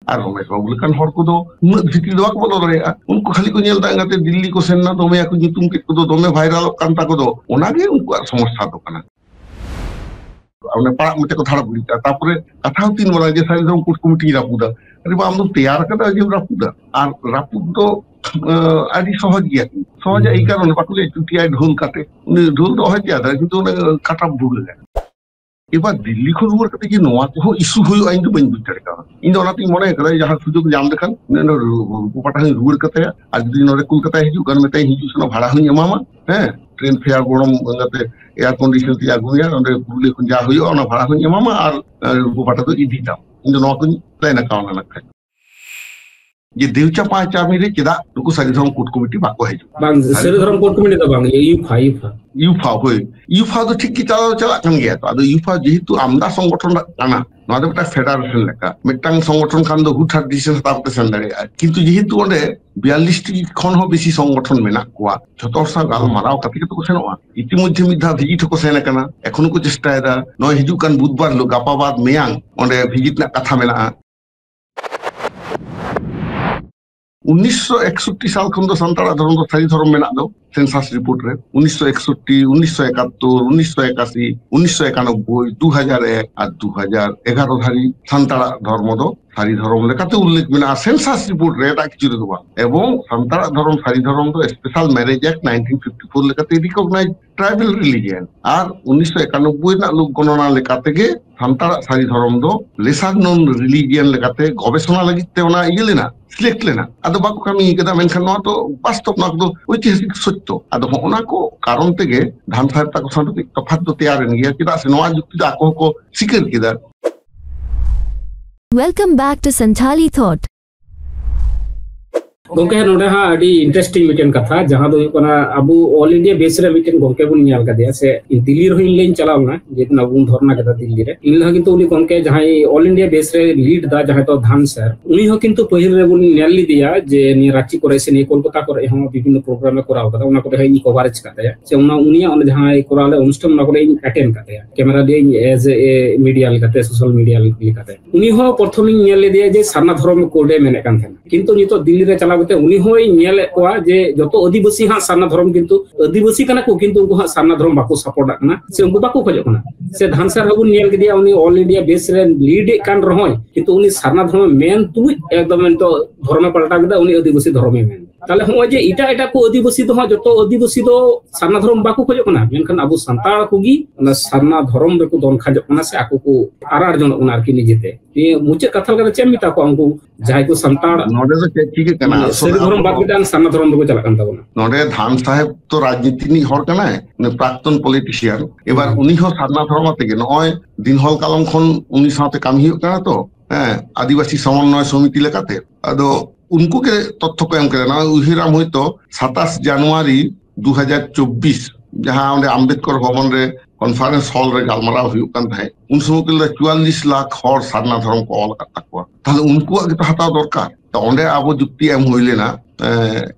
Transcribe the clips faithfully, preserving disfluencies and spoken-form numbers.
ᱟᱨ ᱨᱚᱢᱮᱥ ᱵᱟᱹᱵᱩ ᱞᱮᱠᱟᱱ ᱦᱚᱲ ᱠᱚᱫᱚ ᱩᱱᱟᱹᱜ ᱵᱷᱤᱛᱤᱨ ᱫᱚ ᱵᱟᱠᱚ ᱵᱚᱞᱚ ᱫᱟᱲᱮᱭᱟᱜᱼᱟ᱾ ᱩᱱᱠᱩ ᱠᱷᱟᱹᱞᱤ ᱠᱚ ᱧᱮᱞ ᱮᱫᱟ, ᱮᱸᱜᱟᱛᱮ ᱫᱤᱞᱞᱤ ᱠᱚ ᱥᱮᱱ ᱮᱱᱟ, ᱫᱚᱢᱮ ᱟᱠᱚ ᱧᱩᱛᱩᱢ ᱠᱮᱫ ᱠᱚᱫᱚ, ᱫᱚᱢᱮ ᱵᱷᱟᱭᱨᱟᱞᱚᱜ ᱠᱟᱱ ᱛᱟᱠᱚ ᱫᱚ, ᱚᱱᱟᱜᱮ ᱩᱱᱠᱩᱣᱟᱜ ᱥᱚᱢᱚᱥᱥᱟ ᱫᱚ ᱠᱟᱱᱟ᱾ ᱚᱱᱮ ᱯᱟᱲᱟᱜ ᱢᱚᱪᱟ ᱠᱚ ᱫᱷᱟᱲᱟᱯ ᱜᱤᱰᱤ ᱠᱟᱜᱼᱟ᱾ ᱛᱟᱨᱯᱚᱨᱮ ᱠᱟᱛᱷᱟ ᱦᱚᱸ ᱛᱤᱱ ᱵᱟᱲᱟᱭ ᱡᱮ ᱥᱟᱹᱨᱤ ᱫᱷᱚᱨᱚᱢ ᱠᱳᱰ ᱠᱚᱢᱤᱴᱤᱧ ᱨᱟᱹᱯᱩᱫᱟ᱾ ᱟᱨᱮ ᱵᱟ, ᱟᱢ ᱫᱚᱢ ᱛᱮᱭᱟᱨ ᱠᱟᱫᱟ ᱡᱮᱢ ᱨᱟᱹᱯᱩᱫᱟ? ᱟᱨ ᱨᱟᱹᱯᱩᱫ ᱫᱚ, ᱟᱸ, ᱟᱹᱰᱤ ᱥᱚᱦᱚᱡ ᱜᱮᱭᱟ᱾ ᱥᱚᱦᱚᱡ ᱮᱭ ᱠᱟᱨᱚᱱ ᱵᱟᱠᱚ ᱞᱟᱹᱭᱟ ᱪᱩᱴᱤᱭᱟᱭ ᱰᱷᱳᱞ ᱠᱟᱛᱮ, ᱩᱱᱤ ᱰᱷᱳᱞ ᱫᱚ ᱚᱦᱚᱭ ᱛᱮᱭᱟᱨ ᱫᱟᱲᱮᱭᱟᱜᱼᱟ, ᱠᱤᱱᱛᱩ ᱚᱱᱟ ᱠᱟᱴᱟᱯ ᱵᱷᱩᱞ ᱞᱮᱱᱟ᱾ ᱮᱵᱟᱨ ᱫᱤᱞᱞᱤ ᱠᱷᱚᱱ ᱨᱩᱣᱟᱹᱲ ᱠᱟᱛᱮ ᱡᱮ ᱱᱚᱣᱟ ᱠᱚᱦᱚᱸ ᱤᱥᱩ ᱦᱩᱭᱩᱜᱼᱟ, ᱤᱧ ᱫᱚ ᱵᱟᱹᱧ ᱵᱩᱡᱽ ᱫᱟᱲᱮ ᱠᱟᱣᱫᱟ᱾ ᱤᱧ ᱫᱚ ᱚᱱᱟᱛᱤᱧ ᱢᱚᱱᱮ ᱠᱟᱫᱟ, ᱡᱟᱦᱟᱸ ᱥᱩᱡᱳᱜᱽ ᱧᱟᱢ ᱞᱮᱠᱷᱟᱱ ᱩᱱᱤ ᱚᱱᱟ ᱨᱩ-, ᱨᱩᱯᱟᱹ ᱯᱟᱴᱷᱟ ᱦᱚᱸᱧ ᱨᱩᱣᱟᱹᱲ ᱠᱟᱛᱟᱭᱟ, ᱟᱨ ᱡᱩᱫᱤ ᱱᱚᱰᱮ ᱠᱳᱞᱠᱟᱛᱟᱭ ᱦᱤᱡᱩᱜ ᱠᱷᱟᱱ ᱢᱮᱛᱟᱭ ᱦᱤᱡᱩᱜ ᱥᱮᱱᱚᱜ ᱵᱷᱟᱲᱟ ᱦᱚᱸᱧ ᱮᱢᱟᱢᱟ, ᱦᱮᱸ, ᱴᱨᱮᱱ ᱯᱷᱮᱭᱟᱨ ᱜᱚᱲᱚᱢ ᱠᱟᱛᱮ ᱮᱭᱟᱨ ᱠᱚᱱᱰᱤᱥᱚᱱ ᱛᱮ ᱟᱹᱜᱩᱭᱟ, ᱚᱸᱰᱮ ᱯᱩᱨᱩᱞᱤᱭᱟᱹ ᱠᱷᱚᱱ ᱡᱟ ᱦᱩᱭᱩᱜᱼᱟ ᱚᱱᱟ ᱵᱷᱟᱲᱟ ᱦᱚᱸᱧ ᱮᱢᱟᱢᱟ, ᱟᱨ, ᱟᱨ ᱨᱩᱯᱟᱹ ᱯᱟᱴᱷᱟ ᱫᱚ ᱤᱫᱤ ᱛᱟᱢ᱾ ᱤᱧ ᱫᱚ ᱱᱚᱣᱟ ᱠᱚᱧ ᱞᱟᱹᱭ ᱱᱟᱠᱟᱣᱱᱟ ᱱᱟᱜ ᱠᱷᱟᱡ᱾ ᱡᱮ ᱫᱮᱣᱪᱟ ᱯᱟᱸᱪᱟᱢᱤ ᱨᱮ ᱪᱮᱫᱟᱜ ᱱᱩᱠᱩ ᱥᱟᱹᱨᱤ ᱫᱷᱚᱨᱚᱢ ᱠᱳᱰ ᱠᱚᱢᱤᱴᱤ ᱵᱟᱠᱚ ᱦᱤᱡᱩᱜᱼᱟ? ᱵᱟᱝ, ᱥᱟᱹᱨᱤ ᱥᱟᱹᱨᱤ ᱫᱷᱚᱨᱚᱢ ᱠᱳᱰ ᱠᱚᱢᱤᱴᱤ ᱫᱚ ᱵᱟᱝ, ᱤᱭᱩᱯᱷᱟ, ᱤᱭᱩᱯᱷᱟ᱾ ᱤᱭᱩᱯᱷᱟ, ᱦᱳᱭ, ᱤᱭᱩᱯᱷᱟ ᱫᱚ ᱴᱷᱤᱠ ᱜᱮ ᱪᱟᱞᱟᱣ ᱪᱟᱞᱟᱜ ᱠᱟᱱ ᱜᱮᱭᱟ ᱛᱚ᱾ ᱟᱫᱚ ᱤᱭᱩᱯᱷᱟ ᱡᱮᱦᱮᱛᱩ ᱟᱢᱫᱟ ᱥᱚᱝᱜᱚᱴᱷᱚᱱ ᱨᱮᱱᱟᱜ ᱠᱟᱱᱟ, ᱱᱚᱣᱟ ᱫᱚ ᱢᱤᱫᱴᱟᱝ ᱯᱷᱮᱰᱟᱨᱮᱥᱚᱱ ᱞᱮᱠᱟ, ᱢᱤᱫᱴᱟᱝ ᱥᱚᱝᱜᱚᱴᱷᱚᱱ ᱠᱷᱟᱱ ᱫᱚ ᱦᱩᱴᱦᱟᱴ ᱰᱤᱥᱤᱥᱚᱱ ᱦᱟᱛᱟᱣ ᱠᱟᱛᱮ ᱥᱮᱱ ᱫᱟᱲᱮᱭᱟᱜᱼᱟ᱾ ᱠᱤᱱᱛᱩ ᱡᱮᱦᱮᱛᱩ ᱚᱸᱰᱮ ᱵᱤᱭᱟᱞᱞᱤᱥ ᱴᱤ ᱠᱷᱚᱱ ᱦᱚᱸ ᱵᱮᱥᱤ ᱥᱚᱝᱜᱚᱴᱷᱚᱱ ᱢᱮᱱᱟᱜ ᱠᱚᱣᱟ, ᱡᱷᱚᱛᱚ ᱦᱚᱲ ᱥᱟᱶ ᱜᱟᱞᱢᱟᱨᱟᱣ ᱠᱟᱛᱮ ᱜᱮᱛᱚ ᱠᱚ ᱥᱮᱱᱚᱜᱼᱟ᱾ ᱤᱛᱤᱢᱚᱫᱽᱫᱷᱮ ᱢᱤᱫ ᱫᱷᱟᱣ ᱵᱷᱤᱡᱤᱴ ᱦᱚᱸᱠᱚ ᱥᱮᱱ ᱟᱠᱟᱱᱟ, ᱮᱠᱷᱚᱱ ᱦᱚᱸᱠᱚ ᱪᱮᱥᱴᱟᱭᱮᱫᱟ᱾ ᱱᱚᱜᱼᱚᱭ ᱦᱤᱡᱩᱜ ᱠᱟᱱ ᱵᱩᱫᱷᱵᱟᱨ ᱦᱤᱞᱳᱜ, ᱜᱟᱯᱟ ᱵᱟᱫ ᱢᱮᱭᱟᱝ, ᱚᱸᱰᱮ ᱵᱷᱤᱡᱤᱴ ᱨᱮᱱᱟᱜ ᱠᱟᱛᱷᱟ ᱢᱮᱱᱟᱜᱼᱟ᱾ ᱩᱱᱤᱥᱥᱚ ᱮᱠᱥᱚᱴᱴᱤ ᱥᱟᱞ ᱠᱷᱚᱱ ᱫᱚ ᱥᱟᱱᱛᱟᱲᱟᱜ ᱫᱷᱚᱨᱚᱢ ᱫᱚ ᱥᱟᱹᱨᱤ ᱫᱷᱚᱨᱚᱢ ᱢᱮᱱᱟᱜ ᱫᱚ ᱥᱮᱱᱥᱟᱥ ᱨᱤᱯᱳᱨᱴ ᱨᱮ᱾ ᱩᱱᱤᱥᱥᱚ ᱮᱠᱥᱚᱴᱴᱤ, ᱩᱱᱤᱥᱥᱚ ᱮᱠᱟᱛᱛᱳᱨ, ᱩᱱᱤᱥᱥᱚ ᱮᱠᱟᱥᱤ, ᱩᱱᱤᱥᱥᱚ ᱮᱠᱟᱱᱚᱵᱵᱳᱭ, ᱫᱩ ᱦᱟᱡᱟᱨ ᱮᱠ ᱟᱨ ᱫᱩ ᱦᱟᱡᱟᱨ ᱮᱜᱟᱨᱚ ᱫᱷᱟᱹᱨᱤᱡ ᱥᱟᱱᱛᱟᱲᱟᱜ ᱫᱷᱚᱨᱢᱚ ᱫᱚ ᱥᱟᱹᱨᱤ ᱫᱷᱚᱨᱚᱢ ᱞᱮᱠᱟᱛᱮ ᱩᱞᱞᱮᱠᱷ ᱢᱮᱱᱟᱜᱼᱟ ᱥᱮᱱᱥᱟᱥ ᱨᱤᱯᱳᱨᱴ ᱨᱮ, ᱮᱴᱟᱜ ᱠᱤᱪᱷᱩ ᱨᱮᱫᱚ ᱵᱟᱝ᱾ ᱮᱵᱚᱝ ᱥᱟᱱᱛᱟᱲᱟᱜ ᱫᱷᱚᱨᱚᱢ ᱥᱟᱹᱨᱤ ᱫᱷᱚᱨᱚᱢ ᱫᱚ special marriage act nineteen fifty four ᱞᱮᱠᱟᱛᱮ ᱨᱤᱠᱚᱜᱱᱟᱭᱤᱡᱽ ᱴᱨᱟᱭᱵᱟᱞ ᱨᱤᱞᱤᱡᱤᱭᱚᱱ᱾ ᱟᱨ ᱩᱱᱤᱥᱥᱚ ᱮᱠᱟᱱᱚᱵᱵᱳᱭ ᱨᱮᱱᱟᱜ ᱞᱳᱠ ᱜᱚᱱᱚᱱᱟ ᱞᱮᱠᱟᱛᱮ ᱜᱮ ᱥᱟᱱᱛᱟᱲᱟᱜ ᱥᱟᱹᱨᱤ ᱫᱷᱚᱨᱚᱢ ᱫᱚ ᱞᱮᱥᱟᱨ ᱱᱳᱱ ᱨᱤᱞᱤᱡᱤᱭᱚᱱ ᱞᱮᱠᱟᱛᱮ ᱜᱚᱵᱮᱥᱚᱱᱟ ᱞᱟᱹᱜᱤᱫ ᱛᱮ ᱚᱱᱟ ᱤᱭᱟᱹ ᱞᱮᱱᱟ, ᱥᱤᱞᱮᱠᱴ ᱞᱮᱱᱟ᱾ ᱟᱫᱚ ᱵᱟᱠᱚ ᱠᱟᱹᱢᱤ ᱠᱟᱫᱟ, ᱢᱮᱱᱠᱷᱟᱱ ᱱᱚᱣᱟ ᱫᱚ ᱵᱟᱥᱛᱚᱵ, ᱱᱚᱣᱟ ᱠᱚᱫᱚ ᱳᱭᱛᱤᱦᱟᱥᱤᱠ ᱥᱚᱛᱭᱚ᱾ ᱟᱫᱚ ᱦᱚᱸᱜᱼᱚ ᱱᱟ ᱠᱚ ᱠᱟᱨᱚᱱ ᱛᱮᱜᱮ ᱫᱷᱟᱱ ᱥᱟᱦᱮᱵ ᱛᱟᱠᱚ ᱥᱟᱶ ᱫᱚ ᱠᱟᱹᱡ ᱛᱚᱯᱷᱟᱛ ᱫᱚ ᱛᱮᱭᱟᱨ ᱮᱱ ᱜᱮᱭᱟ, ᱪᱮᱫᱟᱜ ᱥᱮ ᱱᱚᱣᱟ ᱡᱩᱠᱛᱤ ᱫᱚ ᱟᱠᱚ ᱦᱚᱸᱠᱚ ᱥᱤᱠᱟᱹᱨ ᱠᱮᱫᱟ᱾ Welcome back to Santhali Thought. ᱜᱚᱝᱠᱮ, ᱱᱚᱰᱮ ᱦᱟᱸᱜ ᱟᱹᱰᱤ interesting ᱢᱤᱫᱴᱮᱱ ᱠᱟᱛᱷᱟ, ᱡᱟᱦᱟᱸ ᱫᱚ ᱦᱩᱭᱩᱜ ᱠᱟᱱᱟ, ᱟᱵᱚ all India base ᱨᱮ ᱢᱤᱫᱴᱮᱱ ᱜᱚᱝᱠᱮ ᱵᱚᱱ ᱧᱮᱞ ᱠᱟᱫᱮᱭᱟ, ᱥᱮ ᱫᱤᱞᱞᱤ ᱨᱮᱦᱚᱸ ᱤᱧ ᱞᱟᱹᱭ ᱪᱟᱞᱟᱣ ᱞᱮᱱᱟ, ᱡᱮᱫᱤᱱ ᱟᱵᱚ ᱵᱚᱱ ᱫᱷᱚᱨᱱᱟ ᱠᱮᱫᱟ ᱫᱤᱞᱞᱤ ᱨᱮ, ᱤᱧ ᱞᱟᱦᱟ ᱠᱤᱱᱛᱩ ᱩᱱᱤ ᱜᱚᱝᱠᱮ ᱡᱟᱦᱟᱸᱭ all India base ᱨᱮ lead ᱫᱟ, ᱡᱟᱦᱟᱸᱭ ᱫᱚ ᱫᱷᱟᱱ ᱥᱟᱨ, ᱩᱱᱤ ᱦᱚᱸ ᱠᱤᱱᱛᱩ ᱯᱟᱹᱦᱤᱞ ᱨᱮᱵᱚᱱ ᱧᱮᱞ ᱞᱮᱫᱮᱭᱟ ᱡᱮ ᱱᱤᱭᱟᱹ ᱨᱟᱸᱪᱤ ᱠᱚᱨᱮ ᱥᱮ ᱱᱤᱭᱟᱹ ᱠᱳᱞᱠᱟᱛᱟ ᱠᱚᱨᱮ ᱦᱚᱸ ᱵᱤᱵᱷᱤᱱᱱᱚ program ᱮ ᱠᱚᱨᱟᱣ ᱠᱟᱫᱟ, ᱚᱱᱟ ᱠᱚᱨᱮ ᱦᱚᱸ ᱤᱧ coverage ᱠᱟᱫ ᱛᱟᱭᱟ, ᱥᱮ ᱚᱱᱟ ᱩᱱᱤᱭᱟᱜ ᱚᱱᱟ ᱡᱟᱦᱟᱸᱭ ᱠᱚᱨᱟᱣ ᱞᱮᱫ ᱚᱱᱩᱥᱴᱷᱟᱱ, ᱚᱱᱟ ᱠᱚᱨᱮ ᱤᱧ attend ᱠᱟᱫ ᱛᱟᱭᱟ, camera ᱫᱤᱭᱮ ᱤᱧ as a media ᱞᱮᱠᱟᱛᱮ, social media ᱞᱮᱠᱟᱛᱮ᱾ ᱩᱱᱤ ᱦᱚᱸ ᱯᱨᱚᱛᱷᱚᱢᱤᱧ ᱧᱮᱞ ᱞᱮᱫᱮᱭᱟ ᱡᱮ ᱥᱟᱨᱱᱟ ᱫᱷᱚᱨᱚᱢ code ᱮ ᱢᱮᱱᱮᱫ ᱠᱟᱱ ᱛᱟᱦᱮᱱᱟ, ᱠᱤᱱᱛᱩ ᱱᱤᱛᱚᱜ ᱫᱤᱞᱞᱤ ᱨᱮ ᱪᱟᱞᱟᱣ ᱠᱟᱛᱮ ᱩᱱᱤ ᱦᱚᱸᱭ ᱧᱮᱞᱮᱫ ᱠᱚᱣᱟ ᱡᱮ ᱡᱚᱛᱚ ᱟᱹᱫᱤᱵᱟᱹᱥᱤ ᱦᱟᱸᱜ ᱥᱟᱨᱱᱟ ᱫᱷᱚᱨᱚᱢ, ᱠᱤᱱᱛᱩ ᱟᱹᱫᱤᱵᱟᱹᱥᱤ ᱠᱟᱱᱟ ᱠᱚ, ᱠᱤᱱᱛᱩ ᱩᱱᱠᱩ ᱦᱟᱸᱜ ᱥᱟᱨᱱᱟ ᱫᱷᱚᱨᱚᱢ ᱵᱟᱠᱚ support ᱟᱜ ᱠᱟᱱᱟ, ᱥᱮ ᱩᱱᱠᱩ ᱵᱟᱠᱚ ᱠᱷᱚᱡᱚᱜ ᱠᱟᱱᱟ᱾ ᱥᱮ ᱫᱷᱟᱱ ᱥᱟᱨ ᱦᱚᱸᱵᱚᱱ ᱧᱮᱞ ᱠᱮᱫᱮᱭᱟ, ᱩᱱᱤ all India base ᱨᱮ lead ᱮᱫ ᱠᱟᱱ ᱨᱮᱦᱚᱸᱭ, ᱠᱤᱱᱛᱩ ᱩᱱᱤ ᱥᱟᱨᱱᱟ ᱫᱷᱚᱨᱚᱢ ᱢᱮᱱ ᱛᱩᱞᱩᱡ ᱮᱠᱫᱚᱢ ᱱᱤᱛᱚᱜ ᱫᱷᱚᱨᱚᱢᱮ ᱯᱟᱞᱴᱟᱣ ᱠᱮᱫᱟ, ᱩᱱᱤ ᱟᱹᱫᱤᱵᱟᱹᱥᱤ ᱫᱷᱚᱨᱚᱢᱮ ᱢᱮᱱ᱾ ᱛᱟᱦᱞᱮ ᱦᱚᱸᱜᱼᱚᱭ ᱡᱮ ᱮᱴᱟᱜ ᱮᱴᱟᱜ ᱠᱚ ᱟᱹᱫᱤᱵᱟᱹᱥᱤ ᱫᱚ ᱦᱟᱸᱜ ᱡᱚᱛᱚ ᱟᱹᱫᱤᱵᱟᱹᱥᱤ ᱫᱚ ᱥᱟᱨᱱᱟ ᱫᱷᱚᱨᱚᱢ ᱵᱟᱠᱚ ᱠᱷᱚᱡᱚᱜ ᱠᱟᱱᱟ, ᱢᱮᱱᱠᱷᱟᱱ ᱟᱵᱚ ᱥᱟᱱᱛᱟᱲ ᱠᱚᱜᱮ ᱚᱱᱟ ᱥᱟᱨᱱᱟ ᱫᱷᱚᱨᱚᱢ ᱨᱮᱠᱚ ᱫᱚᱱ ᱠᱷᱟᱡᱚᱜ ᱠᱟᱱᱟ, ᱥᱮ ᱟᱠᱚ ᱠᱚ ᱟᱨᱟᱲ ᱡᱚᱱᱚᱜ ᱠᱟᱱᱟ ᱟᱨᱠᱤ ᱱᱤᱡᱮᱛᱮ᱾ ᱱᱤᱭᱟᱹ ᱢᱩᱪᱟᱹᱫ ᱠᱟᱛᱷᱟ ᱞᱮᱠᱟᱛᱮ ᱪᱮᱫ ᱮᱢ ᱢᱮᱛᱟ ᱠᱚᱣᱟ ᱩᱱᱠᱩ ᱡᱟᱦᱟᱸᱭ ᱠᱚ ᱥᱟᱱᱛᱟᱲ? ᱱᱚᱰᱮ ᱫᱚ ᱪᱮᱫ ᱪᱤᱠᱟᱹᱜ ᱠᱟᱱᱟ? ᱥᱟᱹᱨᱤ ᱟᱥᱚᱞ ᱫᱷᱚᱨᱚᱢ ᱟᱵᱚ ᱵᱟᱫ ᱫᱚ ᱠᱟᱛᱮ ᱟᱨ ᱥᱟᱨᱱᱟ ᱫᱷᱚᱨᱚᱢ ᱨᱮᱠᱚ ᱪᱟᱞᱟᱜ ᱠᱟᱱ ᱛᱟᱵᱚᱱᱟ᱾ ᱱᱚᱰᱮ ᱫᱷᱟᱱ ᱥᱟᱦᱮᱵ ᱛᱚ ᱨᱟᱡᱽᱱᱤᱛᱤ ᱨᱤᱱᱤᱡ ᱦᱚᱲ ᱠᱟᱱᱟᱭ, ᱩᱱᱤ ᱯᱨᱟᱠᱛᱚᱱ politician᱾ ᱮᱵᱟᱨ ᱦᱩᱸ᱾ ᱩᱱᱤ ᱦᱚᱸ ᱥᱟᱨᱱᱟ ᱫᱷᱚᱨᱚᱢ ᱟᱛᱮ ᱜᱮ, ᱱᱚᱜᱼᱚᱭ ᱫᱤᱱ ᱦᱚᱞ ᱠᱟᱞᱚᱢ ᱠᱷᱚᱱ ᱩᱱᱤ ᱥᱟᱶᱛᱮ ᱠᱟᱹᱢᱤ ᱦᱩᱭᱩᱜ ᱠᱟᱱᱟ ᱛᱚ, ᱦᱮᱸ, ᱟᱹᱫᱤᱵᱟᱹᱥᱤ ᱥᱚᱢᱚᱱᱱᱚᱭ ᱥᱚᱢᱤᱛᱤ ᱞᱮᱠᱟᱛᱮ᱾ ᱟᱫᱚ ᱩᱱᱠᱩ ᱜᱮ ᱛᱚᱛᱛᱷᱚ ᱠᱚ ᱮᱢ ᱠᱮᱫᱟ᱾ ᱱᱚᱜᱼᱚᱭ ᱩᱭᱦᱟᱹᱨᱟᱢ ᱦᱚᱭᱛᱚ ᱥᱟᱛᱟᱥ ᱡᱟᱱᱩᱣᱟᱨᱤ ᱫᱩ ᱦᱟᱡᱟᱨ ᱪᱚᱵᱵᱤᱥ, ᱡᱟᱦᱟᱸ ᱚᱸᱰᱮ ᱟᱢᱵᱮᱫᱠᱚᱨ ᱵᱷᱚᱵᱚᱱ ᱨᱮ conference hall ᱨᱮ ᱜᱟᱞᱢᱟᱨᱟᱣ ᱦᱩᱭᱩᱜ ᱠᱟᱱ ᱛᱟᱦᱮᱸᱫ, ᱩᱱ ᱥᱚᱢᱚᱭ ᱠᱚ ᱞᱟᱹᱭ ᱫᱟ ᱪᱩᱣᱟᱞᱞᱤᱥ ᱞᱟᱠᱷ ᱦᱚᱲ ᱥᱟᱨᱱᱟ ᱫᱷᱚᱨᱚᱢ ᱠᱚ ᱚᱞ ᱟᱠᱟᱫ ᱛᱟᱠᱚᱣᱟ, ᱛᱟᱦᱞᱮ ᱩᱱᱠᱩᱣᱟᱜ ᱜᱮᱛᱚ ᱦᱟᱛᱟᱣ ᱫᱚᱨᱠᱟᱨ᱾ ᱛᱚ ᱚᱸᱰᱮ ᱟᱵᱚ ᱡᱩᱠᱛᱤ ᱮᱢ ᱦᱩᱭ ᱞᱮᱱᱟ, ᱮ,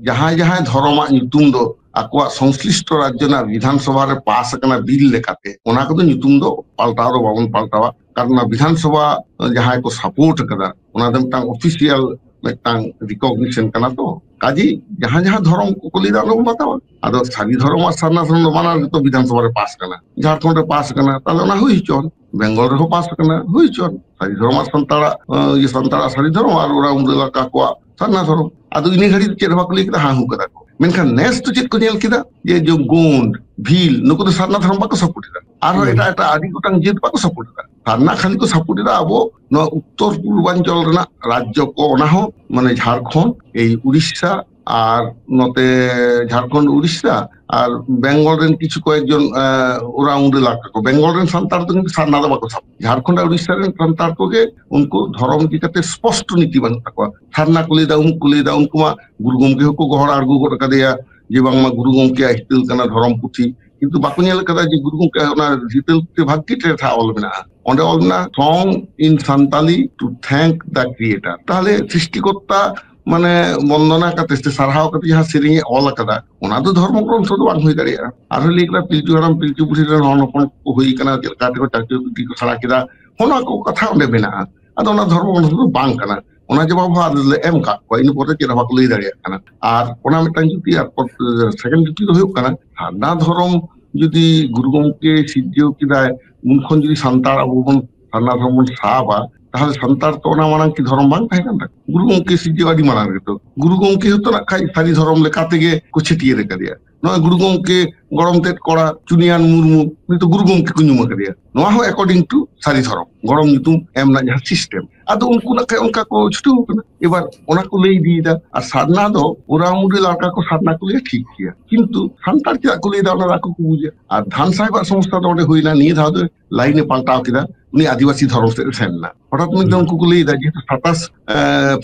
ᱡᱟᱦᱟᱸᱭ ᱡᱟᱦᱟᱸᱭ ᱫᱷᱚᱨᱚᱢᱟᱜ ᱧᱩᱛᱩᱢ ᱫᱚ ᱟᱠᱚᱣᱟᱜ ᱥᱚᱝᱥᱞᱤᱥᱴᱚ ᱨᱟᱡᱽᱡᱚ ᱨᱮᱱᱟᱜ ᱵᱤᱫᱷᱟᱱ ᱥᱚᱵᱷᱟ ᱨᱮ ᱯᱟᱥ ᱟᱠᱟᱱᱟ ᱵᱤᱞ ᱞᱮᱠᱟᱛᱮ, ᱚᱱᱟ ᱠᱚᱫᱚ ᱧᱩᱛᱩᱢ ᱫᱚ ᱯᱟᱞᱴᱟᱣ ᱫᱚ ᱵᱟᱵᱚᱱ ᱯᱟᱞᱴᱟᱣᱟ, ᱠᱟᱨᱚᱱ ᱚᱱᱟ ᱵᱤᱫᱷᱟᱱ ᱥᱚᱵᱷᱟ ᱡᱟᱦᱟᱸᱭ ᱠᱚ support ᱟᱠᱟᱫᱟ, ᱚᱱᱟ ᱫᱚ ᱢᱤᱫᱴᱟᱝ official ᱢᱤᱫᱴᱟᱝ recognition ᱠᱟᱱᱟ ᱛᱚ᱾ ᱠᱟᱡᱮ ᱡᱟᱦᱟᱸ ᱡᱟᱦᱟᱸ ᱫᱷᱚᱨᱚᱢ ᱠᱚᱠᱚ ᱞᱟᱹᱭ ᱫᱟ, ᱚᱱᱟ ᱵᱚᱱ ᱵᱟᱛᱟᱣᱟ᱾ ᱟᱫᱚ ᱥᱟᱹᱨᱤ ᱫᱷᱚᱨᱚᱢ ᱟᱨ ᱥᱟᱨᱱᱟ ᱫᱷᱚᱨᱚᱢ ᱫᱚ ᱵᱟᱱᱟᱨ ᱜᱮᱛᱚ ᱵᱤᱫᱷᱟᱱ ᱥᱚᱵᱷᱟ ᱨᱮ ᱯᱟᱥ ᱟᱠᱟᱱᱟ, ᱡᱷᱟᱲᱠᱷᱚᱸᱰ ᱨᱮ ᱯᱟᱥ ᱟᱠᱟᱱᱟ, ᱛᱟᱦᱞᱮ ᱚᱱᱟ ᱦᱩᱭ ᱦᱚᱪᱚᱱ, ᱵᱮᱝᱜᱚᱞ ᱨᱮᱦᱚᱸ ᱯᱟᱥ ᱟᱠᱟᱱᱟ, ᱦᱩᱭ ᱦᱚᱪᱚᱱ᱾ ᱥᱟᱹᱨᱤ ᱫᱷᱚᱨᱚᱢ ᱟᱨ ᱥᱟᱱᱛᱟᱲᱟᱜ, ᱟᱸ, ᱤᱭᱟᱹ, ᱥᱟᱱᱛᱟᱲᱟᱜ ᱥᱟᱹᱨᱤ ᱫᱷᱚᱨᱚᱢ ᱟᱨ ᱚᱱᱟ ᱩᱱᱠᱩ ᱮᱞᱟᱠᱟ ᱠᱚᱣᱟᱜ ᱥᱟᱨᱱᱟ ᱫᱷᱚᱨᱚᱢ᱾ ᱟᱫᱚ ᱤᱱᱟᱹ ᱜᱷᱟᱹᱲᱤᱡ ᱪᱮᱫ ᱦᱚᱸ ᱵᱟᱠᱚ ᱞᱟᱹᱭ ᱠᱮᱫᱟ, ᱦᱟᱸ ᱦᱩᱸ ᱠᱟᱫᱟ ᱠᱚ᱾ ᱢᱮᱱᱠᱷᱟᱱ ᱱᱮᱥ ᱫᱚ ᱪᱮᱫ ᱠᱚ ᱧᱮᱞ ᱠᱮᱫᱟ? ᱡᱮ, ᱡᱮ ᱜᱳᱸᱰ, ᱵᱷᱤᱞ, ᱱᱩᱠᱩ ᱫᱚ ᱥᱟᱨᱱᱟ ᱫᱷᱚᱨᱚᱢ ᱵᱟᱠᱚ support ᱮᱫᱟ᱾ ᱟᱨᱦᱚᱸ ᱦᱩᱸ᱾ ᱮᱴᱟᱜ ᱮᱴᱟᱜ ᱟᱹᱰᱤ ᱜᱚᱴᱟᱝ ᱡᱟᱹᱛ ᱵᱟᱠᱚ support ᱮᱫᱟ᱾ ᱥᱟᱨᱱᱟ ᱠᱷᱟᱹᱞᱤ ᱠᱚ support ᱮᱫᱟ ᱟᱵᱚ ᱱᱚᱣᱟ ᱩᱛᱛᱚᱨ ᱯᱩᱨᱵᱟᱧᱪᱚᱞ ᱨᱮᱱᱟᱜ ᱨᱟᱡᱽᱡᱚ ᱠᱚ, ᱚᱱᱟ ᱦᱚᱸ ᱢᱟᱱᱮ ᱡᱷᱟᱲᱠᱷᱚᱸᱰ, ᱮᱭ ᱩᱲᱤᱥᱥᱟ, ᱟᱨ ᱱᱚᱛᱮ ᱡᱷᱟᱲᱠᱷᱚᱸᱰ, ᱩᱲᱤᱥᱥᱟ ᱟᱨ ᱵᱮᱝᱜᱚᱞ ᱨᱮᱱ ᱠᱤᱪᱷᱩ ᱠᱚᱭᱮᱠ ᱡᱚᱱ ᱳᱨᱟᱣᱩᱱᱰ ᱮᱞᱟᱠᱟ ᱠᱚ, ᱵᱮᱝᱜᱚᱞ ᱨᱮᱱ ᱥᱟᱱᱛᱟᱲ ᱫᱚ ᱠᱤᱱᱛᱩ ᱥᱟᱨᱱᱟ ᱫᱚ ᱵᱟᱠᱚ ᱥᱟᱵ᱾ ᱡᱷᱟᱲᱠᱷᱚᱸᱰ ᱟᱨ ᱩᱲᱤᱥᱥᱟ ᱨᱮᱱ ᱥᱟᱱᱛᱟᱲ ᱠᱚᱜᱮ ᱩᱱᱠᱩ ᱫᱷᱚᱨᱚᱢ ᱤᱫᱤ ᱠᱟᱛᱮ ᱥᱯᱚᱥᱴᱚ ᱱᱤᱛᱤ ᱵᱟᱹᱱᱩᱜ ᱛᱟᱠᱚᱣᱟ᱾ ᱥᱟᱨᱱᱟ ᱠᱚ ᱞᱟᱹᱭᱫᱟ, ᱩᱢᱩᱠ ᱠᱚ ᱞᱟᱹᱭᱫᱟ, ᱩᱱᱠᱩ ᱢᱟ ᱜᱩᱨᱩ ᱜᱚᱢᱠᱮ ᱦᱚᱸᱠᱚ ᱜᱚᱦᱚᱲ ᱟᱬᱜᱚ ᱜᱚᱫ ᱠᱟᱫᱮᱭᱟ ᱡᱮ ᱵᱟᱝᱢᱟ ᱜᱩᱨᱩ ᱜᱚᱢᱠᱮᱭᱟᱜ ᱦᱤᱛᱟᱹᱞ ᱠᱟᱱᱟ ᱫᱷᱚᱨᱚᱢ ᱯᱩᱛᱷᱤ, ᱠᱤᱱᱛᱩ ᱵᱟᱠᱚ ᱧᱮᱞ ᱠᱟᱫᱟ ᱡᱮ ᱜᱩᱨᱩ ᱜᱚᱢᱠᱮ ᱚᱱᱟ ᱦᱤᱛᱟᱹᱞ ᱯᱩᱛᱷᱤ ᱵᱷᱟᱜᱽ ᱜᱮ ᱴᱮᱴᱷᱟ ᱚᱞ ᱢᱮᱱᱟᱜᱼᱟ᱾ ᱚᱸᱰᱮ ᱚᱞ ᱢᱮᱱᱟᱜᱼᱟ, "Song in Santali to thank the Creator." ᱛᱟᱦᱞᱮ ᱥᱨᱤᱥᱴᱤᱠᱚᱨᱛᱟ ᱢᱟᱱᱮ ᱵᱚᱱᱫᱚᱱᱟ ᱠᱟᱛᱮ ᱥᱮ ᱥᱟᱨᱦᱟᱣ ᱠᱟᱛᱮ ᱡᱟᱦᱟᱸ ᱥᱮᱨᱮᱧ ᱮ ᱚᱞ ᱟᱠᱟᱫᱟ, ᱚᱱᱟ ᱫᱚ ᱫᱷᱚᱨᱢᱚ ᱜᱨᱚᱱᱛᱷᱚ ᱫᱚ ᱵᱟᱝ ᱦᱩᱭ ᱫᱟᱲᱮᱭᱟᱜᱼᱟ᱾ ᱟᱨᱦᱚᱸ ᱞᱟᱹᱭ ᱠᱟᱱᱟ, ᱯᱤᱞᱪᱩ ᱦᱟᱲᱟᱢ ᱯᱤᱞᱪᱩ ᱵᱩᱲᱦᱤ ᱨᱮᱱ ᱦᱚᱱ ᱦᱚᱯᱚᱱ ᱠᱚ ᱦᱩᱭ ᱠᱟᱱᱟ, ᱪᱮᱫ ᱞᱮᱠᱟ ᱛᱮᱠᱚ ᱪᱟᱹᱠᱨᱤ ᱵᱟᱹᱠᱨᱤ ᱠᱚ ᱥᱮᱬᱟ ᱠᱮᱫᱟ, ᱚᱱᱟ ᱠᱚ ᱠᱟᱛᱷᱟ ᱚᱸᱰᱮ ᱢᱮᱱᱟᱜᱼᱟ᱾ ᱟᱫᱚ ᱚᱱᱟ ᱫᱷᱚᱨᱢᱚ ᱜᱨᱚᱱᱛᱷᱚ ᱫᱚ ᱵᱟᱝ ᱠᱟᱱᱟ᱾ ᱚᱱᱟ ᱡᱚᱵᱟᱵ ᱦᱚᱸ ᱟᱞᱮ ᱞᱮ ᱮᱢ ᱠᱟᱜ ᱠᱚᱣᱟ, ᱤᱱᱟᱹ ᱯᱚᱨᱮ ᱪᱮᱫ ᱦᱚᱸ ᱵᱟᱠᱚ ᱞᱟᱹᱭ ᱫᱟᱲᱮᱭᱟᱜ ᱠᱟᱱᱟ᱾ ᱟᱨ ᱚᱱᱟ ᱢᱤᱫᱴᱟᱝ ᱡᱩᱠᱛᱤ, ᱟᱨ ᱥᱮᱠᱮᱱᱰ ᱡᱩᱠᱛᱤ ᱫᱚ ᱦᱩᱭᱩᱜ ᱠᱟᱱᱟ, ᱥᱟᱨᱱᱟ ᱫᱷᱚᱨᱚᱢ ᱡᱩᱫᱤ ᱜᱩᱨᱩ ᱜᱚᱢᱠᱮ ᱥᱤᱨᱡᱟᱹᱣ ᱠᱮᱫᱟᱭ, ᱩᱱ ᱠᱷᱚᱱ ᱡᱩᱫᱤ ᱥᱟᱱᱛᱟᱲ ᱟᱵᱚ ᱵᱚᱱ ᱥᱟᱨᱱᱟ ᱫᱷᱚᱨᱚᱢ ᱵᱚᱱ ᱥᱟᱵᱟ, ᱛᱟᱦᱞᱮ ᱥᱟᱱᱛᱟᱲ ᱛᱚ ᱚᱱᱟ ᱢᱟᱲᱟᱝ ᱠᱤ ᱫᱷᱚᱨᱚᱢ ᱵᱟᱝ ᱛᱟᱦᱮᱸ ᱠᱟᱱ ᱛᱟᱠᱚᱣᱟ? ᱜᱩᱨᱩ ᱜᱚᱢᱠᱮ ᱥᱤᱨᱡᱟᱹᱣ ᱟᱹᱰᱤ ᱢᱟᱲᱟᱝ ᱨᱮᱜᱮ ᱛᱚ᱾ ᱜᱩᱨᱩ ᱜᱚᱢᱠᱮ ᱦᱚᱸᱛᱚ ᱱᱟᱜ ᱠᱷᱟᱡ ᱥᱟᱹᱨᱤ ᱫᱷᱚᱨᱚᱢ ᱞᱮᱠᱟ ᱛᱮᱜᱮ ᱠᱚ ᱪᱷᱟᱹᱴᱭᱟᱹᱨ ᱟᱠᱟᱫᱮᱭᱟ᱾ ᱱᱚᱜᱼᱚᱭ ᱜᱩᱨᱩ ᱜᱚᱢᱠᱮ ᱜᱚᱲᱚᱢ ᱛᱮᱫ ᱠᱚᱲᱟ ᱪᱩᱱᱤᱭᱟᱱ ᱢᱩᱨᱢᱩ, ᱩᱱᱤ ᱫᱚ ᱜᱩᱨᱩ ᱜᱚᱢᱠᱮ ᱠᱚ ᱧᱩᱢ ᱟᱠᱟᱫᱮᱭᱟ᱾ ᱱᱚᱣᱟ ᱦᱚᱸ according to ᱥᱟᱹᱨᱤ ᱫᱷᱚᱨᱚᱢ, ᱜᱚᱲᱚᱢ ᱧᱩᱛᱩᱢ ᱮᱢ ᱨᱮᱱᱟᱜ ᱡᱟᱦᱟᱸ system᱾ ᱟᱫᱚ ᱩᱱᱠᱩ ᱱᱟᱜ ᱠᱷᱟᱡ ᱚᱱᱠᱟ ᱠᱚ ᱪᱷᱩᱴᱟᱹᱣ ᱠᱟᱱᱟ, ᱮᱵᱟᱨ ᱚᱱᱟ ᱠᱚ ᱞᱟᱹᱭ ᱤᱫᱤᱭᱮᱫᱟ᱾ ᱟᱨ ᱥᱟᱨᱱᱟ ᱫᱚ ᱳᱨᱟᱣᱩᱱᱰ ᱞᱟᱲᱠᱟ ᱠᱚ ᱥᱟᱨᱱᱟ ᱠᱚ ᱞᱟᱹᱭᱟ, ᱴᱷᱤᱠ ᱜᱮᱭᱟ, ᱠᱤᱱᱛᱩ ᱥᱟᱱᱛᱟᱲ ᱪᱮᱫᱟᱜ ᱠᱚ ᱞᱟᱹᱭᱫᱟ ᱚᱱᱟ ᱫᱚ ᱟᱠᱚ ᱠᱚ ᱵᱩᱡᱟ᱾ ᱟᱨ ᱫᱷᱟᱱ ᱥᱟᱦᱮᱵᱟᱜ ᱥᱚᱢᱚᱥᱥᱟ ᱫᱚ ᱚᱸᱰᱮ ᱦᱩᱭᱱᱟ, ᱱᱤᱭᱟᱹ ᱫᱷᱟᱣ ᱫᱚ line ᱮ ᱯᱟᱞᱴᱟᱣ ᱠᱮᱫᱟ, ᱩᱱᱤ ᱟᱹᱫᱤᱵᱟᱹᱥᱤ ᱫᱷᱚᱨᱚᱢ ᱥᱮᱫ ᱮ ᱥᱮᱱ ᱮᱱᱟ᱾ ᱦᱚᱴᱟᱛ ᱢᱤᱫ ᱫᱤᱱ ᱦᱩᱸ᱾ ᱩᱱᱠᱩ ᱠᱚ ᱞᱟᱹᱭᱫᱟ, ᱡᱮᱦᱮᱛᱩ ᱥᱟᱛᱟᱥ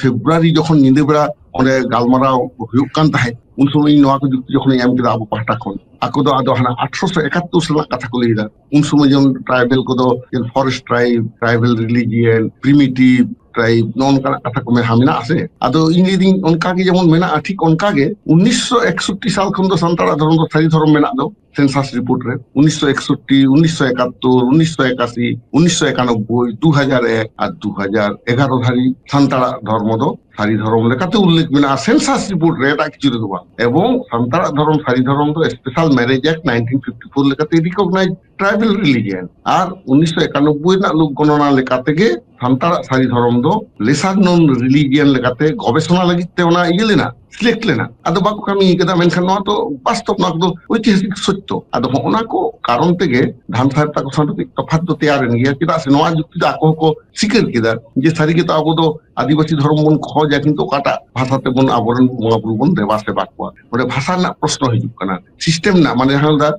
ᱯᱷᱮᱵᱽᱨᱩᱣᱟᱨᱤ ᱡᱚᱠᱷᱚᱱ ᱧᱤᱫᱟᱹ ᱵᱮᱲᱟ ᱚᱸᱰᱮ ᱜᱟᱞᱢᱟᱨᱟᱣ ᱦᱩᱭᱩᱜ ᱠᱟᱱ ᱛᱟᱦᱮᱸᱫ, ᱩᱱ ᱥᱚᱢᱚᱭ ᱤᱧ ᱱᱚᱣᱟ ᱠᱚ ᱡᱩᱠᱛᱤ ᱡᱚᱠᱷᱚᱱᱤᱧ ᱮᱢ ᱠᱮᱫᱟ ᱟᱵᱚ ᱯᱟᱦᱴᱟ ᱠᱷᱚᱱ, ᱟᱠᱚ ᱫᱚ ᱟᱫᱚ ᱦᱟᱱᱟ ᱟᱴᱷᱨᱚᱥᱚ ᱮᱠᱟᱛᱛᱳᱨ ᱥᱟᱞᱟᱜ ᱠᱟᱛᱷᱟ ᱠᱚ ᱞᱟᱹᱭᱫᱟ᱾ ᱩᱱ ᱥᱚᱢᱚᱭ ᱡᱮᱢᱚᱱ tribal ᱠᱚᱫᱚ forest tribe, tribal religion, primitive tribe, ᱱᱚᱜᱼᱚ ᱱᱚᱝᱠᱟᱱᱟᱜ ᱠᱟᱛᱷᱟ ᱠᱚ ᱢᱮᱱᱟᱜᱼᱟ, ᱢᱮᱱᱟᱜᱼᱟ ᱥᱮ? ᱟᱫᱚ ᱤᱧ ᱞᱟᱹᱭᱫᱟᱹᱧ, ᱚᱱᱠᱟ ᱜᱮ ᱡᱮᱢᱚᱱ ᱢᱮᱱᱟᱜᱼᱟ, ᱴᱷᱤᱠ ᱚᱱᱠᱟ ᱜᱮ ᱩᱱᱤᱥᱥᱚ ᱮᱠᱥᱚᱴᱴᱤ ᱥᱟᱞ ᱠᱷᱚᱱ ᱫᱚ ᱥᱟᱱᱛᱟᱲᱟᱜ ᱫᱷᱚᱨᱚᱢ ᱫᱚ ᱥᱟᱹᱨᱤ ᱫᱷᱚᱨᱚᱢ ᱢᱮᱱᱟᱜ ᱫᱚ, census report ᱨᱮ ᱩᱱᱤᱥᱥᱚ ᱮᱠᱥᱚᱴᱴᱤ, ᱩᱱᱤᱥᱥᱚ ᱮᱠᱟᱛᱛᱳᱨ, ᱩᱱᱤᱥᱥᱚ ᱮᱠᱟᱥᱤ, ᱩᱱᱤᱥᱥᱚ ᱮᱠᱟᱱᱚᱵᱵᱳᱭ, ᱫᱩ ᱦᱟᱡᱟᱨ ᱮᱠ ᱟᱨ ᱫᱩ ᱦᱟᱡᱟᱨ ᱮᱜᱟᱨᱚ ᱫᱷᱟᱹᱨᱤᱡ ᱥᱟᱱᱛᱟᱲᱟᱜ ᱫᱷᱚᱨᱢᱚ ᱫᱚ ᱥᱟᱹᱨᱤ ᱫᱷᱚᱨᱚᱢ ᱞᱮᱠᱟᱛᱮ ᱩᱞᱞᱮᱠᱷ ᱢᱮᱱᱟᱜᱼᱟ census report ᱨᱮ, ᱮᱴᱟᱜ ᱠᱤᱪᱷᱩ ᱨᱮᱫᱚ ᱵᱟᱝ᱾ ᱮᱵᱚᱝ ᱥᱟᱱᱛᱟᱲᱟᱜ ᱫᱷᱚᱨᱚᱢ ᱥᱟᱹᱨᱤ ᱫᱷᱚᱨᱚᱢ ᱫᱚ Special Marriage Act nineteen fifty four ᱞᱮᱠᱟᱛᱮ recognized tribal religion, ᱟᱨ ᱩᱱᱤᱥᱥᱚ ᱮᱠᱟᱱᱚᱵᱵᱳᱭ ᱨᱮᱱᱟᱜ ᱞᱳᱠ ᱜᱚᱱᱚᱱᱟ ᱞᱮᱠᱟ ᱛᱮᱜᱮ ᱥᱟᱱᱛᱟᱲᱟᱜ ᱥᱟᱹᱨᱤ ᱫᱷᱚᱨᱚᱢ ᱫᱚ lesser known religion ᱞᱮᱠᱟᱛᱮ ᱜᱚᱵᱮᱥᱚᱱᱟ ᱞᱟᱹᱜᱤᱫ ᱛᱮ ᱚᱱᱟ ᱤᱭᱟᱹ ᱞᱮᱱᱟ, ᱥᱤᱞᱮᱠᱴ ᱞᱮᱱᱟ, ᱟᱫᱚ ᱵᱟᱠᱚ ᱠᱟᱹᱢᱤ ᱠᱟᱫᱟ᱾ ᱢᱮᱱᱠᱷᱟᱱ ᱱᱚᱣᱟ ᱫᱚ ᱵᱟᱥᱛᱚᱵ, ᱱᱚᱣᱟ ᱠᱚᱫᱚ ᱳᱭᱛᱤᱦᱟᱥᱤᱠ ᱥᱚᱛᱭᱚ᱾ ᱟᱫᱚ ᱦᱚᱸᱜᱼᱚ ᱱᱟ ᱠᱚ ᱠᱟᱨᱚᱱ ᱛᱮᱜᱮ ᱫᱷᱟᱱ ᱥᱟᱦᱮᱵ ᱛᱟᱠᱚ ᱥᱟᱶ ᱫᱚ ᱠᱟᱹᱡ ᱛᱚᱯᱷᱟᱛ ᱫᱚ ᱛᱮᱭᱟᱨ ᱮᱱ ᱜᱮᱭᱟ᱾ ᱪᱮᱫᱟᱜ ᱥᱮ ᱱᱚᱣᱟ ᱡᱩᱠᱛᱤ ᱫᱚ ᱟᱠᱚ ᱦᱚᱸᱠᱚ ᱥᱤᱠᱟᱹᱨ ᱠᱮᱫᱟ ᱡᱮ ᱥᱟᱹᱨᱤ ᱜᱮᱛᱚ ᱟᱵᱚ ᱫᱚ ᱟᱹᱫᱤᱵᱟᱹᱥᱤ ᱫᱷᱚᱨᱚᱢ ᱵᱚᱱ ᱠᱷᱚᱡᱟ, ᱠᱤᱱᱛᱩ ᱚᱠᱟᱴᱟᱜ ᱵᱷᱟᱥᱟ ᱛᱮᱵᱚᱱ ᱟᱵᱚᱨᱮᱱ ᱵᱚᱸᱜᱟ ᱵᱩᱨᱩ ᱵᱚᱱ ᱫᱮᱵᱟ ᱥᱮᱵᱟ ᱠᱚᱣᱟ? ᱚᱸᱰᱮ ᱵᱷᱟᱥᱟ ᱨᱮᱱᱟᱜ ᱯᱨᱚᱥᱱᱚ ᱦᱤᱡᱩᱜ ᱠᱟᱱᱟ, ᱥᱤᱥᱴᱮᱢ ᱨᱮᱱᱟᱜ, ᱢᱟᱱᱮ ᱡᱟᱦᱟᱸ ᱫᱚ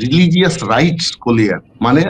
ᱨᱤᱞᱤᱡᱤᱭᱟᱥ ᱨᱟᱭᱤᱴᱥ ᱠᱚ ᱞᱟᱹᱭᱟ, ᱢᱟᱱᱮ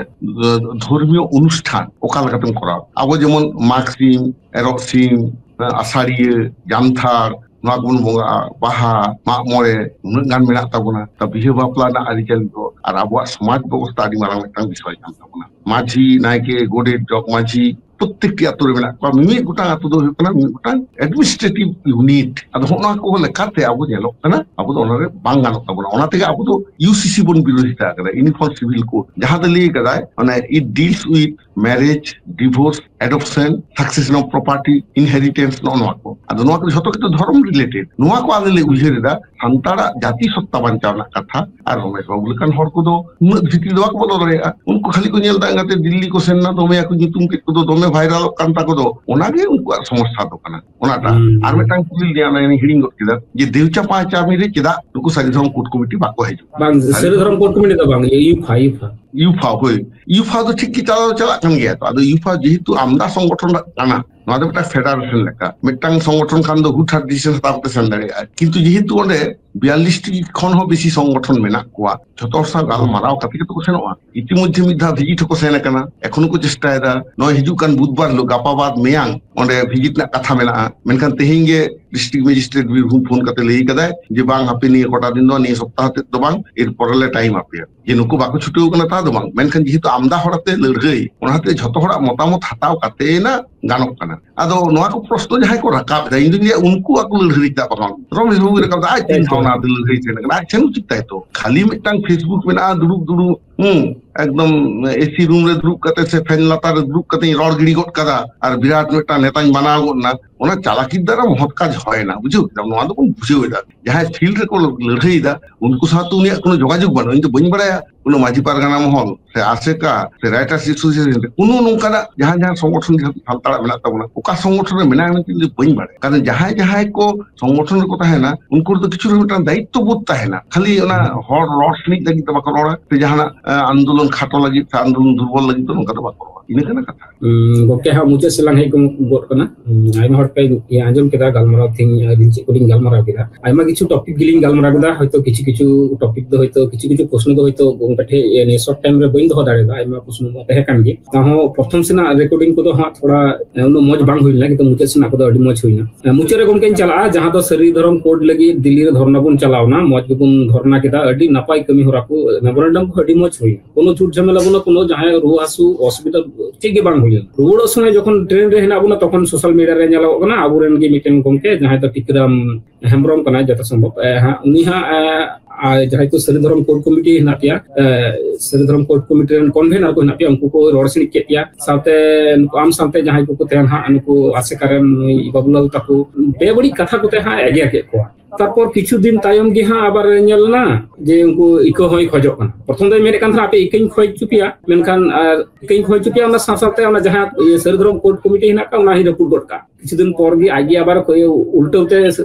ᱫᱷᱚᱨᱢᱤᱭᱚ ᱚᱱᱩᱥᱴᱷᱟᱱ ᱚᱠᱟ ᱞᱮᱠᱟᱛᱮᱢ ᱠᱚᱨᱟᱣ᱾ ᱟᱵᱚ ᱡᱮᱢᱚᱱ ᱢᱟᱜᱽ ᱥᱤᱢ, ᱮᱨᱚᱜ ᱥᱤᱢ, ᱟᱥᱟᱲᱤᱭᱟᱹ, ᱡᱟᱱᱛᱷᱟᱲ, ᱱᱚᱣᱟ ᱠᱚᱵᱚᱱ ᱵᱚᱸᱜᱟᱜᱼᱟ, ᱵᱟᱦᱟ, ᱢᱟᱜ ᱢᱚᱬᱮ, ᱩᱱᱟᱹᱜ ᱜᱟᱱ ᱢᱮᱱᱟᱜ ᱛᱟᱵᱚᱱᱟ᱾ ᱛᱚ ᱵᱤᱦᱟᱹ ᱵᱟᱯᱞᱟ ᱨᱮᱱᱟᱜ ᱟᱹᱨᱤᱪᱟᱹᱞᱤ ᱫᱚ ᱟᱨ ᱟᱵᱚᱣᱟᱜ ᱥᱚᱢᱟᱡᱽ ᱵᱮᱵᱚᱥᱛᱷᱟ ᱟᱹᱰᱤ ᱢᱟᱨᱟᱝ ᱢᱤᱫᱴᱟᱝ ᱵᱤᱥᱚᱭ ᱠᱟᱱ ᱛᱟᱵᱚᱱᱟ᱾ ᱢᱟᱹᱡᱷᱤ, ᱱᱟᱭᱠᱮ, ᱜᱚᱰᱮᱛ, ᱡᱚᱜᱽ ᱢᱟᱹᱡᱷᱤ, ᱯᱨᱚᱛᱮᱠᱴᱤ ᱟᱛᱳ ᱨᱮ ᱢᱮᱱᱟᱜ ᱠᱚᱣᱟ᱾ ᱢᱤᱢᱤᱫ ᱜᱚᱴᱟᱝ ᱟᱛᱳ ᱫᱚ ᱦᱩᱭᱩᱜ ᱠᱟᱱᱟ ᱢᱤᱢᱤᱫ ᱜᱚᱴᱟᱝ ᱮᱰᱢᱤᱱᱤᱥᱴᱨᱮᱴᱤᱵᱷ ᱤᱭᱩᱱᱤᱴ᱾ ᱟᱫᱚ ᱦᱚᱸᱜᱼᱚ ᱱᱚᱣᱟ ᱠᱚ ᱞᱮᱠᱟᱛᱮ ᱟᱵᱚ ᱧᱮᱞᱚᱜ ᱠᱟᱱᱟ, ᱟᱵᱚ ᱫᱚ ᱚᱱᱟᱨᱮ ᱵᱟᱝ ᱜᱟᱱᱚᱜ ᱛᱟᱵᱚᱱᱟ᱾ ᱚᱱᱟ ᱛᱮᱜᱮ ᱟᱵᱚ ᱫᱚ ᱤᱭᱩ ᱥᱤ ᱥᱤ ᱵᱚᱱ ᱵᱤᱨᱳᱫᱷᱤᱛᱟ ᱟᱠᱟᱫᱟ, ᱤᱭᱩᱱᱤᱯᱷᱚᱨᱢ ᱥᱤᱵᱷᱤᱞ ᱠᱳᱰ, ᱡᱟᱦᱟᱸ ᱫᱚ ᱞᱟᱹᱭ ᱠᱟᱫᱟᱭ, ᱢᱟᱱᱮ, it deals with marriage, divorce, adoption, succession of property, inheritance, ᱱᱚᱜᱼᱚ ᱱᱚᱣᱟ ᱠᱚ᱾ ᱟᱫᱚ ᱱᱚᱣᱟ ᱠᱚ ᱡᱷᱚᱛᱚ ᱜᱮᱛᱚ ᱫᱷᱚᱨᱚᱢ ᱨᱤᱞᱮᱴᱮᱰ᱾ ᱱᱚᱣᱟ ᱠᱚ ᱟᱞᱮ ᱞᱮ ᱩᱭᱦᱟᱹᱨ ᱮᱫᱟ, ᱥᱟᱱᱛᱟᱲᱟᱜ ᱡᱟᱹᱛᱤ ᱥᱚᱛᱛᱟ ᱵᱟᱧᱪᱟᱣ ᱨᱮᱱᱟᱜ ᱠᱟᱛᱷᱟ᱾ ᱟᱨ ᱨᱚᱢᱮᱥ ᱵᱟᱵᱩ ᱞᱮᱠᱟᱱ ᱦᱚᱲ ᱠᱚᱫᱚ ᱩᱱᱟᱹᱜ ᱵᱷᱤᱛᱤᱨ ᱫᱚ ᱵᱟᱠᱚ ᱵᱚᱞᱚ ᱫᱟᱲᱮᱭᱟᱜᱼᱟ᱾ ᱩᱱᱠᱩ ᱠᱷᱟᱹᱞᱤ ᱠᱚ ᱧᱮᱞ ᱮᱫᱟ, ᱮᱸᱜᱟᱛᱮ ᱫᱤᱞᱞᱤ ᱠᱚ ᱥᱮᱱ ᱮᱱᱟ, ᱫᱚᱢᱮ ᱟᱠᱚ ᱧᱩᱛᱩᱢ ᱠᱮᱫ ᱠᱚᱫᱚ, ᱫᱚᱢᱮ ᱵᱷᱟᱭᱨᱟᱞᱚᱜ ᱠᱟᱱ ᱛᱟᱠᱚ ᱫᱚ, ᱚᱱᱟᱜᱮ ᱩᱱᱠᱩᱣᱟᱜ ᱥᱚᱢᱚᱥᱥᱟ ᱫᱚ ᱠᱟᱱᱟ᱾ ᱚᱱᱟᱴᱟᱜ᱾ ᱦᱩᱸ᱾ ᱟᱨ ᱢᱤᱫᱴᱟᱝ ᱠᱩᱞᱤ ᱞᱤᱧᱟ, ᱚᱱᱟ ᱦᱤᱲᱤᱧ ᱜᱚᱫ ᱠᱮᱫᱟ, ᱡᱮ ᱫᱮᱣᱪᱟ ᱯᱟᱸᱪᱟᱢᱤ ᱨᱮ ᱪᱮᱫᱟᱜ ᱱᱩᱠᱩ ᱥᱟᱹᱨᱤ ᱫᱷᱚᱨᱚᱢ ᱠᱳᱰ ᱠᱚᱢᱤᱴᱤ ᱵᱟᱠᱚ ᱦᱤᱡᱩᱜᱼᱟ? ᱵᱟᱝ, ᱥᱟᱹᱨᱤ ᱫᱷᱚᱨᱚᱢ ᱠᱳᱰ ᱠᱚᱢᱤᱴᱤ ᱫᱚ ᱵᱟᱝ, ᱤᱭᱩᱯᱷᱟ, ᱤᱭᱩᱯᱷᱟ᱾ ᱤᱭᱩᱯᱷᱟ, ᱦᱳᱭ, ᱤᱭᱩᱯᱷᱟ ᱫᱚ ᱴᱷᱤᱠ ᱜᱮ ᱪᱟᱞᱟᱣ ᱪᱟᱞᱟᱜ ᱠᱟᱱ ᱜᱮᱭᱟ ᱛᱚ᱾ ᱟᱫᱚ ᱤᱭᱩᱯᱷᱟ ᱡᱮᱦᱮᱛᱩ ᱟᱢᱫᱟ ᱥᱚᱝᱜᱚᱴᱷᱚᱱ ᱠᱟᱱᱟ, ᱱᱚᱣᱟ ᱫᱚ ᱢᱤᱫᱴᱟᱝ ᱯᱷᱮᱰᱟᱨᱮᱥᱚᱱ ᱞᱮᱠᱟ, ᱢᱤᱫᱴᱟᱝ ᱥᱚᱝᱜᱚᱴᱷᱚᱱ ᱠᱷᱟᱱ ᱫᱚ ᱦᱩᱴᱦᱟᱴ ᱰᱤᱥᱤᱥᱚᱱ ᱦᱟᱛᱟᱣ ᱠᱟᱛᱮ ᱥᱮᱱ ᱫᱟᱲᱮᱭᱟᱜᱼᱟ᱾ ᱠᱤᱱᱛᱩ ᱡᱮᱦᱮᱛᱩ ᱚᱸᱰᱮ ᱵᱤᱭᱟᱞᱞᱤᱥ ᱴᱤ ᱠᱷᱚᱱ ᱦᱚᱸ ᱵᱮᱥᱤ ᱥᱚᱝᱜᱚᱴᱷᱚᱱ ᱢᱮᱱᱟᱜ ᱠᱚᱣᱟ, ᱡᱷᱚᱛᱚ ᱦᱚᱲ ᱥᱟᱶ ᱜᱟᱞᱢᱟᱨᱟᱣ ᱠᱟᱛᱮ ᱜᱮᱛᱚ ᱠᱚ ᱥᱮᱱᱚᱜᱼᱟ᱾ ᱤᱛᱤᱢᱚᱫᱽᱫᱷᱮ ᱢᱤᱫ ᱫᱷᱟᱣ ᱵᱷᱤᱡᱤᱴ ᱦᱚᱸᱠᱚ ᱥᱮᱱ ᱟᱠᱟᱱᱟ, ᱮᱠᱷᱚᱱᱳ ᱠᱚ ᱪᱮᱥᱴᱟᱭᱮᱫᱟ᱾ ᱱᱚᱜᱼᱚᱭ ᱦᱤᱡᱩᱜ ᱠᱟᱱ ᱵᱩᱫᱷᱵᱟᱨ ᱦᱤᱞᱳᱜ, ᱜᱟᱯᱟ ᱵᱟᱫ ᱢᱮᱭᱟᱝ, ᱚᱸᱰᱮ ᱵᱷᱤᱡᱤᱴ ᱨᱮᱱᱟᱜ ᱠᱟᱛᱷᱟ ᱢᱮᱱᱟᱜᱼᱟ᱾ ᱢᱮᱱᱠᱷᱟᱱ ᱛᱮᱦᱮᱧ ᱜᱮ ᱰᱤᱥᱴᱨᱤᱠᱴ ᱢᱮᱡᱤᱥᱴᱨᱮᱴ ᱵᱤᱨᱵᱷᱩᱢ ᱯᱷᱳᱱ ᱠᱟᱛᱮ ᱞᱟᱹᱭ ᱠᱟᱫᱟᱭ ᱡᱮ, "ᱵᱟᱝ, ᱦᱟᱯᱮ ᱱᱤᱭᱟᱹ ᱠᱚᱴᱟ ᱫᱤᱱ ᱫᱚ, ᱱᱤᱭᱟᱹ ᱥᱚᱯᱛᱟᱦᱚ ᱛᱮᱫ ᱫᱚ ᱵᱟᱝ, ᱮᱨ ᱯᱚᱨᱮ ᱞᱮ ᱴᱟᱭᱤᱢ ᱟᱯᱮᱭᱟ᱾" ᱡᱮ ᱱᱩᱠᱩ ᱵᱟᱠᱚ ᱪᱷᱩᱴᱟᱹᱣ ᱠᱟᱱᱟ ᱛᱟ ᱫᱚ ᱵᱟᱝ, ᱢᱮᱱᱠᱷᱟᱱ ᱡᱮᱦᱮᱛᱩ ᱟᱢᱫᱟ ᱦᱚᱲ ᱟᱛᱮ ᱞᱟᱹᱲᱦᱟᱹᱭ, ᱚᱱᱟ ᱦᱚᱛᱮ ᱡᱷᱚᱛᱚ ᱦᱚᱲᱟᱜ ᱢᱚᱛᱟᱢᱚᱛ ᱦᱟᱛᱟᱣ ᱠᱟᱛᱮ ᱱᱟ ᱜᱟᱱᱚᱜ ᱠᱟᱱᱟ᱾ ᱟᱫᱚ ᱱᱚᱣᱟ ᱠᱚ ᱯᱨᱚᱥᱱᱚ ᱡᱟᱦᱟᱸᱭ ᱠᱚ ᱨᱟᱠᱟᱵ ᱮᱫᱟ, ᱤᱧ ᱫᱩᱧ ᱞᱟᱹᱭᱟ ᱩᱱᱠᱩᱣᱟᱜ ᱠᱚ ᱞᱟᱹᱲᱦᱟᱹᱭ ᱫᱟ ᱠᱚ ᱵᱟᱝ᱾ ᱨᱚᱢᱮᱥ ᱵᱟᱵᱩ ᱨᱟᱠᱟᱵ ᱮᱫᱟ, ᱟᱡ ᱛᱤᱱ ᱫᱷᱟᱣ ᱚᱱᱟ ᱞᱟᱹᱲᱦᱟᱹᱭ ᱥᱮᱱ ᱠᱟᱱᱟ, ᱟᱡ ᱥᱮᱱ ᱩᱪᱤᱛ ᱛᱟᱭ ᱛᱚ᱾ ᱠᱷᱟᱹᱞᱤ ᱢᱤᱫᱴᱟᱝ Facebook ᱢᱮᱱᱟᱜᱼᱟ, ᱫᱩᱲᱩᱵ ᱫᱩᱲᱩᱵ, ᱦᱩᱸ, ᱮᱠᱫᱚᱢ ᱮ ᱥᱤ ᱨᱩᱢ ᱨᱮ ᱫᱩᱲᱩᱵ ᱠᱟᱛᱮ ᱥᱮ ᱯᱷᱮᱱ ᱞᱟᱛᱟᱨ ᱨᱮ ᱫᱩᱲᱩᱵ ᱠᱟᱛᱮ ᱨᱚᱲ ᱜᱤᱰᱤ ᱜᱚᱫ ᱠᱟᱫᱟ ᱟᱨ ᱵᱤᱨᱟᱴ ᱢᱤᱫᱴᱟᱝ ᱱᱮᱛᱟᱧ ᱵᱮᱱᱟᱣ ᱜᱚᱫ ᱱᱟ, ᱚᱱᱟ ᱪᱟᱞᱟᱠᱤᱨ ᱫᱟᱨᱟ ᱢᱚᱦᱚᱛ ᱠᱟᱡᱽ ᱦᱚᱭ ᱱᱟ, ᱵᱩᱡᱷᱟᱹᱣ ᱠᱮᱫᱟᱢ? ᱱᱚᱣᱟ ᱫᱚᱵᱚᱱ ᱵᱩᱡᱷᱟᱹᱣ ᱮᱫᱟ᱾ ᱡᱟᱦᱟᱸᱭ ᱯᱷᱤᱞᱰ ᱨᱮᱠᱚ ᱞᱟᱹᱲᱦᱟᱹᱭ ᱮᱫᱟ, ᱩᱱᱠᱩ ᱥᱟᱶᱛᱮ ᱩᱱᱤᱭᱟᱜ ᱠᱳᱱᱳ ᱡᱳᱜᱟᱡᱳᱜᱽ ᱵᱟᱹᱱᱩᱜᱼᱟ᱾ ᱤᱧ ᱫᱚ ᱵᱟᱹᱧ ᱵᱟᱲᱟᱭᱟ ᱠᱳᱱᱳ ᱢᱟᱹᱡᱷᱤ ᱯᱟᱨᱜᱟᱱᱟ ᱢᱚᱦᱚᱞ ᱥᱮ ᱟᱥᱮᱠᱟ ᱥᱮ ᱨᱟᱭᱴᱟᱨᱥ ᱮᱥᱳᱥᱤᱭᱮᱥᱚᱱ ᱨᱮ ᱠᱳᱱᱳ ᱱᱚᱝᱠᱟᱱᱟᱜ ᱡᱟᱦᱟᱸ ᱡᱟᱦᱟᱸ ᱥᱚᱝᱜᱚᱴᱷᱚᱱ ᱡᱟᱦᱟᱸ ᱥᱟᱱᱛᱟᱲᱟᱜ ᱢᱮᱱᱟᱜ ᱛᱟᱵᱚᱱᱟ, ᱚᱠᱟ ᱥᱚᱝᱜᱚᱴᱷᱚᱱ ᱨᱮ ᱢᱮᱱᱟᱜᱼᱟ ᱢᱮᱱᱛᱮ ᱤᱧ ᱫᱚ ᱵᱟᱹᱧ ᱵᱟᱲᱟᱭᱟ᱾ ᱠᱟᱨᱚᱱ ᱡᱟᱦᱟᱸᱭ ᱡᱟᱦᱟᱸᱭ ᱠᱚ ᱥᱚᱝᱜᱚᱴᱷᱚᱱ ᱨᱮᱠᱚ ᱛᱟᱦᱮᱱᱟ, ᱩᱱᱠᱩ ᱫᱚ ᱠᱤᱪᱷᱩ ᱨᱮ ᱢᱤᱫᱴᱟᱝ ᱫᱟᱭᱤᱛᱛᱚ ᱵᱳᱫᱷ ᱛᱟᱦᱮᱱᱟ᱾ ᱠᱷᱟᱹᱞᱤ ᱚᱱᱟ ᱦᱚᱲ ᱨᱚᱲ ᱥᱤᱬᱤᱡ ᱞᱟᱹᱜᱤᱫ ᱫᱚ ᱵᱟᱠᱚ ᱨᱚᱲᱟ, ᱥᱮ ᱡᱟᱦᱟᱱᱟᱜ ᱟᱱᱫᱳᱞᱚᱱ ᱠᱷᱟᱴᱚ ᱞᱟᱹᱜᱤᱫ ᱥᱮ ᱟᱱᱫᱳᱞᱚᱱ ᱫᱩᱨᱵᱚᱞ ᱞᱟᱹᱜᱤᱫ ᱫᱚ ᱱᱚᱝᱠᱟ ᱫᱚ ᱵᱟᱠᱚ ᱨᱚᱲᱟ᱾ ᱤᱱᱟᱹ ᱠᱟᱱᱟ ᱠᱟᱛᱷᱟ᱾ ᱜᱚᱝᱠᱮ, ᱦᱟᱸᱜ ᱢᱩᱪᱟᱹᱫ ᱥᱮᱫ ᱞᱟᱝ ᱦᱮᱡ ᱜᱚᱫ ᱠᱟᱱᱟ᱾ ᱟᱭᱢᱟ ᱦᱚᱲ ᱯᱮ ᱟᱸᱡᱚᱢ ᱠᱮᱫᱟ ᱜᱟᱞᱢᱟᱨᱟᱣ, ᱛᱮᱦᱮᱧ ᱟᱹᱰᱤ ᱪᱮᱫ ᱠᱚᱞᱤᱧ ᱜᱟᱞᱢᱟᱨᱟᱣ ᱠᱮᱫᱟ᱾ ᱟᱭᱢᱟ ᱠᱤᱪᱷᱩ ᱴᱚᱯᱤᱠ ᱜᱮᱞᱤᱧ ᱜᱟᱞᱢᱟᱨᱟᱣ ᱠᱮᱫᱟ, ᱦᱚᱭᱛᱳ ᱠᱤᱪᱷᱩ ᱠᱤᱪᱷᱩ ᱴᱚᱯᱤᱠ ᱫᱚ ᱦᱚᱭᱛᱳ ᱠᱤᱪᱷᱩ ᱠᱤᱪᱷᱩ ᱯᱨᱚᱥᱱᱚ ᱫᱚ ᱦᱚᱭᱛᱳ ᱜᱚᱝᱠᱮ ᱴᱷᱮᱡ ᱱᱤᱭᱟᱹ ᱥᱚᱨᱴ ᱴᱟᱭᱤᱢ ᱨᱮ ᱵᱟᱹᱧ ᱫᱚᱦᱚ ᱫᱟᱲᱮᱭᱟᱫᱟ, ᱟᱭᱢᱟ ᱯᱨᱚᱥᱱᱚ ᱢᱟ ᱛᱟᱦᱮᱸ ᱠᱟᱱ ᱜᱮ᱾ ᱛᱟᱦᱚᱸ ᱯᱨᱚᱛᱷᱚᱢ ᱥᱮᱱᱟᱜ ᱨᱮᱠᱚᱨᱰᱤᱝ ᱠᱚᱫᱚ ᱦᱟᱸᱜ ᱛᱷᱚᱲᱟ ᱩᱱᱟᱹᱜ ᱢᱚᱡᱽ ᱵᱟᱝ ᱦᱩᱭ ᱞᱮᱱᱟ, ᱠᱤᱱᱛᱩ ᱢᱩᱪᱟᱹᱫ ᱥᱮᱱᱟᱜ ᱠᱚᱫᱚ ᱟᱹᱰᱤ ᱢᱚᱡᱽ ᱦᱩᱭᱱᱟ᱾ ᱢᱩᱪᱟᱹᱫ ᱨᱮ ᱜᱚᱝᱠᱮᱧ ᱪᱟᱞᱟᱜᱼᱟ, ᱡᱟᱦᱟᱸ ᱫᱚ ᱥᱟᱹᱨᱤ ᱫᱷᱚᱨᱚᱢ ᱠᱳᱰ ᱞᱟᱹᱜᱤᱫ ᱫᱤᱞᱞᱤ ᱨᱮ ᱫᱷᱚᱨᱱᱟ ᱵᱚᱱ ᱪᱟᱞᱟᱣᱱᱟ, ᱢᱚᱡᱽ ᱜᱮᱵᱚᱱ ᱫᱷᱚᱨᱱᱟ ᱠᱮᱫᱟ, ᱟᱹᱰᱤ ᱱᱟᱯᱟᱭ ᱠᱟᱹᱢᱤ ᱦᱚᱨᱟ ᱠᱚ, ᱢᱮᱢᱳᱨᱮᱱᱰᱟᱢ ᱠᱚ ᱟᱹᱰᱤ ᱢᱚᱡᱽ ᱦᱩᱭᱱᱟ, ᱠᱳᱱᱳ ᱪᱷᱩᱴ ᱡᱷᱟᱢᱮᱞᱟ ᱵᱟᱹᱱᱩᱜᱼᱟ, ᱠᱳᱱᱳ ᱡᱟᱦᱟᱸᱭ ᱨᱩᱣᱟᱹ ᱦᱟᱹᱥᱩ ᱚᱥᱩᱵᱤᱫᱷᱟ ᱪᱮᱫ ᱜᱮ ᱵᱟᱝ ᱦᱩᱭ ᱞᱮᱱᱟ᱾ ᱨᱩᱣᱟᱹᱲᱚᱜ ᱥᱚᱢᱚᱭ ᱡᱚᱠᱷᱚᱱ ᱴᱨᱮᱱ ᱨᱮ ᱦᱮᱱᱟᱜ ᱵᱚᱱᱟ, ᱛᱚᱠᱷᱚᱱ ᱥᱳᱥᱟᱞ ᱢᱤᱰᱤᱭᱟ ᱨᱮ ᱧᱮᱞᱚᱜᱚᱜ ᱠᱟᱱᱟ ᱟᱵᱚᱨᱮᱱ ᱜᱮ ᱢᱤᱫᱴᱮᱱ ᱜᱚᱢᱠᱮ, ᱡᱟᱦᱟᱸᱭ ᱫᱚ ᱴᱤᱠᱨᱟᱢ ᱦᱮᱢᱵᱨᱚᱢ ᱠᱟᱱᱟᱭ ᱡᱚᱛᱷᱟᱛ ᱥᱚᱢᱵᱷᱚᱵ, ᱮ, ᱦᱟᱸᱜ, ᱩᱱᱤ ᱦᱟᱸᱜ, ᱮ, ᱟᱨ ᱡᱟᱦᱟᱸᱭ ᱠᱚ ᱥᱟᱹᱨᱤ ᱫᱷᱚᱨᱚᱢ ᱠᱳᱰ ᱠᱚᱢᱤᱴᱤ ᱦᱮᱱᱟᱜ ᱯᱮᱭᱟ, ᱮ, ᱥᱟᱹᱨᱤ ᱫᱷᱚᱨᱚᱢ ᱠᱳᱰ ᱠᱚᱢᱤᱴᱤ ᱨᱮᱱ ᱠᱚᱱᱵᱷᱮᱱᱟᱨ ᱠᱚ ᱦᱮᱱᱟᱜ ᱯᱮᱭᱟ, ᱩᱱᱠᱩ ᱠᱚ ᱨᱚᱲ ᱥᱤᱬᱤᱡ ᱠᱮᱫ ᱯᱮᱭᱟ, ᱥᱟᱶᱛᱮ ᱱᱩᱠᱩ ᱟᱢ ᱥᱟᱶᱛᱮ ᱡᱟᱦᱟᱸᱭ ᱠᱚᱠᱚ ᱛᱟᱦᱮᱱ ᱦᱟᱸᱜ, ᱱᱩᱠᱩ ᱟᱥᱮᱠᱟ ᱨᱮᱱ ᱱᱩᱭ ᱵᱟᱹᱵᱩᱞᱟᱞ ᱛᱟᱠᱚ ᱵᱮᱵᱟᱹᱲᱤᱡ ᱠᱟᱛᱷᱟ ᱠᱚᱛᱮ ᱦᱟᱸᱜ ᱮᱜᱮᱨ ᱠᱮᱫ ᱠᱚᱣᱟ᱾ ᱛᱟᱨᱯᱚᱨ ᱠᱤᱪᱷᱩ ᱫᱤᱱ ᱛᱟᱭᱚᱢ ᱜᱮ ᱦᱟᱸᱜ ᱟᱵᱟᱨ ᱧᱮᱞ ᱮᱱᱟ ᱡᱮ ᱩᱱᱠᱩ ᱤᱠᱟᱹ ᱦᱚᱸᱭ ᱠᱷᱚᱡᱚᱜ ᱠᱟᱱᱟ᱾ ᱯᱨᱚᱛᱷᱚᱢ ᱫᱚᱭ ᱢᱮᱱᱮᱫ ᱠᱟᱱ ᱛᱟᱦᱮᱱᱟ, "ᱟᱯᱮ ᱤᱠᱟᱹᱧ ᱠᱷᱚᱡ ᱦᱚᱪᱚ ᱯᱮᱭᱟ", ᱢᱮᱱᱠᱷᱟᱱ ᱟᱨ ᱤᱠᱟᱹᱧ ᱠᱷᱚᱡ ᱦᱚᱪᱚ ᱯᱮᱭᱟ, ᱚᱱᱟ ᱥᱟᱶ ᱥᱟᱶᱛᱮ ᱚᱱᱟ ᱡᱟᱦᱟᱸ ᱤᱭᱟᱹ ᱥᱟᱹᱨᱤ ᱫᱷᱚᱨᱚᱢ ᱠᱳᱰ ᱠᱚᱢᱤᱴᱤ ᱦᱮᱱᱟᱜ ᱠᱟᱜ, ᱚᱱᱟ ᱦᱚᱸᱭ ᱨᱟᱹᱯᱩᱫ ᱜᱚᱫ ᱠᱟᱜ᱾ ᱠᱤᱪᱷᱩ ᱫᱤᱱ ᱯᱚᱨ ᱜᱮ ᱟᱡ ᱜᱮ ᱟᱵᱟᱨ ᱠᱚ-, ᱩᱞᱴᱟᱹᱣ ᱛᱮ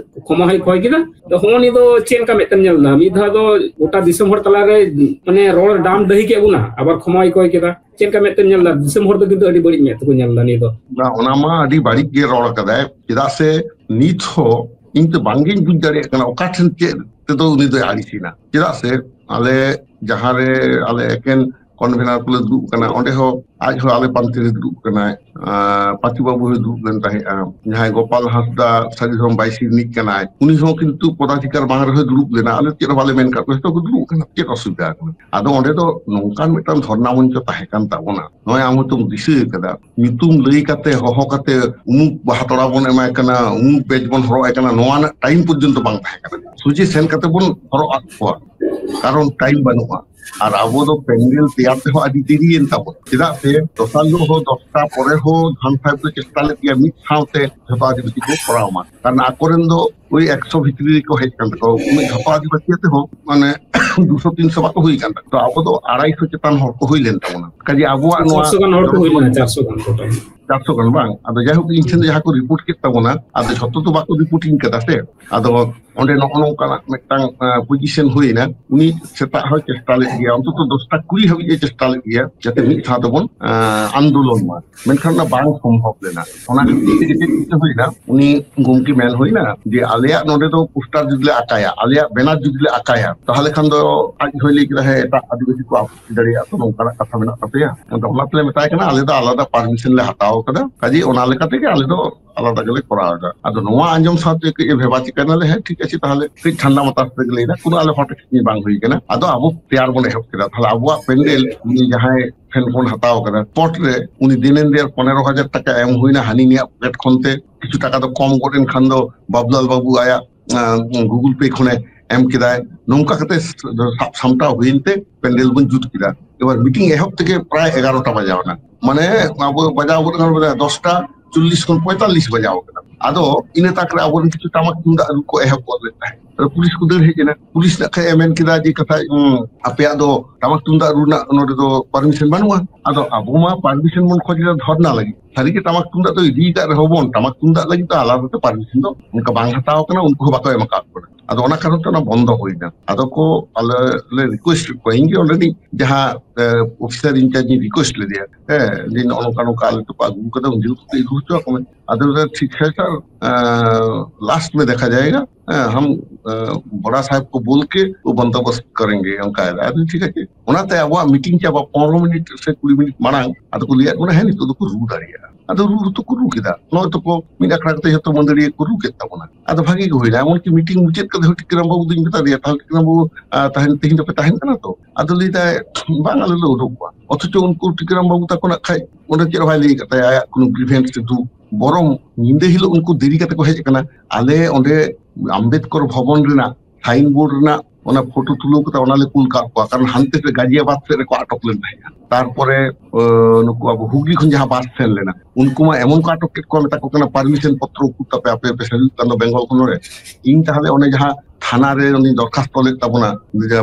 ᱠᱷᱚᱢᱟ ᱦᱚᱸᱭ ᱠᱷᱚᱭ ᱠᱮᱫᱟ᱾ ᱛᱚ ᱦᱚᱸᱜᱼᱚ ᱱᱤᱭᱟᱹ ᱫᱚ ᱪᱮᱫ ᱞᱮᱠᱟ ᱢᱮᱫ ᱛᱮᱢ ᱧᱮᱞ ᱮᱫᱟ? ᱢᱤᱫ ᱫᱷᱟᱣ ᱫᱚ ᱜᱚᱴᱟ ᱫᱤᱥᱚᱢ ᱦᱚᱲ ᱛᱟᱞᱟᱨᱮ ᱢᱟᱱᱮ ᱨᱚᱲ ᱰᱟᱢ ᱰᱟᱹᱦᱤ ᱠᱮᱫ ᱵᱚᱱᱟ, ᱟᱵᱟᱨ ᱠᱷᱚᱢᱟ ᱦᱚᱸᱭ ᱠᱷᱚᱭ ᱠᱮᱫᱟ᱾ ᱪᱮᱫ ᱞᱮᱠᱟ ᱢᱮᱫ ᱛᱮᱢ ᱧᱮᱞ ᱮᱫᱟ? ᱫᱤᱥᱚᱢ ᱦᱚᱲ ᱫᱚ ᱠᱤᱱᱛᱩ ᱟᱹᱰᱤ ᱵᱟᱹᱲᱤᱡ ᱢᱮᱫ ᱛᱮᱠᱚ ᱧᱮᱞ ᱮᱫᱟ ᱱᱤᱭᱟᱹ ᱫᱚ᱾ ᱵᱟᱝ, ᱚᱱᱟ ᱢᱟ ᱟᱹᱰᱤ ᱵᱟᱹᱲᱤᱡ ᱜᱮ ᱨᱚᱲ ᱠᱟᱫᱟᱭ᱾ ᱪᱮᱫᱟᱜ ᱥᱮ ᱱᱤᱛ ᱦᱚᱸ ᱤᱧ ᱫᱚ ᱵᱟᱝᱜᱤᱧ ᱵᱩᱡᱽ ᱫᱟᱲᱮᱭᱟᱜ ᱠᱟᱱᱟ ᱚᱠᱟ ᱴᱷᱮᱱ ᱪᱮᱫ ᱛᱮᱫᱚ ᱩᱱᱤ ᱫᱚᱭ ᱟᱹᱲᱤᱥᱮᱱᱟ᱾ ᱪᱮᱫᱟᱜ ᱥᱮ ᱟᱞᱮ ᱡᱟᱦᱟᱸᱨᱮ ᱟᱞᱮ ᱮᱠᱮᱱ ᱠᱚᱱᱵᱷᱮᱱᱟᱨ ᱠᱚᱞᱮ ᱫᱩᱲᱩᱵ ᱠᱟᱱᱟ, ᱚᱸᱰᱮ ᱦᱚᱸ ᱟᱡ ᱦᱚᱸ ᱟᱞᱮ ᱯᱟᱱᱛᱮ ᱨᱮ ᱫᱩᱲᱩᱵ ᱠᱟᱱᱟᱭ, ᱟᱨ ᱯᱟᱹᱛᱤ ᱵᱟᱹᱵᱩ ᱦᱚᱸᱭ ᱫᱩᱲᱩᱵ ᱞᱮᱱ ᱛᱟᱦᱮᱸᱫᱼᱟ, ᱡᱟᱦᱟᱸᱭ ᱜᱳᱯᱟᱞ ᱦᱟᱸᱥᱫᱟ ᱥᱟᱹᱨᱤ ᱫᱷᱚᱨᱚᱢ ᱵᱟᱭᱥᱤ ᱨᱤᱱᱤᱡ ᱠᱟᱱᱟᱭ, ᱩᱱᱤ ᱦᱚᱸ ᱠᱤᱱᱛᱩ ᱯᱚᱫᱟᱫᱷᱤᱠᱟᱨ ᱵᱟᱝ ᱨᱮᱦᱚᱸᱭ ᱫᱩᱲᱩᱵ ᱞᱮᱱᱟ᱾ ᱟᱞᱮ ᱪᱮᱫ ᱦᱚᱸ ᱵᱟᱞᱮ ᱢᱮᱱ ᱠᱟᱫ ᱠᱚᱣᱟ, ᱡᱚᱛᱚ ᱠᱚ ᱫᱩᱲᱩᱵ ᱠᱟᱱᱟ, ᱪᱮᱫ ᱚᱥᱩᱵᱤᱫᱷᱟ ᱠᱟᱱᱟ? ᱟᱫᱚ ᱚᱸᱰᱮ ᱫᱚ ᱱᱚᱝᱠᱟᱱ ᱢᱤᱫᱴᱟᱝ ᱫᱷᱚᱨᱱᱟ ᱢᱚᱧᱪᱚ ᱛᱟᱦᱮᱸ ᱠᱟᱱ ᱛᱟᱵᱚᱱᱟ, ᱱᱚᱜᱼᱚᱭ ᱟᱢ ᱦᱚᱭᱛᱳᱢ ᱫᱤᱥᱟᱹ ᱠᱟᱫᱟ, ᱧᱩᱛᱩᱢ ᱞᱟᱹᱭ ᱠᱟᱛᱮ ᱦᱚᱦᱚ ᱠᱟᱛᱮ ᱩᱢᱩᱠ ᱵᱟᱦᱟ ᱛᱚᱲᱟ ᱵᱚᱱ ᱮᱢᱟᱭ ᱠᱟᱱᱟ, ᱩᱢᱩᱠ ᱵᱮᱡᱽ ᱵᱚᱱ ᱦᱚᱨᱚᱜ ᱟᱭ ᱠᱟᱱᱟ, ᱱᱚᱣᱟ ᱨᱮᱱᱟᱜ ᱴᱟᱭᱤᱢ ᱯᱚᱨᱡᱚᱱᱛᱚ ᱵᱟᱝ ᱛᱟᱦᱮᱸ ᱠᱟᱱᱟ᱾ ᱥᱚᱡᱷᱮ ᱥᱮᱱ ᱠᱟᱛᱮ ᱵᱚᱱ ᱦᱚᱨᱚᱜ ᱟᱫ ᱠᱚᱣᱟ, ᱠᱟᱨᱚᱱ ᱴᱟᱭᱤᱢ ᱵᱟᱹᱱᱩᱜᱼᱟ᱾ ᱟᱨ ᱟᱵᱚ ᱫᱚ ᱯᱮᱱᱰᱮᱞ ᱛᱮᱭᱟᱨ ᱛᱮᱦᱚᱸ ᱟᱹᱰᱤ ᱫᱮᱨᱤᱭᱮᱱ ᱛᱟᱵᱚᱱᱟ, ᱪᱮᱫᱟᱜ ᱥᱮ ᱫᱚᱥᱟᱨ ᱦᱤᱞᱳᱜ ᱦᱚᱸ ᱫᱚᱥᱴᱟ ᱯᱚᱨᱮ ᱦᱚᱸ ᱫᱷᱟᱱ ᱥᱟᱦᱮᱵ ᱫᱚ ᱪᱮᱥᱴᱟ ᱞᱮᱫ ᱜᱮᱭᱟ ᱢᱤᱫ ᱥᱟᱶᱛᱮ ᱡᱷᱚᱛᱚ ᱟᱹᱫᱤᱵᱟᱹᱥᱤ ᱠᱚ ᱠᱚᱨᱟᱣ ᱢᱟ, ᱠᱟᱨᱚᱱ ᱟᱠᱚᱨᱮᱱ ᱫᱚ ᱳᱭ ᱮᱠᱥᱚ ᱵᱷᱤᱛᱨᱤ ᱨᱮᱠᱚ ᱦᱮᱡ ᱠᱟᱱ ᱛᱟᱠᱚᱣᱟ᱾ ᱩᱱᱟᱹᱜ ᱡᱷᱚᱛᱚ ᱟᱹᱫᱤᱵᱟᱹᱥᱤ ᱟᱛᱮ ᱦᱚᱸ ᱢᱟᱱᱮ ᱫᱩᱥᱚ ᱛᱤᱱᱥᱚ ᱵᱟᱠᱚ ᱦᱩᱭ ᱠᱟᱱ ᱛᱟᱠᱚᱣᱟ᱾ ᱛᱚ ᱟᱵᱚ ᱫᱚ ᱟᱲᱟᱭᱥᱚ ᱪᱮᱛᱟᱱ ᱦᱚᱲ ᱠᱚ ᱦᱩᱭ ᱞᱮᱱ ᱛᱟᱵᱚᱱᱟ᱾ ᱠᱟᱡᱮ ᱟᱵᱚᱣᱟᱜ ᱱᱚᱣᱟ ᱪᱟᱨᱥᱚ ᱜᱟᱱ ᱦᱚᱲ ᱠᱚ ᱦᱩᱭ ᱞᱮᱱᱟ, ᱪᱟᱨᱥᱚ ᱜᱟᱱ ᱴᱳᱴᱟᱞ᱾ ᱪᱟᱨᱥᱚ ᱜᱟᱱ ᱵᱟᱝ? ᱟᱫᱚ ᱡᱟᱭᱦᱳᱠ, ᱤᱧ ᱴᱷᱮᱱ ᱫᱚ ᱡᱟᱦᱟᱸ ᱠᱚ ᱨᱤᱯᱳᱨᱴ ᱠᱮᱫ ᱛᱟᱵᱚᱱᱟ, ᱟᱫᱚ ᱡᱷᱚᱛᱚ ᱫᱚ ᱵᱟᱠᱚ ᱨᱤᱯᱳᱨᱴᱤᱝ ᱠᱟᱫᱟ ᱥᱮ᱾ ᱟᱫᱚ ᱚᱸᱰᱮ ᱱᱚᱜᱼᱚ ᱱᱚᱝᱠᱟᱱᱟᱜ ᱢᱤᱫᱴᱟᱝ ᱯᱚᱡᱤᱥᱚᱱ ᱦᱩᱭᱱᱟ᱾ ᱩᱱᱤ ᱥᱮᱛᱟᱜ ᱦᱚᱸᱭ ᱪᱮᱥᱴᱟ ᱞᱮᱫ ᱜᱮᱭᱟ, ᱚᱱᱛᱚᱛᱚ ᱫᱚᱥᱴᱟ ᱠᱩᱲᱤ ᱦᱟᱹᱵᱤᱡ ᱮ ᱪᱮᱥᱴᱟ ᱞᱮᱫ ᱜᱮᱭᱭᱟ, ᱡᱟᱛᱮ ᱢᱤᱫ ᱥᱟᱶ ᱛᱮᱵᱚᱱ ᱟᱸ, ᱟᱱᱫᱳᱞᱚᱱ ᱢᱟ᱾ ᱢᱮᱱᱠᱷᱟᱱ ᱚᱱᱟ ᱵᱟᱝ ᱥᱚᱢᱵᱷᱚᱵ ᱞᱮᱱᱟ᱾ ᱚᱱᱟ ᱠᱷᱟᱹᱛᱤᱨ ᱛᱮ ᱪᱮᱫ ᱪᱤᱠᱟᱹ ᱦᱩᱭᱱᱟ, ᱩᱱᱤ ᱜᱚᱢᱠᱮ ᱢᱮᱱ ᱦᱩᱭᱱᱟ ᱡᱮ, "ᱟᱞᱮᱭᱟᱜ ᱱᱚᱰᱮ ᱫᱚ ᱯᱳᱥᱴᱟᱨ ᱡᱩᱫᱤ ᱞᱮ ᱟᱠᱟᱭᱟ, ᱟᱞᱮᱭᱟᱜ ᱵᱮᱱᱟᱨ ᱡᱩᱫᱤ ᱞᱮ ᱟᱠᱟᱭᱟ, ᱛᱟᱦᱚᱞᱮ ᱠᱷᱟᱱ ᱫᱚ ᱟᱡ ᱦᱚᱭ ᱞᱟᱹᱭ ᱠᱮᱫᱟ, 'ᱦᱮᱸ, ᱮᱴᱟᱜ ᱟᱹᱫᱤᱵᱟᱹᱥᱤ ᱠᱚ ᱟᱯᱚᱛᱛᱤ ᱫᱟᱲᱮᱭᱟᱜᱼᱟ ᱛᱚ, ᱱᱚᱝᱠᱟᱱᱟᱜ ᱠᱟᱛᱷᱟ ᱢᱮᱱᱟᱜ ᱛᱟᱯᱮᱭᱟ?' ᱟᱫᱚ ᱚᱱᱟ ᱛᱮᱞᱮ ᱢᱮᱛᱟᱭ ᱠᱟᱱᱟ, 'ᱟᱞᱮ ᱫᱚ ᱟᱞᱟᱫᱟ ᱯᱟᱨᱢᱤᱥᱚᱱ ᱞᱮ ᱦᱟᱛᱟᱣ ᱠᱟᱫᱟ, ᱠᱟᱡᱮ ᱚᱱᱟ ᱞᱮᱠᱟ ᱛᱮᱜᱮ ᱟᱞᱮ ᱫᱚ ᱟᱞᱟᱫᱟ ᱜᱮᱞᱮ ᱠᱚᱨᱟᱣ ᱮᱫᱟ.'" ᱟᱫᱚ ᱱᱚᱣᱟ ᱟᱸᱡᱚᱢ ᱥᱟᱶᱛᱮ ᱠᱟᱹᱡ ᱮ ᱵᱷᱮᱵᱟ ᱪᱤᱠᱟᱹᱭᱱᱟᱞᱮ, "ᱦᱮᱸ, ᱴᱷᱤᱠ ᱟᱪᱷᱮ, ᱛᱟᱦᱚᱞᱮ ᱠᱟᱹᱡ ᱴᱷᱟᱱᱰᱟ ᱢᱟᱛᱟᱥ ᱛᱮᱜᱮ ᱞᱟᱹᱭᱫᱟ, ᱠᱳᱱᱳ ᱟᱞᱮ ᱦᱚᱴᱮᱡ ᱵᱟᱝ ᱦᱩᱭ ᱠᱟᱱᱟ, ᱟᱫᱚ ᱟᱵᱚ ᱛᱮᱭᱟᱨ ᱵᱚᱱ ᱮᱦᱚᱵ ᱠᱮᱫᱟ᱾ ᱛᱟᱦᱚᱞᱮ ᱟᱵᱚᱣᱟᱜ ᱯᱮᱱᱰᱮᱞ ᱩᱱᱤ ᱡᱟᱦᱟᱸᱭ ᱴᱷᱮᱱ ᱵᱚᱱ ᱦᱟᱛᱟᱣ ᱠᱟᱫᱟ, ᱥᱯᱚᱴ ᱨᱮ ᱩᱱᱤ ᱫᱤᱱᱮᱱ ᱫᱤᱭᱟᱨ ᱯᱚᱱᱮᱨᱚ ᱦᱟᱡᱟᱨ ᱴᱟᱠᱟ ᱮᱢ ᱦᱩᱭᱱᱟ ᱦᱟᱹᱱᱤ ᱱᱤᱭᱟᱜ ᱯᱚᱠᱮᱴ ᱠᱷᱚᱱ ᱛᱮ, ᱠᱤᱪᱷᱩ ᱴᱟᱠᱟ ᱫᱚ ᱠᱚᱢ ᱜᱚᱫ ᱮᱱ ᱠᱷᱟᱱ ᱫᱚ ᱵᱟᱵᱩᱞᱟᱞ ᱵᱟᱵᱩ ᱟᱭᱟᱜ, ᱟᱸ, ᱜᱩᱜᱩᱞ ᱯᱮ ᱠᱷᱚᱱᱮ ᱮᱢ ᱠᱮᱫᱟᱭ᱾ ᱱᱚᱝᱠᱟ ᱠᱟᱛᱮ ᱥᱟᱵ ᱥᱟᱢᱴᱟᱣ ᱦᱩᱭᱮᱱ ᱛᱮ ᱯᱮᱱᱰᱮᱞ ᱵᱚᱱ ᱡᱩᱛ ᱠᱮᱫᱟ᱾ ᱮᱵᱟᱨ ᱢᱤᱴᱤᱝ ᱮᱦᱚᱵ ᱛᱮᱜᱮ ᱯᱨᱟᱭ ᱮᱜᱟᱨᱚᱴᱟ ᱵᱟᱡᱟᱣ ᱮᱱᱟ᱾ ᱢᱟᱱᱮ ᱟᱵᱚ ᱵᱟᱡᱟᱣ ᱜᱚᱫ ᱮᱱᱟ ᱫᱚᱥᱴᱟ ᱪᱚᱞᱞᱤᱥ ᱠᱷᱚᱱ ᱯᱚᱸᱭᱛᱟᱞᱞᱤᱥ ᱵᱟᱡᱟᱣ ᱠᱟᱱᱟ᱾ ᱟᱫᱚ ᱤᱱᱟᱹ ᱛᱟᱠ ᱨᱮ ᱟᱵᱚᱨᱮᱱ ᱠᱤᱪᱷᱩ ᱴᱟᱢᱟᱠ ᱛᱩᱢᱫᱟᱜ ᱨᱩ ᱠᱚ ᱮᱦᱚᱵ ᱜᱚᱫ ᱞᱮᱫ ᱛᱟᱦᱮᱸᱫ᱾ ᱟᱫᱚ ᱯᱩᱞᱤᱥ ᱠᱚ ᱫᱟᱹᱲ ᱦᱮᱡ ᱮᱱᱟ᱾ ᱯᱩᱞᱤᱥ ᱱᱟᱜ ᱠᱷᱟᱡ ᱮ ᱢᱮᱱ ᱠᱮᱫᱟ ᱡᱮ, ᱠᱟᱛᱷᱟ, ᱩᱸ, ᱟᱯᱮᱭᱟᱜ ᱫᱚ ᱴᱟᱢᱟᱠ ᱛᱩᱢᱫᱟᱜ ᱨᱩ ᱨᱮᱱᱟᱜ ᱱᱚᱰᱮ ᱫᱚ ᱯᱟᱨᱢᱤᱥᱚᱱ ᱵᱟᱹᱱᱩᱜᱼᱟ᱾ ᱟᱫᱚ ᱟᱵᱚ ᱢᱟ ᱯᱟᱨᱢᱤᱥᱚᱱ ᱵᱚᱱ ᱠᱷᱚᱡ ᱮᱫᱟ ᱫᱷᱚᱨᱱᱟ ᱞᱟᱹᱜᱤᱫ᱾ ᱥᱟᱹᱨᱤ ᱜᱮ ᱴᱟᱢᱟᱠ ᱛᱩᱢᱫᱟᱜ ᱫᱚ ᱤᱫᱤ ᱟᱠᱟᱫ ᱨᱮᱦᱚᱸ ᱵᱚᱱ, ᱴᱟᱢᱟᱠ ᱛᱩᱢᱫᱟᱜ ᱞᱟᱹᱜᱤᱫ ᱫᱚ ᱟᱞᱟᱫᱟ ᱛᱮ ᱯᱟᱨᱢᱤᱥᱚᱱ ᱫᱚ ᱚᱱᱠᱟ ᱵᱟᱝ ᱦᱟᱛᱟᱣ ᱠᱟᱱᱟ, ᱩᱱᱠᱩ ᱦᱚᱸ ᱵᱟᱠᱚ ᱮᱢ ᱟᱠᱟᱫ ᱵᱚᱱᱟ᱾ ᱟᱫᱚ ᱚᱱᱟ ᱠᱟᱨᱚᱱ ᱛᱮ ᱚᱱᱟ ᱵᱚᱱᱫᱚ ᱦᱩᱭᱱᱟ᱾ ᱟᱫᱚ ᱠᱚ, ᱟᱞᱮ ᱞᱮ ᱨᱤᱠᱩᱭᱮᱥᱴ ᱠᱚᱣᱟ, ᱤᱧ ᱜᱮ ᱚᱸᱰᱮᱱᱤᱡ ᱡᱟᱦᱟᱸ, ᱮ, ᱚᱯᱷᱤᱥᱟᱨ ᱤᱱᱪᱟᱨᱡᱽ ᱤᱧ ᱨᱤᱠᱩᱭᱮᱥᱴ ᱞᱮᱫᱮᱭᱟ, ᱦᱮᱸ, ᱡᱮ ᱱᱚᱜᱼᱚ ᱱᱚᱝᱠᱟ ᱱᱚᱝᱠᱟ ᱟᱞᱮ ᱫᱚᱠᱚ ᱟᱹᱜᱩ ᱠᱟᱫᱟ, ᱩᱱ ᱡᱚᱦᱚᱜ ᱠᱚ ᱤᱫᱤ ᱦᱚᱪᱚ ᱟᱠᱚ ᱢᱮ᱾ ᱟᱫᱚ ᱞᱟᱹᱭᱫᱟ, "ᱴᱷᱤᱠ ᱦᱮ ᱥᱟᱨ, ᱮ, ᱞᱟᱥᱴ ᱢᱮ ᱫᱮᱠᱷᱟ ᱡᱟᱭᱮᱜᱟ, ᱦᱮᱸ, ᱦᱟᱢ, ᱮ, ᱵᱚᱲᱟ ᱥᱟᱦᱮᱵ ᱠᱚ ᱵᱳᱞ ᱠᱮ ᱣᱳ ᱵᱚᱱᱫᱳᱵᱚᱥᱛ ᱠᱟᱨᱮᱝᱜᱮ," ᱚᱱᱠᱟᱭ ᱫᱟ᱾ ᱟᱫᱚ ᱴᱷᱤᱠ ᱟᱪᱷᱮ, ᱚᱱᱟᱛᱮ ᱟᱵᱚᱣᱟᱜ ᱢᱤᱴᱤᱝ ᱪᱟᱵᱟ ᱯᱚᱱᱨᱚ ᱢᱤᱱᱤᱴ ᱥᱮ ᱠᱩᱲᱤ ᱢᱤᱱᱤᱴ ᱢᱟᱲᱟᱝ ᱟᱫᱚ ᱠᱚ ᱞᱟᱹᱭᱟᱫ ᱵᱚᱱᱟ, "ᱦᱮᱸ, ᱱᱤᱛᱚᱜ ᱫᱚᱠᱚ ᱨᱩ ᱫᱟᱲᱮᱭᱟᱜᱼᱟ᱾" ᱟᱫᱚ ᱨᱩ ᱦᱚᱸᱛᱚ ᱠᱚ ᱨᱩ ᱠᱮᱫᱟ, ᱱᱚᱜᱼᱚᱭ ᱛᱚᱠᱚ ᱢᱤᱫ ᱟᱠᱷᱲᱟ ᱠᱟᱛᱮ ᱡᱚᱛᱚ ᱢᱟᱹᱫᱟᱹᱲᱤᱭᱟᱹ ᱠᱚ ᱨᱩ ᱠᱮᱫ ᱛᱟᱵᱚᱱᱟ᱾ ᱟᱫᱚ ᱵᱷᱟᱜᱤ ᱜᱮ ᱦᱩᱭᱱᱟ, ᱮᱢᱚᱱᱠᱤ ᱢᱤᱴᱤᱝ ᱢᱩᱪᱟᱹᱫ ᱠᱟᱛᱮ ᱦᱚᱸ ᱴᱤᱠᱟᱹᱨᱟᱢ ᱵᱟᱹᱵᱩ ᱫᱚᱧ ᱢᱮᱛᱟ ᱫᱮᱭᱟ, "ᱛᱟᱦᱞᱮ ᱴᱤᱠᱟᱹᱨᱟᱢ ᱵᱟᱹᱵᱩ, ᱟᱸ, ᱛᱟᱦᱮᱱ, ᱛᱮᱦᱮᱧ ᱫᱚᱯᱮ ᱛᱟᱦᱮᱱ ᱠᱟᱱᱟ ᱛᱚ?" ᱟᱫᱚ ᱞᱟᱹᱭ ᱫᱟᱭ, "ᱵᱟᱝ, ᱟᱞᱮ ᱞᱮ ᱩᱰᱩᱠ ᱠᱚᱣᱟ᱾" ᱚᱛᱷᱚᱪᱚ ᱩᱱᱠᱩ ᱴᱤᱠᱟᱹᱨᱟᱢ ᱵᱟᱹᱵᱩ ᱛᱟᱠᱚ ᱱᱟᱜ ᱠᱷᱟᱡ ᱚᱸᱰᱮ ᱪᱮᱫ ᱦᱚᱸ ᱵᱟᱭ ᱞᱟᱹᱭ ᱟᱠᱟᱫ ᱛᱟᱭᱟ ᱟᱭᱟᱜ ᱠᱳᱱᱳ ᱜᱨᱤᱵᱷᱮᱱᱥ ᱥᱮ ᱫᱩᱠ᱾ ᱵᱚᱨᱚᱝ ᱧᱤᱫᱟᱹ ᱦᱤᱞᱳᱜ ᱩᱱᱠᱩ ᱫᱮᱨᱤ ᱠᱟᱛᱮ ᱠᱚ ᱦᱮᱡ ᱟᱠᱟᱱᱟ᱾ ᱟᱞᱮ ᱚᱸᱰᱮ ᱟᱢᱵᱮᱫᱠᱚᱨ ᱵᱷᱚᱵᱚᱱ ᱨᱮᱱᱟᱜ ᱥᱟᱭᱤᱱ ᱵᱳᱨᱰ ᱨᱮᱱᱟᱜ ᱚᱱᱟ ᱯᱷᱳᱴᱳ ᱛᱩᱞᱟᱹᱣ ᱠᱟᱛᱮ ᱚᱱᱟ ᱞᱮ ᱠᱩᱞ ᱠᱟᱜ ᱠᱚᱣᱟ, ᱠᱟᱨᱚᱱ ᱦᱟᱱᱛᱮ ᱥᱮᱫ ᱜᱟᱡᱤᱭᱟᱵᱟᱫ ᱥᱮᱫ ᱨᱮᱠᱚ ᱟᱴᱚᱠ ᱞᱮᱱ ᱛᱟᱦᱮᱸᱫᱼᱟ᱾ ᱛᱟᱨᱯᱚᱨᱮ ᱱᱩᱠᱩ ᱟᱵᱚ ᱦᱩᱜᱽᱞᱤ ᱠᱷᱚᱱ ᱡᱟᱦᱟᱸ ᱵᱟᱥ ᱥᱮᱱ ᱞᱮᱱᱟ, ᱩᱱᱠᱩ ᱢᱟ ᱮᱢᱚᱱ ᱠᱚ ᱟᱴᱚᱠ ᱠᱮᱫ ᱠᱚᱣᱟ, ᱢᱮᱛᱟ ᱠᱚ ᱠᱟᱱᱟ ᱯᱟᱨᱢᱤᱥᱚᱱ ᱯᱚᱛᱨᱚ ᱩᱠᱩᱨ ᱛᱟᱯᱮ, ᱟᱯᱮ ᱯᱮ ᱥᱮᱱ ᱦᱩᱭᱩᱜ ᱠᱟᱱ ᱫᱚ ᱵᱮᱝᱜᱚᱞ ᱠᱷᱚᱱ ᱱᱚᱰᱮ᱾ ᱤᱧ ᱛᱟᱦᱞᱮ ᱚᱱᱮ ᱡᱟᱦᱟᱸ ᱛᱷᱟᱱᱟ ᱨᱮ ᱩᱱᱤ ᱫᱚᱨᱠᱷᱟᱥᱛᱚ ᱞᱮᱫ ᱛᱟᱵᱚᱱᱟ,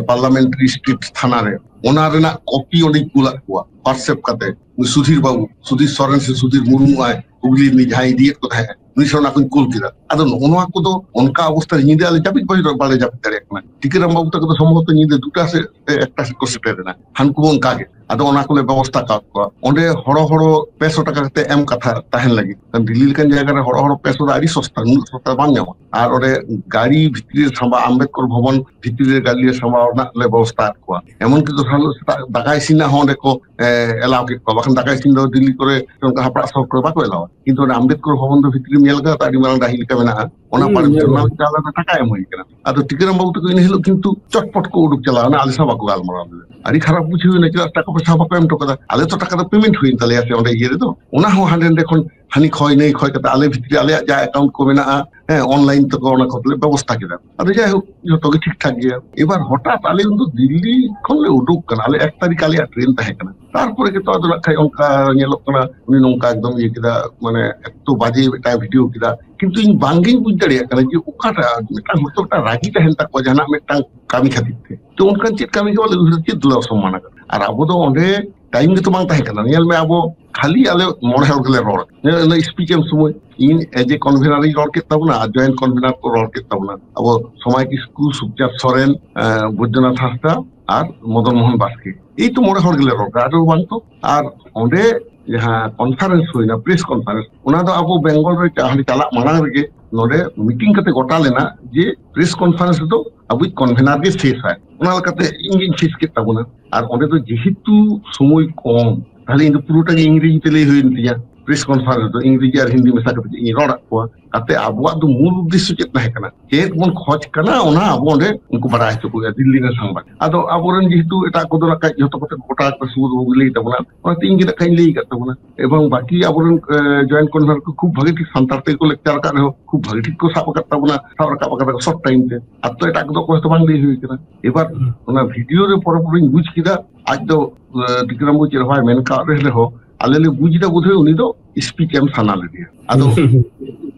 ᱯᱟᱨᱞᱟᱢᱮᱱᱴᱟᱨᱤ ᱥᱴᱨᱤᱴ ᱛᱷᱟᱱᱟ ᱨᱮ, ᱚᱱᱟ ᱨᱮᱱᱟᱜ ᱠᱚᱯᱤ ᱚᱸᱰᱮᱧ ᱠᱩᱞᱟᱫ ᱠᱚᱣᱟ WhatsApp ᱠᱟᱛᱮ᱾ ᱩᱱᱤ ᱥᱩᱫᱷᱤᱨ ᱵᱟᱵᱩ, ᱥᱩᱫᱷᱤᱨ ᱥᱚᱨᱮᱱ ᱥᱮ ᱥᱩᱫᱷᱤᱨ ᱢᱩᱨᱢᱩ ᱟᱭ ᱦᱩᱜᱽᱞᱤ ᱨᱤᱱᱤᱡ ᱡᱟᱦᱟᱸᱭ ᱤᱫᱤᱭᱮᱫ ᱠᱚ ᱛᱟᱦᱮᱸᱫ, ᱩᱱᱤ ᱥᱟᱶ ᱚᱱᱟ ᱠᱚᱧ ᱠᱩᱞ ᱠᱮᱫᱟ᱾ ᱟᱫᱚ ᱱᱚᱜᱼᱚ ᱱᱚᱣᱟ ᱠᱚᱫᱚ ᱚᱱᱠᱟ ᱚᱵᱚᱥᱛᱟ ᱨᱮ ᱧᱤᱫᱟᱹ ᱟᱞᱮ ᱡᱟᱹᱯᱤᱫ ᱵᱟᱞᱮ ᱡᱟᱹᱯᱤᱫ ᱫᱟᱲᱮᱭᱟᱜ ᱠᱟᱱᱟ᱾ ᱴᱤᱠᱟᱹᱨᱟᱢ ᱵᱟᱵᱩ ᱛᱟᱠᱚ ᱫᱚ ᱥᱚᱢᱵᱷᱚᱵᱚᱛᱚ ᱧᱤᱫᱟᱹ ᱫᱩᱴᱟ ᱥᱮ ᱮᱠᱴᱟ ᱥᱮᱫ ᱠᱚ ᱥᱮᱴᱮᱨ ᱮᱱᱟ, ᱦᱟᱱᱠᱩ ᱦᱚᱸ ᱚᱱᱠᱟ ᱜᱮ᱾ ᱟᱫᱚ ᱚᱱᱟ ᱠᱚᱞᱮ ᱵᱮᱵᱚᱥᱛᱷᱟ ᱠᱟᱜ ᱠᱚᱣᱟ᱾ ᱚᱸᱰᱮ ᱦᱚᱲᱚ ᱦᱚᱲᱚ ᱯᱮ ᱥᱚ ᱴᱟᱠᱟ ᱠᱟᱛᱮ ᱮᱢ ᱠᱟᱛᱷᱟ ᱛᱟᱦᱮᱱ ᱞᱟᱹᱜᱤᱫ᱾ ᱫᱤᱞᱞᱤ ᱞᱮᱠᱟᱱ ᱡᱟᱭᱜᱟ ᱨᱮ ᱦᱚᱲᱚ ᱦᱚᱲᱚ ᱯᱮ ᱥᱚ ᱫᱚ ᱟᱹᱰᱤ ᱥᱚᱥᱛᱟ, ᱩᱱᱟᱹᱜ ᱥᱚᱥᱛᱟ ᱵᱟᱢ ᱧᱟᱢᱟ᱾ ᱟᱨ ᱚᱸᱰᱮ ᱜᱟᱹᱲᱤ ᱵᱷᱤᱛᱨᱤ ᱨᱮ ᱥᱟᱢᱵᱟ, ᱟᱢᱵᱮᱫᱠᱚᱨ ᱵᱷᱚᱵᱚᱱ ᱵᱷᱤᱛᱨᱤ ᱨᱮ ᱜᱟᱹᱲᱤ ᱨᱮ ᱥᱟᱢᱵᱟ ᱨᱮᱱᱟᱜ ᱞᱮ ᱵᱮᱵᱚᱥᱛᱷᱟ ᱟᱫ ᱠᱚᱣᱟ᱾ ᱮᱢᱚᱱᱠᱤ ᱫᱚᱥᱟᱨ ᱦᱤᱞᱳᱜ ᱥᱮᱛᱟᱜ ᱫᱟᱠᱟ ᱤᱥᱤᱱ ᱨᱮᱱᱟᱜ ᱦᱚᱸ ᱚᱸᱰᱮ ᱠᱚ ᱮ, ᱮᱞᱟᱣ ᱠᱮᱫ ᱠᱚᱣᱟ, ᱵᱟᱠᱷᱟᱱ ᱫᱟᱠᱟ ᱤᱥᱤᱱ ᱫᱚ ᱫᱤᱞᱞᱤ ᱠᱚᱨᱮ ᱚᱱᱠᱟ ᱦᱟᱯᱲᱟᱜ ᱥᱚᱦᱚᱨ ᱠᱚᱨᱮ ᱵᱟᱠᱚ ᱮᱞᱟᱣᱟ᱾ ᱠᱤᱱᱛᱩ ᱚᱱᱟ ᱟᱢᱵᱮᱫᱠᱚᱨ ᱵᱷᱚᱵᱚᱱ ᱫᱚ ᱵᱷᱤᱛᱨᱤ ᱨᱮᱢ ᱧᱮᱞ ᱠᱟᱫᱟ ᱛᱚ, ᱟᱹᱰᱤ ᱢᱟᱨᱟᱝ ᱰᱟᱹᱦᱤ ᱞᱮᱠᱟ ᱢᱮᱱᱟᱜᱼᱟ᱾ ᱚᱱᱟ ᱦᱩᱸ, ᱯᱟᱨᱚᱢ ᱦᱩᱸ᱾ ᱚᱱᱟ ᱞᱟᱹᱜᱤᱫ ᱟᱞᱟᱫᱟ ᱴᱟᱠᱟ ᱮᱢ ᱦᱩᱭ ᱠᱟᱱᱟ᱾ ᱟᱫᱚ ᱴᱤᱠᱟᱹᱨᱟᱢ ᱵᱟᱵᱩ ᱛᱟᱠᱚ ᱤᱱᱟᱹ ᱦᱤᱞᱳᱜ ᱠᱤᱱᱛᱩ ᱪᱚᱴᱯᱚᱴ ᱠᱚ ᱩᱰᱩᱠ ᱪᱟᱞᱟᱣ ᱮᱱᱟ, ᱟᱞᱮ ᱥᱟᱶ ᱵᱟᱠᱚ ᱜᱟᱞᱢᱟᱨᱟᱣ ᱞᱮᱫᱟ᱾ ᱟᱹᱰᱤ ᱠᱷᱟᱨᱟᱯ ᱵᱩᱡᱷᱟᱹᱣ ᱮᱱᱟ, ᱪᱮᱫᱟᱜ ᱴᱟᱠᱟ ᱯᱚᱭᱥᱟ ᱵᱟᱠᱚ ᱮᱢ ᱦᱚᱴᱚ ᱠᱟᱫᱟ? ᱟᱞᱮ ᱛᱚ ᱴᱟᱠᱟ ᱫᱚ ᱯᱮᱢᱮᱱᱴ ᱦᱩᱭᱮᱱ ᱛᱟᱞᱮᱭᱟ ᱥᱮ ᱚᱸᱰᱮ ᱤᱭᱟᱹ ᱨᱮᱫᱚ᱾ ᱚᱱᱟ ᱦᱚᱸ ᱦᱟᱸᱰᱮ ᱱᱟᱰᱮ ᱠᱷᱚᱱ ᱦᱟᱹᱱᱤ ᱠᱷᱚᱭ ᱱᱟᱹᱭ ᱠᱷᱚᱭ ᱠᱟᱛᱮ ᱟᱞᱮ ᱵᱷᱤᱛᱨᱤ ᱟᱞᱮᱭᱟᱜ ᱡᱟ ᱮᱠᱟᱣᱩᱱᱴ ᱠᱚ ᱢᱮᱱᱟᱜᱼᱟ, ᱦᱮᱸ, ᱚᱱᱞᱟᱭᱤᱱ ᱛᱮᱠᱚ ᱚᱱᱟ ᱠᱚᱞᱮ ᱵᱮᱵᱚᱥᱛᱷᱟ ᱠᱮᱫᱟ᱾ ᱟᱫᱚ ᱡᱟᱭᱦᱳᱠ, ᱡᱚᱛᱚ ᱜᱮ ᱴᱷᱤᱠ ᱴᱷᱟᱠ ᱜᱮᱭᱟ᱾ ᱮᱵᱟᱨ ᱦᱚᱴᱟᱛ ᱟᱞᱮ ᱩᱱᱫᱚ ᱫᱤᱞᱞᱤ ᱠᱷᱚᱱ ᱞᱮ ᱩᱰᱩᱠ ᱠᱟᱱᱟ, ᱟᱞᱮ ᱮᱠ ᱛᱟᱹᱨᱤᱠᱷ ᱟᱞᱮᱭᱟᱜ ᱴᱨᱮᱱ ᱛᱟᱦᱮᱸ ᱠᱟᱱᱟ᱾ ᱛᱟᱨᱯᱚᱨᱮ ᱜᱮᱛᱚ ᱟᱫᱚ ᱱᱟᱜ ᱠᱷᱟᱡ ᱚᱱᱠᱟ ᱧᱮᱞᱚᱜ ᱠᱟᱱᱟ, ᱩᱱᱤ ᱱᱚᱝᱠᱟ ᱮᱠᱫᱚᱢ ᱤᱭᱟᱹ ᱠᱮᱫᱟ, ᱢᱟᱱᱮ ᱮᱠᱴᱩ ᱵᱟᱡᱮ ᱢᱤᱫᱴᱟᱝ ᱵᱷᱤᱰᱤᱭᱳ ᱠᱮᱫᱟ᱾ ᱠᱤᱱᱛᱩ ᱤᱧ ᱵᱟᱝᱜᱤᱧ ᱵᱩᱡᱽ ᱫᱟᱲᱮᱭᱟᱜ ᱠᱟᱱᱟ ᱡᱮ ᱚᱠᱟᱴᱟᱜ ᱢᱤᱫᱴᱟᱝ ᱦᱚᱲ ᱛᱚ ᱢᱤᱫᱴᱟᱝ ᱨᱟᱹᱜᱤ ᱛᱟᱦᱮᱱ ᱛᱟᱠᱚᱣᱟ ᱡᱟᱦᱟᱱᱟᱜ ᱢᱤᱫᱴᱟᱝ ᱠᱟᱹᱢᱤ ᱠᱷᱟᱹᱛᱤᱨ ᱛᱮ᱾ ᱛᱚ ᱚᱱᱠᱟᱱ ᱪᱮᱫ ᱠᱟᱹᱢᱤ ᱜᱮ ᱵᱟᱞᱮ ᱩᱭᱦᱟᱹᱨ, ᱪᱮᱫ ᱫᱩᱞᱟᱹᱲ ᱥᱚᱢᱢᱟᱱ ᱟᱠᱟᱫᱟ? ᱟᱨ ᱟᱵᱚ ᱫᱚ ᱚᱸᱰᱮ ᱴᱟᱭᱤᱢ ᱜᱮᱛᱚ ᱵᱟᱝ ᱛᱟᱦᱮᱸ ᱠᱟᱱᱟ᱾ ᱧᱮᱞ ᱢᱮ, ᱟᱵᱚ ᱠᱷᱟᱹᱞᱤ ᱟᱞᱮ ᱢᱚᱬᱮ ᱦᱚᱲ ᱜᱮᱞᱮ ᱨᱚᱲ᱾ ᱧᱮᱞ ᱢᱮ, ᱥᱯᱤᱪ ᱮᱢ ᱥᱚᱢᱚᱭ ᱤᱧ ᱮᱡ ᱮ ᱠᱚᱱᱵᱷᱮᱱᱟᱨ ᱤᱧ ᱨᱚᱲ ᱠᱮᱫ ᱛᱟᱵᱚᱱᱟ ᱟᱨ ᱡᱚᱭᱮᱱᱴ ᱠᱚᱱᱵᱷᱮᱱᱟᱨ ᱠᱚ ᱨᱚᱲ ᱠᱮᱫ ᱛᱟᱵᱚᱱᱟ, ᱟᱵᱚ ᱥᱚᱢᱟᱭ ᱠᱤᱥᱠᱩ, ᱥᱩᱠᱪᱟᱸᱫ ᱥᱚᱨᱮᱱ, ᱮᱸ, ᱵᱳᱭᱫᱚᱱᱟᱛᱷ ᱦᱟᱸᱥᱫᱟ ᱟᱨ ᱢᱚᱫᱚᱱ ᱢᱳᱦᱚᱱ ᱵᱟᱥᱠᱮ, ᱮᱭ ᱛᱚ ᱢᱚᱬᱮ ᱦᱚᱲ ᱜᱮᱞᱮ ᱨᱚᱲ ᱠᱟᱫᱟ, ᱟᱨ ᱵᱟᱝ ᱛᱚ᱾ ᱟᱨ ᱚᱸᱰᱮ ᱡᱟᱦᱟᱸ ᱠᱚᱱᱯᱷᱟᱨᱮᱱᱥ ᱦᱩᱭᱱᱟ, ᱯᱨᱮᱥ ᱠᱚᱱᱯᱷᱟᱨᱮᱱᱥ, ᱚᱱᱟ ᱫᱚ ᱟᱵᱚ ᱵᱮᱝᱜᱚᱞ ᱨᱮ ᱪᱟ-, ᱦᱟᱸᱰᱮ ᱪᱟᱞᱟᱜ ᱢᱟᱲᱟᱝ ᱨᱮᱜᱮ ᱱᱚᱰᱮ ᱢᱤᱴᱤᱝ ᱠᱟᱛᱮ ᱜᱚᱴᱟ ᱞᱮᱱᱟ ᱡᱮ ᱯᱨᱮᱥ ᱠᱚᱱᱯᱷᱟᱨᱮᱱᱥ ᱫᱚ ᱟᱵᱚᱭᱤᱡ ᱠᱚᱱᱵᱷᱮᱱᱟᱨ ᱜᱮ ᱥᱮᱥᱟᱭ᱾ ᱚᱱᱟ ᱞᱮᱠᱟᱛᱮ ᱤᱧ ᱜᱤᱧ ᱥᱮᱥ ᱠᱮᱫ ᱛᱟᱵᱚᱱᱟ᱾ ᱟᱨ ᱚᱸᱰᱮ ᱫᱚ ᱡᱮᱦᱮᱛᱩ ᱥᱚᱢᱚᱭ ᱠᱚᱢ, ᱛᱟᱦᱞᱮ ᱤᱧ ᱫᱚ ᱯᱩᱨᱟᱹᱴᱟ ᱜᱮ ᱤᱝᱨᱮᱡᱤ ᱛᱮ ᱞᱟᱹᱭ ᱦᱩᱭᱮᱱ ᱛᱤᱧᱟ᱾ ᱯᱨᱮᱥ ᱠᱚᱱᱯᱷᱟᱨᱮᱱᱥ ᱫᱚ ᱤᱝᱨᱮᱡᱤ ᱟᱨ ᱦᱤᱱᱫᱤ ᱢᱮᱥᱟ ᱠᱟᱛᱮ ᱤᱧ ᱨᱚᱲᱟᱫ ᱠᱚᱣᱟ᱾ ᱠᱟᱛᱮ ᱟᱵᱚᱣᱟᱜ ᱫᱚ ᱢᱩᱞ ᱩᱫᱽᱫᱮᱥᱥᱚ ᱪᱮᱫ ᱛᱟᱦᱮᱸ ᱠᱟᱱᱟ? ᱪᱮᱫ ᱵᱚᱱ ᱠᱷᱚᱡᱽ ᱠᱟᱱᱟ, ᱚᱱᱟ ᱟᱵᱚ ᱚᱸᱰᱮ ᱩᱱᱠᱩ ᱵᱟᱲᱟᱭ ᱦᱚᱪᱚ ᱠᱚ ᱦᱩᱭᱩᱜᱼᱟ, ᱫᱤᱞᱞᱤ ᱨᱮᱱ ᱥᱟᱝᱵᱟᱫᱤᱠ᱾ ᱟᱫᱚ ᱟᱵᱚᱨᱮᱱ ᱡᱮᱦᱮᱛᱩ ᱮᱴᱟᱜ ᱠᱚᱫᱚ ᱱᱟᱜ ᱠᱷᱟᱡ ᱡᱷᱚᱛᱚ ᱠᱚᱛᱮ ᱜᱚᱴᱟ ᱠᱚ ᱥᱩᱨ ᱵᱚᱱ ᱞᱟᱹᱭ ᱛᱟᱵᱚᱱᱟ, ᱚᱱᱟᱛᱮ ᱤᱧ ᱜᱮ ᱱᱟᱜ ᱠᱷᱟᱡ ᱤᱧ ᱞᱟᱹᱭ ᱟᱠᱟᱫ ᱛᱟᱵᱚᱱᱟ᱾ ᱮᱵᱚᱝ ᱵᱟᱹᱠᱤ ᱟᱵᱚᱨᱮᱱ, ᱮ, ᱡᱚᱭᱮᱱᱴ ᱠᱚᱱᱵᱷᱮᱱᱟᱨ ᱠᱚ ᱠᱷᱩᱵ ᱵᱷᱟᱜᱤ ᱴᱷᱤᱠ ᱥᱟᱱᱛᱟᱲ ᱛᱮᱜᱮ ᱠᱚ ᱞᱮᱠᱪᱟᱨ ᱟᱠᱟᱫ ᱨᱮᱦᱚᱸ, ᱠᱷᱩᱵ ᱵᱷᱟᱜᱤ ᱴᱷᱤᱠ ᱠᱚ ᱥᱟᱵ ᱟᱠᱟᱫ ᱛᱟᱵᱚᱱᱟ, ᱥᱟᱵ ᱨᱟᱠᱟᱵ ᱟᱠᱟᱫᱟ ᱠᱚ ᱥᱚᱨᱴ ᱴᱟᱭᱤᱢ ᱛᱮ᱾ ᱟᱨ ᱛᱚ ᱮᱴᱟᱜ ᱠᱚᱫᱚ ᱚᱠᱚᱭ ᱦᱚᱸᱛᱚ ᱵᱟᱝ ᱞᱟᱹᱭ ᱦᱩᱭ ᱠᱟᱱᱟ᱾ ᱮᱵᱟᱨ ᱦᱩᱸ᱾ ᱚᱱᱟ ᱵᱷᱤᱰᱤᱭᱳ ᱨᱮ ᱯᱚᱨᱮ ᱯᱚᱨᱮᱧ ᱵᱩᱡ ᱠᱮᱫᱟ, ᱟᱡ ᱫᱚ, ᱮ, ᱴᱤᱠᱟᱹᱨᱟᱢ ᱵᱟᱹᱵᱩ ᱪᱮᱫ ᱦᱚᱸ ᱵᱟᱭ ᱢᱮᱱ ᱠᱟᱣᱟᱫ ᱨᱮ ᱨᱮᱦᱚᱸ, ᱟᱞᱮ ᱞᱮ ᱵᱩᱡ ᱮᱫᱟ ᱵᱳᱫᱷᱚᱭ ᱩᱱᱤ ᱫᱚ ᱥᱯᱤᱪ ᱮᱢ ᱥᱟᱱᱟ ᱞᱮᱫᱮᱭᱟ᱾ ᱟᱫᱚ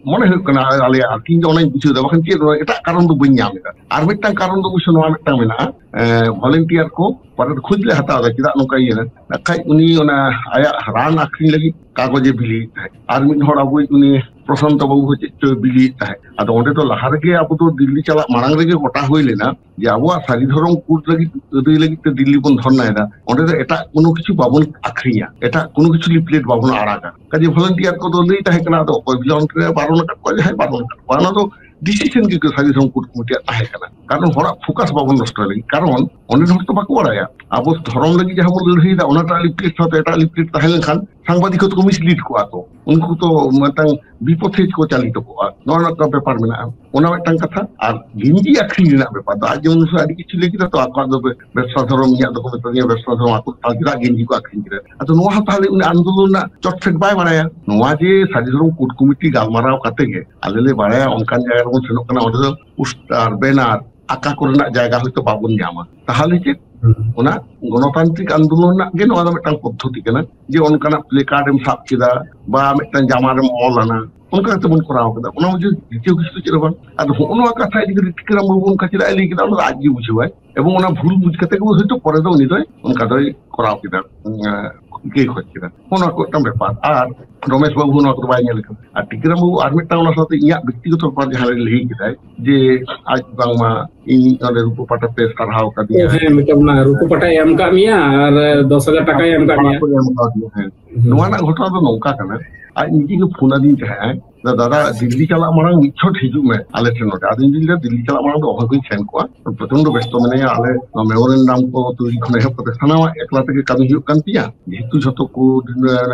ᱢᱚᱱᱮ ᱦᱩᱭᱩᱜ ᱠᱟᱱᱟ ᱟᱞᱮᱭᱟᱜ ᱟᱨᱠᱤ, ᱤᱧ ᱫᱚ ᱚᱱᱟᱧ ᱵᱩᱡᱷᱟᱹᱣ ᱮᱫᱟ, ᱵᱟᱠᱷᱟᱱ ᱪᱮᱫ ᱱᱚᱣᱟ ᱮᱴᱟᱜ ᱠᱟᱨᱚᱱ ᱫᱚ ᱵᱟᱹᱧ ᱧᱟᱢ ᱮᱫᱟ᱾ ᱟᱨ ᱢᱤᱫᱴᱟᱝ ᱠᱟᱨᱚᱱ ᱫᱚ ᱚᱵᱚᱥᱥᱳᱭ ᱱᱚᱣᱟ ᱢᱤᱫᱴᱟᱝ ᱢᱮᱱᱟᱜᱼᱟ, ᱮ, ᱵᱷᱚᱞᱮᱱᱴᱤᱭᱟᱨ ᱠᱚ ᱯᱟᱞᱮᱫ ᱠᱷᱳᱡᱽ ᱞᱮ ᱦᱟᱛᱟᱣ ᱮᱫᱟ, ᱪᱮᱫᱟᱜ ᱱᱚᱝᱠᱟ ᱤᱭᱟᱹ ᱱᱟ? ᱵᱟᱠᱷᱟᱡ ᱩᱱᱤ ᱚᱱᱟ ᱟᱭᱟᱜ ᱨᱟᱱ ᱟᱠᱷᱨᱤᱧ ᱞᱟᱹᱜᱤᱫ ᱠᱟᱜᱚᱡᱮ ᱵᱤᱞᱤᱭᱮᱫ ᱛᱟᱦᱮᱸᱫ, ᱟᱨ ᱢᱤᱫ ᱦᱚᱲ ᱟᱵᱚᱭᱤᱡ ᱩᱱᱤ ᱯᱨᱚᱥᱟᱱᱛᱚ ᱵᱟᱹᱵᱩ ᱦᱚᱸ ᱪᱮᱫ ᱪᱚᱭ ᱵᱤᱞᱤᱭᱮᱫ ᱛᱟᱦᱮᱸᱫ᱾ ᱟᱫᱚ ᱚᱸᱰᱮ ᱫᱚ ᱞᱟᱦᱟ ᱨᱮᱜᱮ ᱟᱵᱚ ᱫᱚ ᱫᱤᱞᱞᱤ ᱪᱟᱞᱟᱜ ᱢᱟᱲᱟᱝ ᱨᱮᱜᱮ ᱜᱚᱴᱟ ᱦᱩᱭ ᱞᱮᱱᱟ ᱡᱮ ᱟᱵᱚᱣᱟᱜ ᱥᱟᱹᱨᱤ ᱫᱷᱚᱨᱚᱢ ᱠᱳᱰ ᱞᱟᱹᱜᱤᱫ ᱟᱹᱫᱟᱹᱭ ᱞᱟᱹᱜᱤᱫ ᱛᱮ ᱫᱤᱞᱞᱤ ᱵᱚᱱ ᱫᱷᱚᱨᱱᱟᱭᱮᱫᱟ, ᱚᱸᱰᱮ ᱫᱚ ᱮᱴᱟᱜ ᱠᱳᱱᱳ ᱠᱤᱪᱷᱩ ᱵᱟᱵᱚᱱ ᱟᱠᱷᱨᱤᱧᱟ, ᱮᱴᱟᱜ ᱠᱳᱱᱳ ᱠᱤᱪᱷᱩ ᱞᱤᱯᱞᱮᱴ ᱵᱟᱵᱚᱱ ᱟᱲᱟᱜᱟ᱾ ᱠᱟᱡᱮ ᱵᱷᱚᱞᱮᱱᱴᱤᱭᱟᱨ ᱠᱚᱫᱚ ᱞᱟᱹᱭ ᱛᱟᱦᱮᱸ ᱠᱟᱱᱟ, ᱟᱫᱚ ᱚᱠᱚᱭ ᱵᱤᱞᱚᱱ ᱨᱮ ᱵᱟᱨᱚᱱ ᱟᱠᱟᱫ ᱠᱚᱣᱟ, ᱡᱟᱦᱟᱸᱭ ᱵᱟᱨᱚᱱ ᱟᱠᱟᱫ ᱠᱚᱣᱟ, ᱚᱱᱟ ᱫᱚ ᱰᱤᱥᱤᱥᱚᱱ ᱜᱮ ᱥᱟᱹᱨᱤ ᱫᱷᱚᱨᱚᱢ ᱠᱳᱰ ᱠᱚᱢᱤᱴᱤᱭᱟᱜ ᱛᱟᱦᱮᱸ ᱠᱟᱱᱟ᱾ ᱠᱟᱨᱚᱱ ᱦᱚᱲᱟᱜ ᱯᱷᱳᱠᱟᱥ ᱵᱟᱵᱚᱱ ᱱᱚᱥᱴᱚᱭ ᱞᱟᱹᱜᱤᱫ, ᱠᱟᱨᱚᱱ ᱚᱸᱰᱮ ᱦᱚᱲ ᱛᱚ ᱵᱟᱠᱚ ᱵᱟᱲᱟᱭᱟ᱾ ᱟᱵᱚ ᱫᱷᱚᱨᱚᱢ ᱞᱟᱹᱜᱤᱫ ᱡᱟᱦᱟᱸ ᱵᱚᱱ ᱞᱟᱹᱲᱦᱟᱹᱭᱮᱫᱟ, ᱚᱱᱟᱴᱟᱜ ᱞᱤᱯᱞᱮᱴ ᱥᱟᱶᱛᱮ ᱮᱴᱟᱜ ᱞᱤᱯᱞᱮᱴ ᱛᱟᱦᱮᱸ ᱞᱮᱱᱠᱷᱟᱱ ᱥᱟᱝᱵᱟᱫᱤᱠ ᱦᱚᱸ ᱛᱚᱠᱚ ᱢᱤᱥᱞᱤᱰ ᱠᱚᱜᱼᱟ ᱛᱚ, ᱩᱱᱠᱩ ᱛᱚ ᱢᱤᱫᱴᱟᱝ ᱵᱤᱯᱚᱛᱷᱮ ᱠᱚ ᱪᱟᱞᱤᱛ ᱠᱚᱜᱼᱟ᱾ ᱱᱚᱣᱟ ᱨᱮᱱᱟᱜ ᱵᱮᱯᱟᱨ ᱢᱮᱱᱟᱜᱼᱟ, ᱚᱱᱟ ᱢᱤᱫᱴᱟᱝ ᱠᱟᱛᱷᱟ᱾ ᱟᱨ ᱜᱮᱧᱡᱤ ᱟᱹᱠᱷᱨᱤᱧ ᱨᱮᱱᱟᱜ ᱵᱮᱯᱟᱨ ᱫᱚ, ᱟᱡ ᱡᱮᱢᱚᱱ ᱟᱹᱰᱤ ᱠᱤᱪᱷᱩ ᱞᱟᱹᱭ ᱠᱮᱫᱟ ᱛᱚ, ᱟᱠᱚᱣᱟᱜ ᱫᱚ ᱵᱮᱵᱽᱥᱟ ᱫᱷᱚᱨᱚᱢ, ᱤᱧᱟᱹᱜ ᱫᱚᱠᱚ ᱢᱮᱛᱟ ᱫᱤᱧᱟ ᱵᱮᱵᱽᱥᱟ ᱫᱷᱚᱨᱚᱢ, ᱟᱠᱚ ᱛᱟᱦᱚᱞᱮ ᱪᱮᱫᱟᱜ ᱜᱮᱧᱡᱤ ᱠᱚ ᱟᱹᱠᱷᱨᱤᱧ ᱠᱮᱫᱟ? ᱟᱫᱚ ᱱᱚᱣᱟ ᱦᱚᱸ ᱛᱟᱦᱚᱞᱮ ᱩᱱᱤ ᱟᱱᱫᱳᱞᱚᱱ ᱨᱮᱱᱟᱜ ᱪᱚᱴᱯᱷᱮᱰ ᱵᱟᱭ ᱵᱟᱲᱟᱭᱟ᱾ ᱱᱚᱣᱟ ᱡᱮ ᱥᱟᱹᱨᱤ ᱫᱷᱚᱨᱚᱢ ᱠᱳᱰ ᱠᱚᱢᱤᱴᱤ ᱜᱟᱞᱢᱟᱨᱟᱣ ᱠᱟᱛᱮ ᱜᱮ ᱟᱞᱮ ᱞᱮ ᱵᱟᱲᱟᱭᱟ ᱚᱱᱠᱟᱱ ᱡᱟᱭᱜᱟ ᱨᱮᱵᱚᱱ ᱥᱮᱱᱚᱜ ᱠᱟᱱᱟ, ᱚᱸᱰᱮ ᱫᱚ ᱯᱳᱥᱴᱟᱨ, ᱵᱮᱱᱟᱨ ᱟᱠᱟ ᱠᱚᱨᱮᱱᱟᱜ ᱡᱟᱭᱜᱟ ᱦᱚᱭᱛᱳ ᱵᱟᱵᱚᱱ ᱧᱟᱢᱟ, ᱛᱟᱦᱚᱞᱮ ᱪᱮᱫ ᱚᱱᱟ ᱜᱚᱱᱚᱛᱟᱱᱛᱨᱤᱠ ᱟᱱᱫᱳᱞᱚᱱ ᱨᱮᱱᱟᱜ ᱜᱮ ᱱᱚᱣᱟ ᱫᱚ ᱢᱤᱫᱴᱟᱝ ᱯᱚᱫᱽᱫᱷᱚᱛᱤ ᱠᱟᱱᱟ, ᱡᱮ ᱚᱱᱠᱟᱱᱟᱜ ᱯᱞᱮ ᱠᱟᱨᱰ ᱮᱢ ᱥᱟᱵ ᱠᱮᱫᱟ ᱵᱟ ᱢᱤᱫᱴᱟᱝ ᱡᱟᱢᱟ ᱨᱮᱢ ᱚᱞ ᱟᱱᱟ, ᱚᱱᱠᱟ ᱠᱟᱛᱮ ᱵᱚᱱ ᱠᱚᱨᱟᱣ ᱠᱮᱫᱟ᱾ ᱚᱱᱟ ᱢᱚᱫᱽᱫᱷᱮ ᱫᱤᱛᱤᱭᱚ ᱠᱤᱪᱷᱩ ᱫᱚ ᱪᱮᱫ ᱦᱚᱸ ᱵᱟᱝ᱾ ᱟᱫᱚ ᱦᱚᱸᱜᱼᱚ ᱱᱚᱣᱟ ᱠᱟᱛᱷᱟ ᱤᱫᱤ ᱠᱟᱛᱮ ᱴᱤᱠᱟᱹᱨᱟᱢ ᱵᱟᱹᱵᱩ ᱚᱱᱠᱟ ᱪᱮᱫᱟᱜ ᱮ ᱞᱟᱹᱭ ᱠᱮᱫᱟ, ᱚᱱᱟ ᱫᱚ ᱟᱡ ᱜᱮ ᱵᱩᱡᱷᱟᱹᱣᱟᱭ, ᱮᱵᱚᱝ ᱚᱱᱟ ᱵᱷᱩᱞ ᱵᱩᱡᱽ ᱠᱟᱛᱮ ᱜᱮ ᱦᱚᱭᱛᱳ ᱯᱚᱨᱮ ᱫᱚ ᱩᱱᱤ ᱫᱚᱭ ᱚᱱᱠᱟ ᱫᱚᱭ ᱠᱚᱨᱟᱣ ᱠᱮᱫᱟ, ᱩᱸ, ᱤᱠᱟᱹᱭ ᱠᱷᱚᱡ ᱠᱮᱫᱟ᱾ ᱦᱚᱸᱜᱼᱚ ᱱᱚᱣᱟ ᱠᱚ ᱢᱤᱫᱴᱟᱝ ᱵᱮᱯᱟᱨ᱾ ᱟᱨ ᱨᱚᱢᱮᱥ ᱵᱟᱹᱵᱩ ᱦᱚᱸ ᱱᱚᱣᱟ ᱠᱚᱫᱚ ᱵᱟᱭ ᱧᱮᱞ ᱠᱟᱫᱟ᱾ ᱟᱨ ᱴᱤᱠᱟᱹᱨᱟᱢ ᱵᱟᱹᱵᱩ ᱟᱨ ᱢᱤᱫᱴᱟᱝ ᱚᱱᱟ ᱥᱟᱶᱛᱮ ᱤᱧᱟᱹᱜ ᱵᱮᱠᱛᱤᱜᱚᱛᱚ ᱵᱮᱯᱟᱨ ᱡᱟᱦᱟᱸ ᱨᱮ ᱞᱟᱹᱭ ᱠᱮᱫᱟᱭ ᱡᱮ ᱟᱡ ᱵᱟᱝᱢᱟ ᱤᱧ ᱚᱸᱰᱮ ᱨᱩᱯᱟᱹ ᱯᱟᱴᱟ ᱯᱮ ᱥᱟᱨᱦᱟᱣ ᱠᱟᱫᱤᱧᱟ᱾ ᱦᱮᱸ, ᱢᱤᱫᱴᱟᱝ ᱚᱱᱟ ᱨᱩᱯᱟᱹ ᱯᱟᱴᱟᱭ ᱮᱢ ᱠᱟᱜ ᱢᱮᱭᱟ ᱟᱨ ᱫᱚᱥ ᱦᱟᱡᱟᱨ ᱴᱟᱠᱟᱭ ᱮᱢ ᱠᱟᱜ ᱢᱮᱭᱟ᱾ ᱠᱚ ᱮᱢ ᱠᱟᱣᱫᱤᱧᱟ, ᱦᱮᱸ᱾ ᱦᱩᱸ᱾ ᱱᱚᱣᱟ ᱨᱮᱱᱟᱜ ᱜᱷᱚᱴᱚᱱᱟ ᱫᱚ ᱱᱚᱝᱠᱟ ᱠᱟᱱᱟ, ᱟᱡ ᱱᱤᱡᱮ ᱜᱮ ᱯᱷᱳᱱ ᱟᱹᱫᱤᱧ ᱛᱟᱦᱮᱸᱜᱼᱟᱭ, ᱫᱟᱫᱟ, ᱫᱤᱞᱞᱤ ᱪᱟᱞᱟᱜ ᱢᱟᱲᱟᱝ ᱢᱤᱫ ᱪᱷᱚᱴ ᱦᱤᱡᱩᱜ ᱢᱮ ᱟᱞᱮ ᱴᱷᱮᱱ ᱱᱚᱰᱮ᱾ ᱟᱫᱚ ᱤᱧ ᱫᱩᱧ ᱞᱟᱹᱭᱟ, ᱫᱤᱞᱞᱤ ᱪᱟᱞᱟᱜ ᱢᱟᱲᱟᱝ ᱫᱚ ᱚᱦᱚ ᱜᱤᱧ ᱥᱮᱱ ᱠᱚᱜᱼᱟ, ᱯᱨᱚᱪᱚᱱᱰᱚ ᱵᱮᱥᱛᱚ ᱢᱮᱱᱟᱭᱟ᱾ ᱟᱞᱮ ᱱᱚᱣᱟ ᱢᱮᱢᱳᱨᱮᱱᱰᱟᱢ ᱠᱚ ᱛᱩᱭᱨᱤ ᱠᱷᱚᱱ ᱮᱦᱚᱵ ᱠᱟᱛᱮ ᱥᱟᱱᱟᱢᱟᱜ ᱮᱠᱞᱟ ᱛᱮᱜᱮ ᱠᱟᱹᱢᱤ ᱦᱩᱭᱩᱜ ᱠᱟᱱ ᱛᱤᱧᱟ, ᱡᱮᱦᱮᱛᱩ ᱡᱷᱚᱛᱚ ᱠᱚ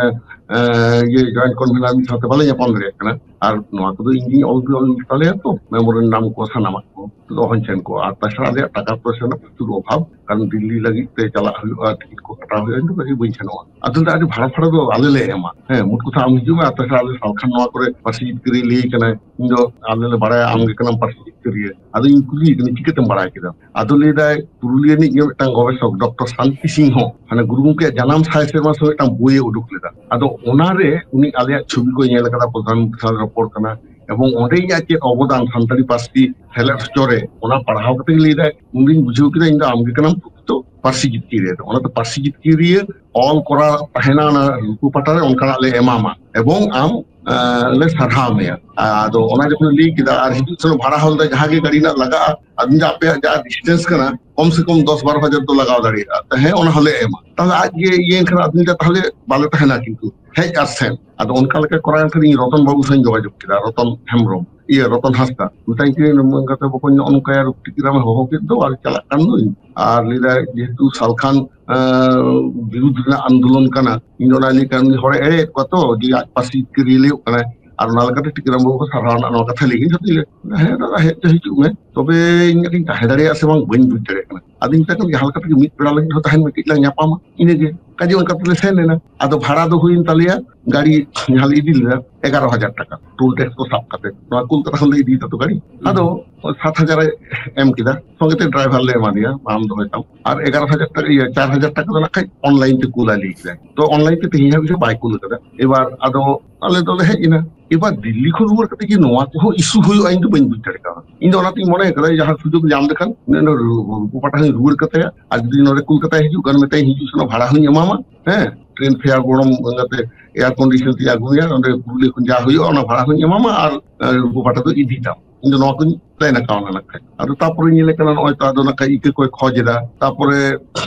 ᱤᱭᱟᱹ ᱡᱚᱭᱮᱱᱴ ᱠᱚᱱᱵᱷᱮᱱᱟᱨ ᱢᱤᱫ ᱥᱟᱶᱛᱮ ᱵᱟᱞᱮ ᱧᱟᱯᱟᱢ ᱫᱟᱲᱮᱭᱟᱜ ᱠᱟᱱᱟ᱾ ᱟᱨ ᱱᱚᱣᱟ ᱠᱚᱫᱚ ᱤᱧ ᱜᱤᱧ ᱚᱞ ᱚᱞ ᱛᱟᱞᱮᱭᱟ ᱛᱚ, ᱢᱮᱢᱳᱨᱮᱱᱰᱟᱢ ᱠᱚ ᱥᱟᱱᱟᱢᱟᱜ ᱠᱚ, ᱚᱦᱚᱧ ᱥᱮᱱ ᱠᱚᱜᱼᱟ᱾ ᱟᱨ ᱛᱟᱪᱷᱟᱲᱟ ᱟᱞᱮᱭᱟᱜ ᱴᱟᱠᱟ ᱯᱚᱭᱥᱟ ᱨᱮᱱᱟᱜ ᱯᱨᱚᱪᱩᱨ ᱚᱵᱷᱟᱵ, ᱠᱟᱨᱚᱱ ᱫᱤᱞᱞᱤ ᱞᱟᱹᱜᱤᱫ ᱛᱮ ᱪᱟᱞᱟᱜ ᱦᱩᱭᱩᱜᱼᱟ, ᱴᱤᱠᱤᱴ ᱠᱚ ᱠᱟᱴᱟᱣ ᱦᱩᱭᱩᱜᱼᱟ, ᱤᱧ ᱫᱚ ᱠᱟᱹᱴᱤᱡ ᱵᱟᱹᱧ ᱥᱮᱱᱚᱜᱼᱟ᱾ ᱟᱫᱚ ᱞᱟᱹᱭᱫᱟ, ᱟᱹᱰᱤ ᱵᱷᱟᱲᱟ ᱯᱷᱟᱲᱟ ᱫᱚ ᱟᱞᱮ ᱞᱮ ᱮᱢᱟ, ᱦᱮᱸ, ᱢᱳᱴ ᱠᱚᱛᱷᱟ ᱟᱢ ᱦᱤᱡᱩᱜ ᱢᱮ, ᱟᱨ ᱛᱟᱪᱷᱟᱲᱟ ᱟᱞᱮ ᱥᱟᱞᱠᱷᱟᱱ ᱱᱚᱣᱟ ᱠᱚᱨᱮ ᱯᱟᱹᱨᱥᱤ ᱡᱤᱛᱠᱟᱹᱨᱤᱭᱟᱹ ᱞᱟᱹᱭ ᱠᱟᱱᱟᱭ, ᱤᱧ ᱫᱚ ᱟᱞᱮ ᱞᱮ ᱵᱟᱲᱟᱭᱟ ᱟᱢ ᱜᱮ ᱠᱟᱱᱟᱢ ᱯᱟᱹᱨᱥᱤ ᱡᱤᱛᱠᱟᱹᱨᱤᱭᱟᱹ᱾ ᱟᱫᱚᱧ ᱠᱩᱞᱤᱭᱮ ᱠᱟᱱᱟ, ᱪᱤᱠᱟᱹᱛᱮᱢ ᱵᱟᱲᱟᱭ ᱠᱮᱫᱟ? ᱟᱫᱚ ᱞᱟᱹᱭᱫᱟᱭ, ᱯᱩᱨᱩᱞᱤᱭᱟᱹ ᱨᱤᱱᱤᱡ ᱜᱮ ᱢᱤᱫᱴᱟᱝ ᱜᱚᱵᱮᱥᱚᱠ ᱰᱚᱠᱴᱚᱨ ᱥᱟᱱᱛᱤ ᱥᱤᱝᱦᱚ, ᱢᱟᱱᱮ ᱜᱩᱨᱩ ᱜᱚᱢᱠᱮᱭᱟᱜ ᱡᱟᱱᱟᱢ ᱥᱟᱭ ᱥᱮᱨᱢᱟ ᱥᱚᱢᱚᱭ ᱢᱤᱫᱴᱟᱝ ᱵᱳᱭᱮ ᱩᱰᱩᱠ ᱞᱮᱫᱟ᱾ ᱟᱫᱚ ᱚᱱᱟᱨᱮ ᱩᱱᱤ ᱟᱞᱮᱭᱟᱜ ᱪᱷᱚᱵᱤ ᱠᱚᱭ ᱧᱮᱞ ᱟᱠᱟᱫᱟ, ᱯᱨᱚᱫᱷᱟᱱ ᱢᱚᱱᱛᱨᱤ ᱥᱟᱶ ᱨᱚᱯᱚᱲ ᱠᱟᱱᱟ, ᱮᱵᱚᱝ ᱚᱸᱰᱮ ᱤᱧᱟᱹᱜ ᱪᱮᱫ ᱚᱵᱚᱫᱟᱱ ᱥᱟᱱᱛᱟᱲᱤ ᱯᱟᱹᱨᱥᱤ ᱥᱮᱞᱮᱫ ᱦᱚᱪᱚ ᱨᱮ, ᱚᱱᱟ ᱯᱟᱲᱦᱟᱣ ᱠᱟᱛᱮ ᱜᱮ ᱞᱟᱹᱭᱫᱟᱭ, ᱩᱱᱫᱚᱧ ᱵᱩᱡᱷᱟᱹᱣ ᱠᱮᱫᱟ ᱤᱧ ᱫᱚ ᱟᱢ ᱜᱮ ᱠᱟᱱᱟᱢ ᱯᱨᱚᱠᱨᱤᱛᱚ ᱯᱟᱹᱨᱥᱤ ᱡᱤᱛᱠᱟᱹᱨᱤᱭᱟᱹ ᱫᱚ᱾ ᱚᱱᱟᱛᱮ ᱯᱟᱹᱨᱥᱤ ᱡᱤᱛᱠᱟᱹᱨᱤᱭᱟᱹ ᱚᱞ ᱠᱚᱨᱟᱣ ᱛᱟᱦᱮᱱᱟ, ᱚᱱᱟ ᱨᱩᱯᱩ ᱯᱟᱴᱟ ᱨᱮ ᱚᱱᱠᱟᱱᱟᱜ ᱞᱮ ᱮᱢᱟᱢᱟ ᱮᱵᱚᱝ ᱟᱢ, ᱟᱸ, ᱞᱮ ᱥᱟᱨᱦᱟᱣ ᱢᱮᱭᱟ᱾ ᱟᱫᱚ ᱚᱱᱟ ᱡᱚᱠᱷᱚᱱ ᱞᱟᱹᱭ ᱠᱮᱫᱟ, ᱟᱨ ᱦᱤᱡᱩᱜ ᱥᱮᱱᱚᱜ ᱵᱷᱟᱲᱟ ᱦᱚᱸ ᱞᱟᱹᱭᱫᱟ ᱡᱟᱦᱟᱸ ᱜᱮ ᱜᱟᱹᱰᱤ ᱨᱮᱱᱟᱜ ᱞᱟᱜᱟᱜᱼᱟ, ᱟᱫᱚ ᱟᱯᱮᱭᱟᱜ ᱡᱟ ᱰᱤᱥᱴᱮᱱᱥ ᱠᱟᱱᱟ, ᱠᱚᱢ ᱥᱮ ᱠᱚᱢ ᱫᱚᱥ ᱵᱟᱨᱚ ᱦᱟᱡᱟᱨ ᱫᱚ ᱞᱟᱜᱟᱣ ᱫᱟᱲᱮᱭᱟᱜᱼᱟ᱾ ᱛᱚ ᱦᱮᱸ, ᱚᱱᱟ ᱦᱚᱸᱞᱮ ᱮᱢᱟ᱾ ᱛᱟᱦᱞᱮ ᱟᱡ ᱜᱮ ᱤᱭᱟᱹ ᱠᱟᱱᱟ, ᱟᱫᱚ ᱞᱟᱹᱭᱫᱟ, ᱛᱟᱦᱞᱮ ᱵᱟᱞᱮ ᱛᱟᱦᱮᱱᱟ ᱠᱤᱱᱛᱩ, ᱦᱮᱡ ᱟᱨ ᱥᱮᱱ᱾ ᱟᱫᱚ ᱚᱱᱠᱟ ᱞᱮᱠᱟ ᱠᱚᱨᱟᱣ ᱮᱱ ᱠᱷᱟᱱ ᱤᱧ ᱨᱚᱛᱚᱱ ᱵᱟᱹᱵᱩ ᱥᱟᱶ ᱤᱧ ᱡᱳᱜᱟᱡᱳᱜᱽ ᱠᱮᱫᱟ, ᱨᱚᱛᱚᱱ ᱦᱮᱢᱵᱨᱚᱢ, ᱤᱭᱟᱹ, ᱨᱚᱛᱚᱱ ᱦᱟᱸᱥᱫᱟ᱾ ᱢᱮᱛᱟᱧ ᱠᱟᱹᱱᱟᱹᱧ, ᱱᱚᱝᱠᱟ ᱠᱟᱛᱮ ᱵᱚᱠᱚᱧ ᱱᱚᱜᱼᱚ ᱱᱚᱝᱠᱟᱭᱟ, ᱨᱩᱯ ᱴᱤᱠᱤᱨᱟᱢ ᱮ ᱦᱚᱦᱚ ᱠᱮᱫ ᱫᱚ ᱟᱨ ᱪᱟᱞᱟᱜ ᱠᱟᱱ ᱫᱚᱧ᱾ ᱟᱨ ᱞᱟᱹᱭᱫᱟᱭ, ᱡᱮᱦᱮᱛᱩ ᱥᱟᱞᱠᱷᱟᱱ, ᱟᱸ, ᱵᱤᱨᱩᱫᱷ ᱨᱮᱱᱟᱜ ᱟᱱᱫᱳᱞᱚᱱ ᱠᱟᱱᱟ, ᱤᱧ ᱫᱚ ᱚᱱᱟ ᱞᱟᱹᱭ ᱠᱟᱱ ᱩᱱᱤ ᱦᱚᱲᱮ ᱮᱲᱮᱭᱮᱫ ᱠᱚᱣᱟ ᱛᱚ, ᱡᱮ ᱟᱡ ᱯᱟᱹᱨᱥᱤ ᱡᱤᱛᱠᱟᱹᱨᱤᱭᱟᱹ ᱞᱟᱹᱭᱚᱜ ᱠᱟᱱᱟᱭ᱾ ᱟᱨ ᱚᱱᱟ ᱞᱮᱠᱟᱛᱮ ᱴᱤᱠᱤᱨᱟᱢ ᱵᱟᱹᱵᱩ ᱠᱚ ᱥᱟᱨᱦᱟᱣ ᱨᱮᱱᱟᱜ ᱱᱚᱣᱟ ᱠᱟᱛᱷᱟ ᱞᱟᱹᱭ ᱠᱤᱧ ᱡᱷᱚᱛᱚᱧ ᱞᱟᱹᱭ, ᱦᱮᱸ ᱫᱟᱫᱟ, ᱦᱮᱡ ᱫᱚ ᱦᱤᱡᱩᱜ ᱢᱮ, ᱛᱚᱵᱮ ᱤᱧ ᱠᱟᱹᱴᱤᱡ ᱛᱟᱦᱮᱸ ᱫᱟᱲᱮᱭᱟᱜᱼᱟ ᱥᱮ ᱵᱟᱝ ᱵᱟᱹᱧ ᱵᱩᱡᱽ ᱫᱟᱲᱮᱭᱟᱜ ᱠᱟᱱᱟ᱾ ᱟᱫᱚᱧ ᱢᱮᱛᱟᱭ ᱠᱟᱱᱟ, ᱡᱟᱦᱟᱸ ᱞᱮᱠᱟ ᱛᱮᱜᱮ ᱢᱤᱫ ᱵᱮᱲᱟ ᱞᱟᱹᱜᱤᱫ ᱦᱚᱸ ᱛᱟᱦᱮᱱ ᱢᱮ, ᱠᱟᱹᱡ ᱞᱟᱝ ᱧᱟᱯᱟᱢᱟ, ᱤᱱᱟᱹᱜᱮ᱾ ᱠᱟᱡᱮ ᱚᱱᱠᱟ ᱛᱮᱞᱮ ᱥᱮᱱ ᱮᱱᱟ᱾ ᱟᱫᱚ ᱵᱷᱟᱲᱟ ᱫᱚ ᱦᱩᱭᱮᱱ ᱛᱟᱞᱮᱭᱟ, ᱜᱟᱹᱰᱤ ᱡᱟᱦᱟᱸ ᱞᱮ ᱤᱫᱤ ᱞᱮᱫᱟ, ᱮᱜᱟᱨᱚ ᱦᱟᱡᱟᱨ ᱴᱟᱠᱟ, ᱴᱳᱞ ᱴᱮᱠᱥ ᱠᱚ ᱥᱟᱵ ᱠᱟᱛᱮ᱾ ᱱᱚᱣᱟ ᱠᱳᱞᱠᱟᱛᱟ ᱠᱷᱚᱱ ᱞᱮ ᱤᱫᱤᱭᱮᱫᱟ ᱛᱚ ᱜᱟᱹᱰᱤ᱾ ᱟᱫᱚ ᱥᱟᱛ ᱦᱟᱡᱟᱨ ᱮ ᱮᱢ ᱠᱮᱫᱟ, ᱥᱚᱸᱜᱮ ᱛᱮ ᱰᱨᱟᱭᱵᱷᱟᱨ ᱞᱮ ᱮᱢᱟᱫᱮᱭᱟ, ᱟᱢ ᱫᱚᱦᱚᱭ ᱛᱟᱢ᱾ ᱟᱨ ᱮᱜᱟᱨᱚ ᱦᱟᱡᱟᱨ ᱴᱟᱠᱟ, ᱤᱭᱟᱹ, ᱪᱟᱨ ᱦᱟᱡᱟᱨ ᱴᱟᱠᱟ ᱫᱚ ᱱᱟᱜ ᱠᱷᱟᱡ ᱚᱱᱞᱟᱭᱤᱱ ᱛᱮ ᱠᱩᱞ ᱟᱞᱮ ᱠᱮᱫᱟᱭ᱾ ᱛᱚ ᱚᱱᱞᱟᱭᱤᱱ ᱛᱮ ᱛᱮᱦᱮᱧ ᱦᱟᱹᱵᱤᱡ ᱦᱚᱸ ᱵᱟᱭ ᱠᱩᱞ ᱟᱠᱟᱫᱟ᱾ ᱮᱵᱟᱨ ᱟᱫᱚ ᱟᱞᱮ ᱫᱚᱞᱮ ᱦᱮᱡ ᱮᱱᱟ᱾ ᱮᱵᱟᱨ ᱫᱤᱞᱞᱤ ᱠᱷᱚᱱ ᱨᱩᱣᱟᱹᱲ ᱠᱟᱛᱮ ᱡᱮ ᱱᱚᱣᱟ ᱠᱚᱦᱚᱸ ᱤᱥᱩ ᱦᱩᱭᱩᱜᱼᱟ, ᱤᱧ ᱫᱚ ᱵᱟᱹᱧ ᱵᱩᱡᱽ ᱫᱟᱲᱮ ᱠᱟᱣᱫᱟ᱾ ᱤᱧ ᱫᱚ ᱚᱱᱟᱛᱤᱧ ᱢᱚᱱᱮ ᱠᱟᱫᱟ, ᱡᱟᱦᱟᱸ ᱥᱩᱡᱳᱜᱽ ᱧᱟᱢ ᱞᱮᱠᱷᱟᱱ ᱩᱱᱤ ᱚᱱᱟ ᱨᱩ-, ᱨᱩᱯᱩ ᱯᱟᱴᱟ ᱦᱚᱸᱧ ᱨᱩᱣᱟᱹᱲ ᱠᱟᱛᱟᱭᱟ, ᱟᱨ ᱡᱩᱫᱤ ᱱᱚᱰᱮ ᱠᱳᱞᱠᱟᱛᱟᱭ ᱦᱤᱡᱩᱜ ᱠᱷᱟᱱ ᱢᱮᱛᱟᱭ ᱦᱤᱡᱩᱜ ᱥᱮᱱᱚᱜ ᱵᱷᱟᱲᱟ ᱦᱚᱸᱧ ᱮᱢᱟᱢᱟ, ᱦᱮᱸ, ᱴᱨᱮᱱ ᱯᱷᱮᱭᱟᱨ ᱜᱚᱲᱚᱢ ᱠᱟᱛᱮ ᱮᱭᱟᱨ ᱠᱚᱱᱰᱤᱥᱚᱱ ᱛᱮ ᱟᱹᱜᱩᱭᱟ, ᱚᱸᱰᱮ ᱯᱩᱨᱩᱞᱤᱭᱟᱹ ᱠᱷᱚᱱ ᱡᱟ ᱦᱩᱭᱩᱜᱼᱟ ᱚᱱᱟ ᱵᱷᱟᱲᱟ ᱦᱚᱸᱧ ᱮᱢᱟᱢᱟ, ᱟᱨ, ᱟᱨ ᱨᱩᱯᱩ ᱯᱟᱴᱟ ᱫᱚ ᱤᱫᱤ ᱛᱟᱢ᱾ ᱤᱧ ᱫᱚ ᱱᱚᱣᱟ ᱠᱚᱧ ᱯᱞᱮᱱ ᱟᱠᱟᱣᱱᱟ ᱱᱟᱜ ᱠᱷᱟᱡ᱾ ᱟᱫᱚ ᱛᱟᱯᱚᱨᱮ ᱧᱮᱞᱮ ᱠᱟᱱᱟ ᱱᱚᱜᱼᱚᱭ ᱛᱚ ᱟᱫᱚ ᱱᱟᱜ ᱠᱷᱟᱡ ᱤᱠᱟᱹ ᱠᱚᱭ ᱠᱷᱚᱡ ᱮᱫᱟ᱾ ᱛᱟᱯᱚᱨᱮ,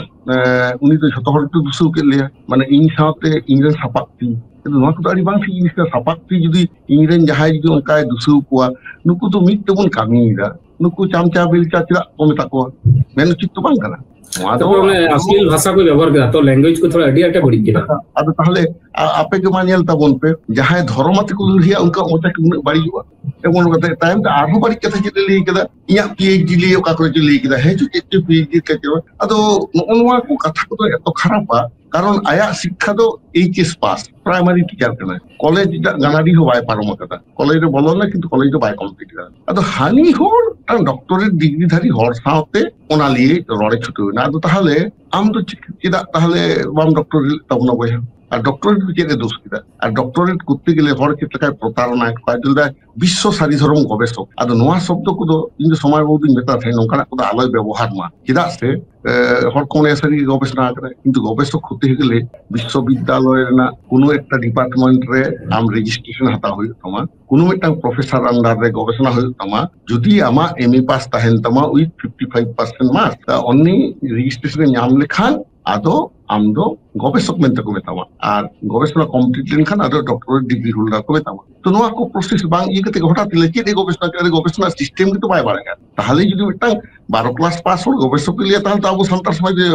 ᱮᱸ, ᱩᱱᱤ ᱫᱚ ᱡᱷᱚᱛᱚ ᱦᱚᱲ ᱜᱮᱠᱚ ᱫᱩᱥᱟᱹᱣ ᱠᱮᱫ ᱞᱮᱭᱟ, ᱢᱟᱱᱮ ᱤᱧ ᱥᱟᱶᱛᱮ ᱤᱧ ᱨᱮᱱ ᱥᱟᱯᱟᱵ ᱛᱤᱧ ᱠᱤᱱᱛᱩ ᱱᱚᱣᱟ ᱠᱚᱫᱚ ᱟᱹᱰᱤ ᱵᱟᱝ ᱴᱷᱤᱠ ᱡᱤᱱᱤᱥ ᱠᱟᱱᱟ᱾ ᱥᱟᱯᱟᱵ ᱛᱮ ᱡᱩᱫᱤ ᱤᱧᱨᱮᱱ ᱡᱟᱦᱟᱸᱭ ᱡᱩᱫᱤ ᱚᱱᱠᱟᱭ ᱫᱩᱥᱟᱹᱣ ᱠᱚᱣᱟ, ᱱᱩᱠᱩ ᱫᱚ ᱢᱤᱫ ᱛᱮᱵᱚᱱ ᱠᱟᱹᱢᱤᱭᱮᱫᱟ, ᱱᱩᱠᱩ ᱪᱟᱢᱪᱟ ᱵᱮᱞᱪᱟ ᱪᱮᱫᱟᱜ ᱠᱚ ᱢᱮᱛᱟ ᱠᱚᱣᱟ? ᱢᱮᱱ ᱩᱪᱤᱛ ᱫᱚ ᱵᱟᱝ ᱠᱟᱱᱟ᱾ ᱱᱚᱣᱟ ᱫᱚ ᱛᱟᱯᱚᱨ ᱚᱱᱮ ᱟᱵᱚ ᱚᱥᱞᱤᱞ ᱵᱷᱟᱥᱟ ᱠᱚ ᱵᱮᱵᱚᱦᱟᱨ ᱠᱮᱫᱟ, ᱛᱚ ᱞᱮᱝᱜᱩᱭᱮᱡᱽ ᱠᱚ ᱛᱷᱚᱲᱟ ᱟᱹᱰᱤ ᱟᱸᱴᱮ ᱵᱟᱹᱲᱤᱡ ᱠᱮᱫᱟ᱾ ᱟᱫᱚ ᱛᱟᱦᱚᱞᱮ ᱟ-, ᱟᱯᱮ ᱜᱮ ᱢᱟ ᱧᱮᱞ ᱛᱟᱵᱚᱱ ᱯᱮ, ᱡᱟᱦᱟᱸᱭ ᱫᱷᱚᱨᱚᱢ ᱟᱛᱮ ᱠᱚ ᱞᱟᱹᱲᱦᱟᱹᱭᱟ ᱩᱱᱠᱩᱣᱟᱜ ᱢᱚᱪᱟ ᱠᱚ ᱩᱱᱟᱹᱜ ᱵᱟᱹᱲᱤᱡᱚᱜᱼᱟ᱾ ᱮᱢᱚᱱ ᱠᱟᱛᱮ ᱛᱟᱭᱚᱢ ᱛᱮ ᱟᱨᱦᱚᱸ ᱵᱟᱹᱲᱤᱡ ᱠᱟᱛᱷᱟ ᱪᱮᱫ ᱮ ᱞᱟᱹᱭ ᱠᱮᱫᱟ, ᱤᱧᱟᱜ ᱯᱤ ᱮᱭᱤᱪ ᱰᱤ ᱞᱟᱹᱭ ᱚᱠᱟ ᱠᱚᱨᱮ ᱪᱚ ᱞᱟᱹᱭ ᱠᱮᱫᱟ, ᱦᱮᱸ ᱪᱚ ᱪᱮᱫ ᱪᱚ ᱯᱤ ᱮᱭᱤᱪ ᱰᱤ ᱠᱟᱛᱮ᱾ ᱟᱫᱚ ᱱᱚᱜᱼᱚ ᱱᱚᱣᱟ ᱠᱚ ᱠᱟᱛᱷᱟ ᱠᱚᱫᱚ ᱮᱛᱚ ᱠᱷᱟᱨᱟᱯᱟ, ᱠᱟᱨᱚᱱ ᱟᱭᱟᱜ ᱥᱤᱠᱠᱷᱟ ᱫᱚ H S pass, primary teacher ᱠᱟᱱᱟᱭ, ᱠᱚᱞᱮᱡᱽ ᱨᱮᱭᱟᱜ ᱜᱟᱱᱟᱰᱤ ᱦᱚᱸ ᱵᱟᱭ ᱯᱟᱨᱚᱢ ᱟᱠᱟᱫᱟ, ᱠᱚᱞᱮᱡᱽ ᱨᱮ ᱵᱚᱞᱚ ᱞᱮᱱᱟ ᱠᱤᱱᱛᱩ ᱠᱚᱞᱮᱡᱽ ᱫᱚ ᱵᱟᱭ ᱠᱚᱢᱯᱞᱤᱴ ᱠᱟᱫᱟ᱾ ᱟᱫᱚ ᱦᱟᱹᱱᱤ ᱦᱚᱲ ᱢᱤᱫᱴᱟᱝ ᱰᱚᱠᱴᱚᱨᱮᱴ ᱰᱤᱜᱽᱨᱤ ᱫᱷᱟᱨᱤ ᱦᱚᱲ ᱥᱟᱶᱛᱮ ᱚᱱᱟ ᱞᱤᱭᱮ ᱨᱚᱲᱮ ᱪᱷᱩᱴᱟᱹᱣ ᱮᱱᱟ᱾ ᱟᱫᱚ ᱛᱟᱦᱚᱞᱮ ᱟᱢ ᱫᱚ ᱪᱮᱫ-, ᱪᱮᱫᱟᱜ ᱛᱟᱦᱚᱞᱮ ᱵᱟᱢ ᱰᱚᱠᱴᱚᱨᱮᱴ ᱞᱮᱫ ᱛᱟᱵᱚᱱᱟ ᱵᱚᱭᱦᱟ? ᱟᱨ ᱰᱚᱠᱴᱚᱨᱮᱴ ᱫᱚ ᱪᱮᱫ ᱮ ᱫᱳᱥ ᱠᱮᱫᱟ? ᱟᱨ ᱰᱚᱠᱴᱚᱨᱮᱴ ᱠᱚᱨᱛᱮ ᱜᱮᱞᱮ ᱦᱚᱲ ᱪᱮᱫ ᱞᱮᱠᱟᱭ ᱯᱨᱚᱛᱟᱨᱚᱱᱟᱭᱮᱫ ᱠᱚᱣᱟ, ᱡᱮ ᱞᱟᱹᱭᱫᱟ ᱵᱤᱥᱥᱚ ᱥᱟᱹᱨᱤ ᱫᱷᱚᱨᱚᱢ ᱜᱚᱵᱮᱥᱚᱠ᱾ ᱟᱫᱚ ᱱᱚᱣᱟ ᱥᱚᱵᱫᱚ ᱠᱚᱫᱚ ᱤᱧ ᱫᱚ ᱥᱚᱢᱟᱡᱽ ᱵᱟᱹᱵᱩ ᱫᱩᱧ ᱢᱮᱛᱟ ᱛᱟᱦᱮᱸᱫ, ᱱᱚᱝᱠᱟᱱᱟᱜ ᱠᱚᱫᱚ ᱟᱞᱚᱭ ᱵᱮᱵᱚᱦᱟᱨ ᱢᱟ᱾ ᱪᱮᱫᱟᱜ ᱥᱮ, ᱮ, ᱦᱚᱲ ᱠᱚ ᱢᱚᱱᱮᱭᱟ ᱥᱟᱹᱨᱤ ᱜᱮ ᱜᱚᱵᱮᱥᱚᱱᱟ ᱠᱟᱫᱟᱭ, ᱠᱤᱱᱛᱩ ᱜᱚᱵᱮᱥᱚᱠ ᱦᱚᱛᱮ ᱜᱮᱞᱮ ᱵᱤᱥᱥᱚᱵᱤᱫᱽᱫᱟᱞᱚᱭ ᱨᱮᱱᱟᱜ ᱠᱳᱱᱳ ᱮᱠᱴᱟ ᱰᱤᱯᱟᱨᱴᱢᱮᱱᱴ ᱨᱮ ᱟᱢ ᱨᱮᱡᱤᱥᱴᱨᱮᱥᱚᱱ ᱦᱟᱛᱟᱣ ᱦᱩᱭᱩᱜ ᱛᱟᱢᱟ, ᱠᱳᱱᱳ ᱢᱤᱫᱴᱟᱝ ᱯᱨᱚᱯᱷᱮᱥᱚᱨ ᱟᱱᱰᱟᱨ ᱨᱮ ᱜᱚᱵᱮᱥᱚᱱᱟ ᱦᱩᱭᱩᱜ ᱛᱟᱢᱟ᱾ ᱡᱩᱫᱤ ᱟᱢᱟᱜ ᱮᱢ ᱮ ᱯᱟᱥ ᱛᱟᱦᱮᱱ ᱛᱟᱢᱟ with fifty five percent marks, ᱛᱟ ᱩᱱᱤ ᱨᱮᱡᱤᱥᱴᱨᱮᱥᱚᱱ ᱮ ᱧᱟᱢ ᱞᱮᱠᱷᱟᱱ ᱟᱫᱚ ᱟᱢ ᱫᱚ ᱜᱚᱵᱮᱥᱚᱠ ᱢᱮᱱᱛᱮ ᱠᱚ ᱢᱮᱛᱟᱢᱟ, ᱟᱨ ᱜᱚᱵᱮᱥᱚᱱᱟ ᱠᱚᱢᱯᱞᱤᱴ ᱞᱮᱱᱠᱷᱟᱱ ᱟᱫᱚ ᱰᱚᱠᱴᱚᱨᱮᱴ ᱰᱤᱜᱽᱨᱤ ᱦᱳᱞᱰᱟᱨ ᱠᱚ ᱢᱮᱛᱟᱢᱟ᱾ ᱛᱚ ᱱᱚᱣᱟ ᱠᱚ ᱯᱨᱚᱥᱮᱥ ᱵᱟᱝ ᱤᱭᱟᱹ ᱠᱟᱛᱮ ᱦᱚᱴᱟᱛ ᱞᱮ ᱪᱮᱫ ᱮ ᱜᱚᱵᱮᱥᱚᱱᱟ ᱠᱮᱫᱟ? ᱜᱚᱵᱮᱥᱚᱱᱟ ᱥᱤᱥᱴᱮᱢ ᱜᱮᱛᱚ ᱵᱟᱭ ᱵᱟᱲᱟᱭᱟ᱾ ᱛᱟᱦᱚᱞᱮ ᱡᱩᱫᱤ ᱢᱤᱫᱴᱟᱝ ᱵᱟᱨᱚ ᱠᱞᱟᱥ ᱯᱟᱥ ᱦᱚᱲ ᱜᱚᱵᱮᱥᱚᱠ ᱮ ᱞᱟᱹᱭᱟ, ᱛᱟᱦᱚᱞᱮ ᱛᱚ ᱟᱵᱚ ᱥᱟᱱᱛᱟᱲ ᱥᱚᱢᱟᱡᱽ ᱨᱮ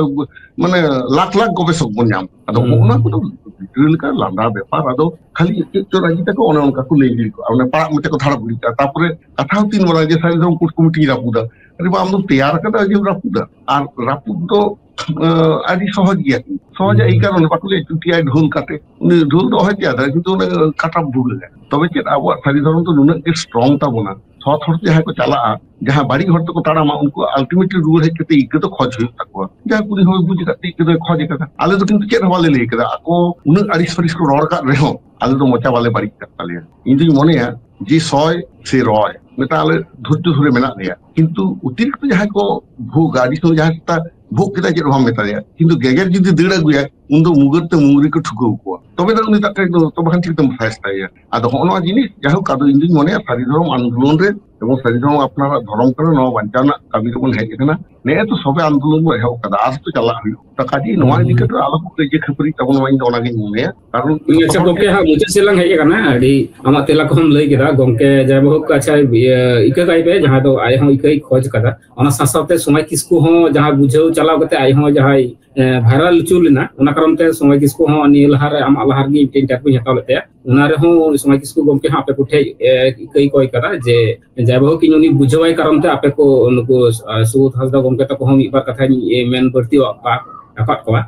ᱢᱟᱱᱮ ᱞᱟᱠᱷ ᱞᱟᱠᱷ ᱜᱚᱵᱮᱥᱚᱠ ᱵᱚᱱ ᱧᱟᱢ᱾ ᱟᱫᱚ ᱦᱩᱸ᱾ ᱚᱱᱟ ᱠᱚᱫᱚ ᱜᱤᱫᱽᱨᱟᱹ ᱞᱮᱠᱟ ᱞᱟᱸᱫᱟ ᱵᱮᱯᱟᱨ᱾ ᱟᱫᱚ ᱠᱷᱟᱹᱞᱤ ᱪᱮᱫ ᱪᱚ ᱨᱟᱹᱜᱤ ᱛᱟᱠᱚ, ᱚᱱᱮ ᱚᱱᱠᱟ ᱠᱚ ᱞᱟᱹᱭ ᱜᱤᱰᱤ ᱠᱚᱜᱼᱟ, ᱚᱱᱮ ᱯᱟᱲᱟᱜ ᱢᱚᱪᱟ ᱠᱚ ᱫᱷᱟᱲᱟᱵ ᱜᱤᱰᱤ ᱠᱟᱜᱼᱟ᱾ ᱛᱟᱨᱯᱚᱨᱮ ᱠᱟᱛᱷᱟ ᱦᱚᱸ ᱛᱤᱱ ᱵᱟᱨᱟ ᱡᱮ ᱥᱟᱹᱨᱤ ᱫᱷᱚᱨᱚᱢ ᱠᱳᱰ ᱠᱚᱢᱤᱴᱤᱧ ᱨᱟᱹᱯᱩᱫᱟ᱾ ᱟᱨᱮ ᱵᱟ, ᱟᱢ ᱫᱚᱢ ᱛᱮᱭᱟᱨ ᱠᱟᱫᱟ ᱡᱮᱢ ᱨᱟᱹᱯᱩᱫᱟ? ᱟᱨ ᱨᱟᱹᱯᱩᱫ ᱫᱚ, ᱟᱸ, ᱟᱹᱰᱤ ᱥᱚᱦᱚᱡ ᱜᱮᱭᱟ᱾ ᱥᱚᱦᱚᱡ ᱮᱭ ᱦᱩᱸ᱾ ᱠᱟᱨᱚᱱ ᱵᱟᱠᱚ ᱞᱟᱹᱭᱟ ᱪᱩᱴᱤᱭᱟᱭ ᱰᱷᱳᱞ ᱠᱟᱛᱮ, ᱩᱱᱤ ᱰᱷᱳᱞ ᱫᱚ ᱚᱦᱚᱭ ᱛᱮᱭᱟᱨ ᱫᱟᱲᱮᱭᱟᱜᱼᱟ, ᱠᱤᱱᱛᱩ ᱚᱱᱟ ᱠᱟᱴᱟᱯ ᱵᱷᱩᱞ ᱞᱮᱱᱟ᱾ ᱛᱚᱵᱮ ᱪᱮᱫ ᱟᱵᱚᱣᱟᱜ ᱥᱟᱹᱨᱤ ᱫᱷᱚᱨᱚᱢ ᱫᱚ ᱱᱩᱱᱟᱹᱜ ᱜᱮ ᱥᱴᱨᱚᱝ ᱛᱟᱵᱚᱱᱟ? ᱥᱚᱛ ᱦᱚᱲ ᱛᱮ ᱡᱟᱦᱟᱸᱭ ᱠᱚ ᱪᱟᱞᱟᱜᱼᱟ, ᱡᱟᱦᱟᱸ ᱵᱟᱹᱲᱤᱡ ᱦᱚᱲ ᱛᱮᱠᱚ ᱛᱟᱲᱟᱢᱟ, ᱩᱱᱠᱩ ᱟᱞᱴᱤᱢᱮᱴᱞᱤ ᱨᱩᱣᱟᱹᱲ ᱦᱮᱡ ᱠᱟᱛᱮ ᱤᱠᱟᱹ ᱫᱚ ᱠᱷᱚᱡ ᱦᱩᱭᱩᱜ ᱛᱟᱠᱚᱣᱟ᱾ ᱡᱟᱦᱟᱸ ᱠᱩᱲᱤ ᱦᱚᱲ ᱵᱩᱡᱽ ᱟᱠᱟᱫ ᱛᱮ ᱤᱠᱟᱹ ᱫᱚᱭ ᱠᱷᱚᱡ ᱟᱠᱟᱫᱟ᱾ ᱟᱞᱮ ᱫᱚ ᱠᱤᱱᱛᱩ ᱪᱮᱫ ᱦᱚᱸ ᱵᱟᱞᱮ ᱞᱟᱹᱭ ᱠᱟᱫᱟ᱾ ᱟᱠᱚ ᱩᱱᱟᱹᱜ ᱟᱹᱲᱤᱥ ᱯᱟᱹᱲᱤᱥ ᱠᱚ ᱨᱚᱲ ᱠᱟᱫ ᱨᱮᱦᱚᱸ, ᱟᱞᱮ ᱫᱚ ᱢᱚᱪᱟ ᱵᱟᱞᱮ ᱵᱟᱹᱲᱤᱡ ᱠᱟᱫ ᱛᱟᱞᱮᱭᱟ᱾ ᱤᱧ ᱫᱩᱧ ᱢᱚᱱᱮᱭᱟ ᱡᱮ ᱥᱚᱭ ᱥᱮ ᱨᱚᱭ, ᱢᱤᱫᱴᱟᱝ ᱟᱞᱮ ᱫᱷᱳᱨᱡᱚ ᱫᱷᱚᱨᱮ ᱢᱮᱱᱟᱜ ᱞᱮᱭᱟ, ᱠᱤᱱᱛᱩ ᱚᱛᱤᱨᱤᱠᱛᱚ ᱡᱟᱦᱟᱸᱭ ᱠᱚ ᱵᱷᱳᱜᱟ, ᱟᱹᱰᱤ ᱥᱚᱢᱚᱭ ᱡᱟᱦᱟᱸᱭ ᱥᱮᱛᱟ ᱵᱷᱳᱜ ᱠᱮᱫᱟ, ᱪᱮᱫ ᱦᱚᱸ ᱵᱟᱢ ᱢᱮᱛᱟᱭᱟ, ᱠᱤᱱᱛᱩ ᱜᱮᱜᱮᱨ ᱡᱩᱫᱤ ᱫᱟᱹᱲ ᱟᱹᱜᱩᱭᱟ, ᱩᱱ ᱫᱚ ᱢᱩᱜᱟᱹᱨ ᱛᱮ ᱢᱩᱜᱟᱹᱨᱤ ᱠᱚ ᱴᱷᱩᱠᱟᱹᱣ ᱠᱚᱣᱟ, ᱛᱚᱵᱮ ᱫᱚ ᱩᱱᱤ ᱫᱚ ᱟᱡ ᱴᱷᱮᱱ ᱫᱚ ᱛᱚᱵᱮ ᱠᱷᱟᱱ ᱴᱷᱤᱠ ᱛᱮᱢ ᱥᱟᱭᱮᱥ ᱛᱟᱭᱟ᱾ ᱟᱫᱚ ᱦᱚᱸᱜᱼᱚ ᱱᱚᱣᱟ ᱡᱤᱱᱤᱥ, ᱡᱟᱭᱦᱳᱠ, ᱟᱫᱚ ᱤᱧ ᱫᱩᱧ ᱢᱚᱱᱮᱭᱟ ᱥᱟᱹᱨᱤ ᱫᱷᱚᱨᱚᱢ ᱟᱱᱫᱳᱞᱚᱱ ᱨᱮ ᱮᱵᱚᱝ ᱥᱟᱹᱨᱤ ᱫᱷᱚᱨᱚᱢ ᱟᱯᱱᱟᱨᱟᱜ ᱫᱷᱚᱨᱚᱢ ᱠᱟᱱᱟ, ᱱᱚᱣᱟ ᱵᱟᱧᱪᱟᱣ ᱨᱮᱱᱟᱜ ᱠᱟᱹᱢᱤ ᱨᱮᱵᱚᱱ ᱦᱮᱡ ᱟᱠᱟᱱᱟ᱾ ᱱᱮᱜᱼᱮ ᱛᱚ ᱥᱚᱵᱮ ᱟᱱᱫᱳᱞᱚᱱ ᱵᱚ ᱮᱦᱚᱵ ᱠᱟᱫᱟ, ᱟᱨ ᱛᱚ ᱪᱟᱞᱟᱜ ᱦᱩᱭᱩᱜᱼᱟ᱾ ᱛᱚ ᱠᱟᱡᱮ ᱱᱚᱣᱟ ᱤᱫᱤ ᱠᱟᱛᱮ ᱟᱞᱚ ᱠᱚ ᱠᱟᱹᱭᱡᱟᱹ ᱠᱷᱟᱹᱯᱟᱹᱨᱤ ᱛᱟᱵᱚᱱ ᱢᱟ, ᱤᱧ ᱫᱚ ᱚᱱᱟᱜᱤᱧ ᱢᱚᱱᱮᱭᱟ᱾ ᱠᱟᱨᱚᱱ ᱟᱪᱪᱷᱟ ᱜᱚᱝᱠᱮ, ᱦᱟᱸᱜ ᱢᱩᱪᱟᱹᱫ ᱥᱮᱫ ᱞᱟᱝ ᱦᱮᱡ ᱟᱠᱟᱱᱟ᱾ ᱟᱹᱰᱤ ᱟᱢᱟᱜ ᱛᱮᱞᱟ ᱠᱚᱦᱚᱸᱢ ᱞᱟᱹᱭ ᱠᱮᱫᱟ ᱜᱚᱝᱠᱮ, ᱡᱟᱭᱦᱳᱠ, ᱟᱪᱪᱷᱟ, ᱤᱭᱟᱹ, ᱤᱠᱟᱹ ᱠᱟᱭ ᱯᱮ, ᱡᱟᱦᱟᱸ ᱫᱚ ᱟᱡ ᱦᱚᱸ ᱤᱠᱟᱹᱭ ᱠᱷᱚᱡᱽ ᱠᱟᱫᱟ᱾ ᱚᱱᱟ ᱥᱟᱶ ᱥᱟᱶᱛᱮ ᱥᱚᱢᱟᱭ ᱠᱤᱥᱠᱩ ᱦᱚᱸ ᱡᱟᱦᱟᱸ ᱵᱩᱡᱷᱟᱹᱣ ᱪᱟᱞᱟᱣ ᱠᱟᱛᱮ ᱟᱡ ᱦᱚᱸ ᱡᱟᱦᱟᱸᱭ, ᱮ, viral ᱦᱚᱪᱚ ᱞᱮᱱᱟ, ᱚᱱᱟ ᱠᱟᱨᱚᱱ ᱛᱮ ᱥᱚᱢᱟᱭ ᱠᱤᱥᱠᱩ ᱦᱚᱸ ᱱᱤᱭᱟᱹ ᱞᱟᱦᱟ ᱨᱮ, ᱟᱢᱟᱜ ᱞᱟᱦᱟ ᱨᱮᱜᱮ ᱢᱤᱫᱴᱮᱱ interview ᱤᱧ ᱦᱟᱛᱟᱣ ᱞᱮᱫ ᱛᱟᱭᱟ, ᱚᱱᱟ ᱨᱮᱦᱚᱸ ᱥᱚᱢᱟᱭ ᱠᱤᱥᱠᱩ ᱜᱚᱝᱠᱮ ᱦᱚᱸ ᱟᱯᱮ ᱠᱚᱴᱷᱮᱡ, ᱮ, ᱤᱠᱟᱹᱭ ᱠᱚᱭ ᱠᱟᱫᱟ ᱡᱮ ᱡᱟᱭᱦᱳᱠ, ᱤᱧ ᱩᱱᱤ ᱵᱩᱡᱷᱟᱹᱣᱟᱭ ᱠᱟᱨᱚᱱ ᱛᱮ ᱟᱯᱮ ᱠᱚ ᱱᱩᱠᱩ, ᱟ, ᱥᱩᱵᱳᱫᱷ ᱦᱟᱸᱥᱫᱟ ᱜᱚᱝᱠᱮ ᱛᱟᱠᱚ ᱦᱚᱸ ᱢᱤᱫ ᱵᱟᱨ ᱠᱟᱛᱷᱟᱧ, ᱮ, ᱢᱮᱱ ᱵᱟᱹᱲᱛᱤ ᱟᱠᱟᱫ, ᱟᱠᱟᱫ ᱠᱚᱣᱟ᱾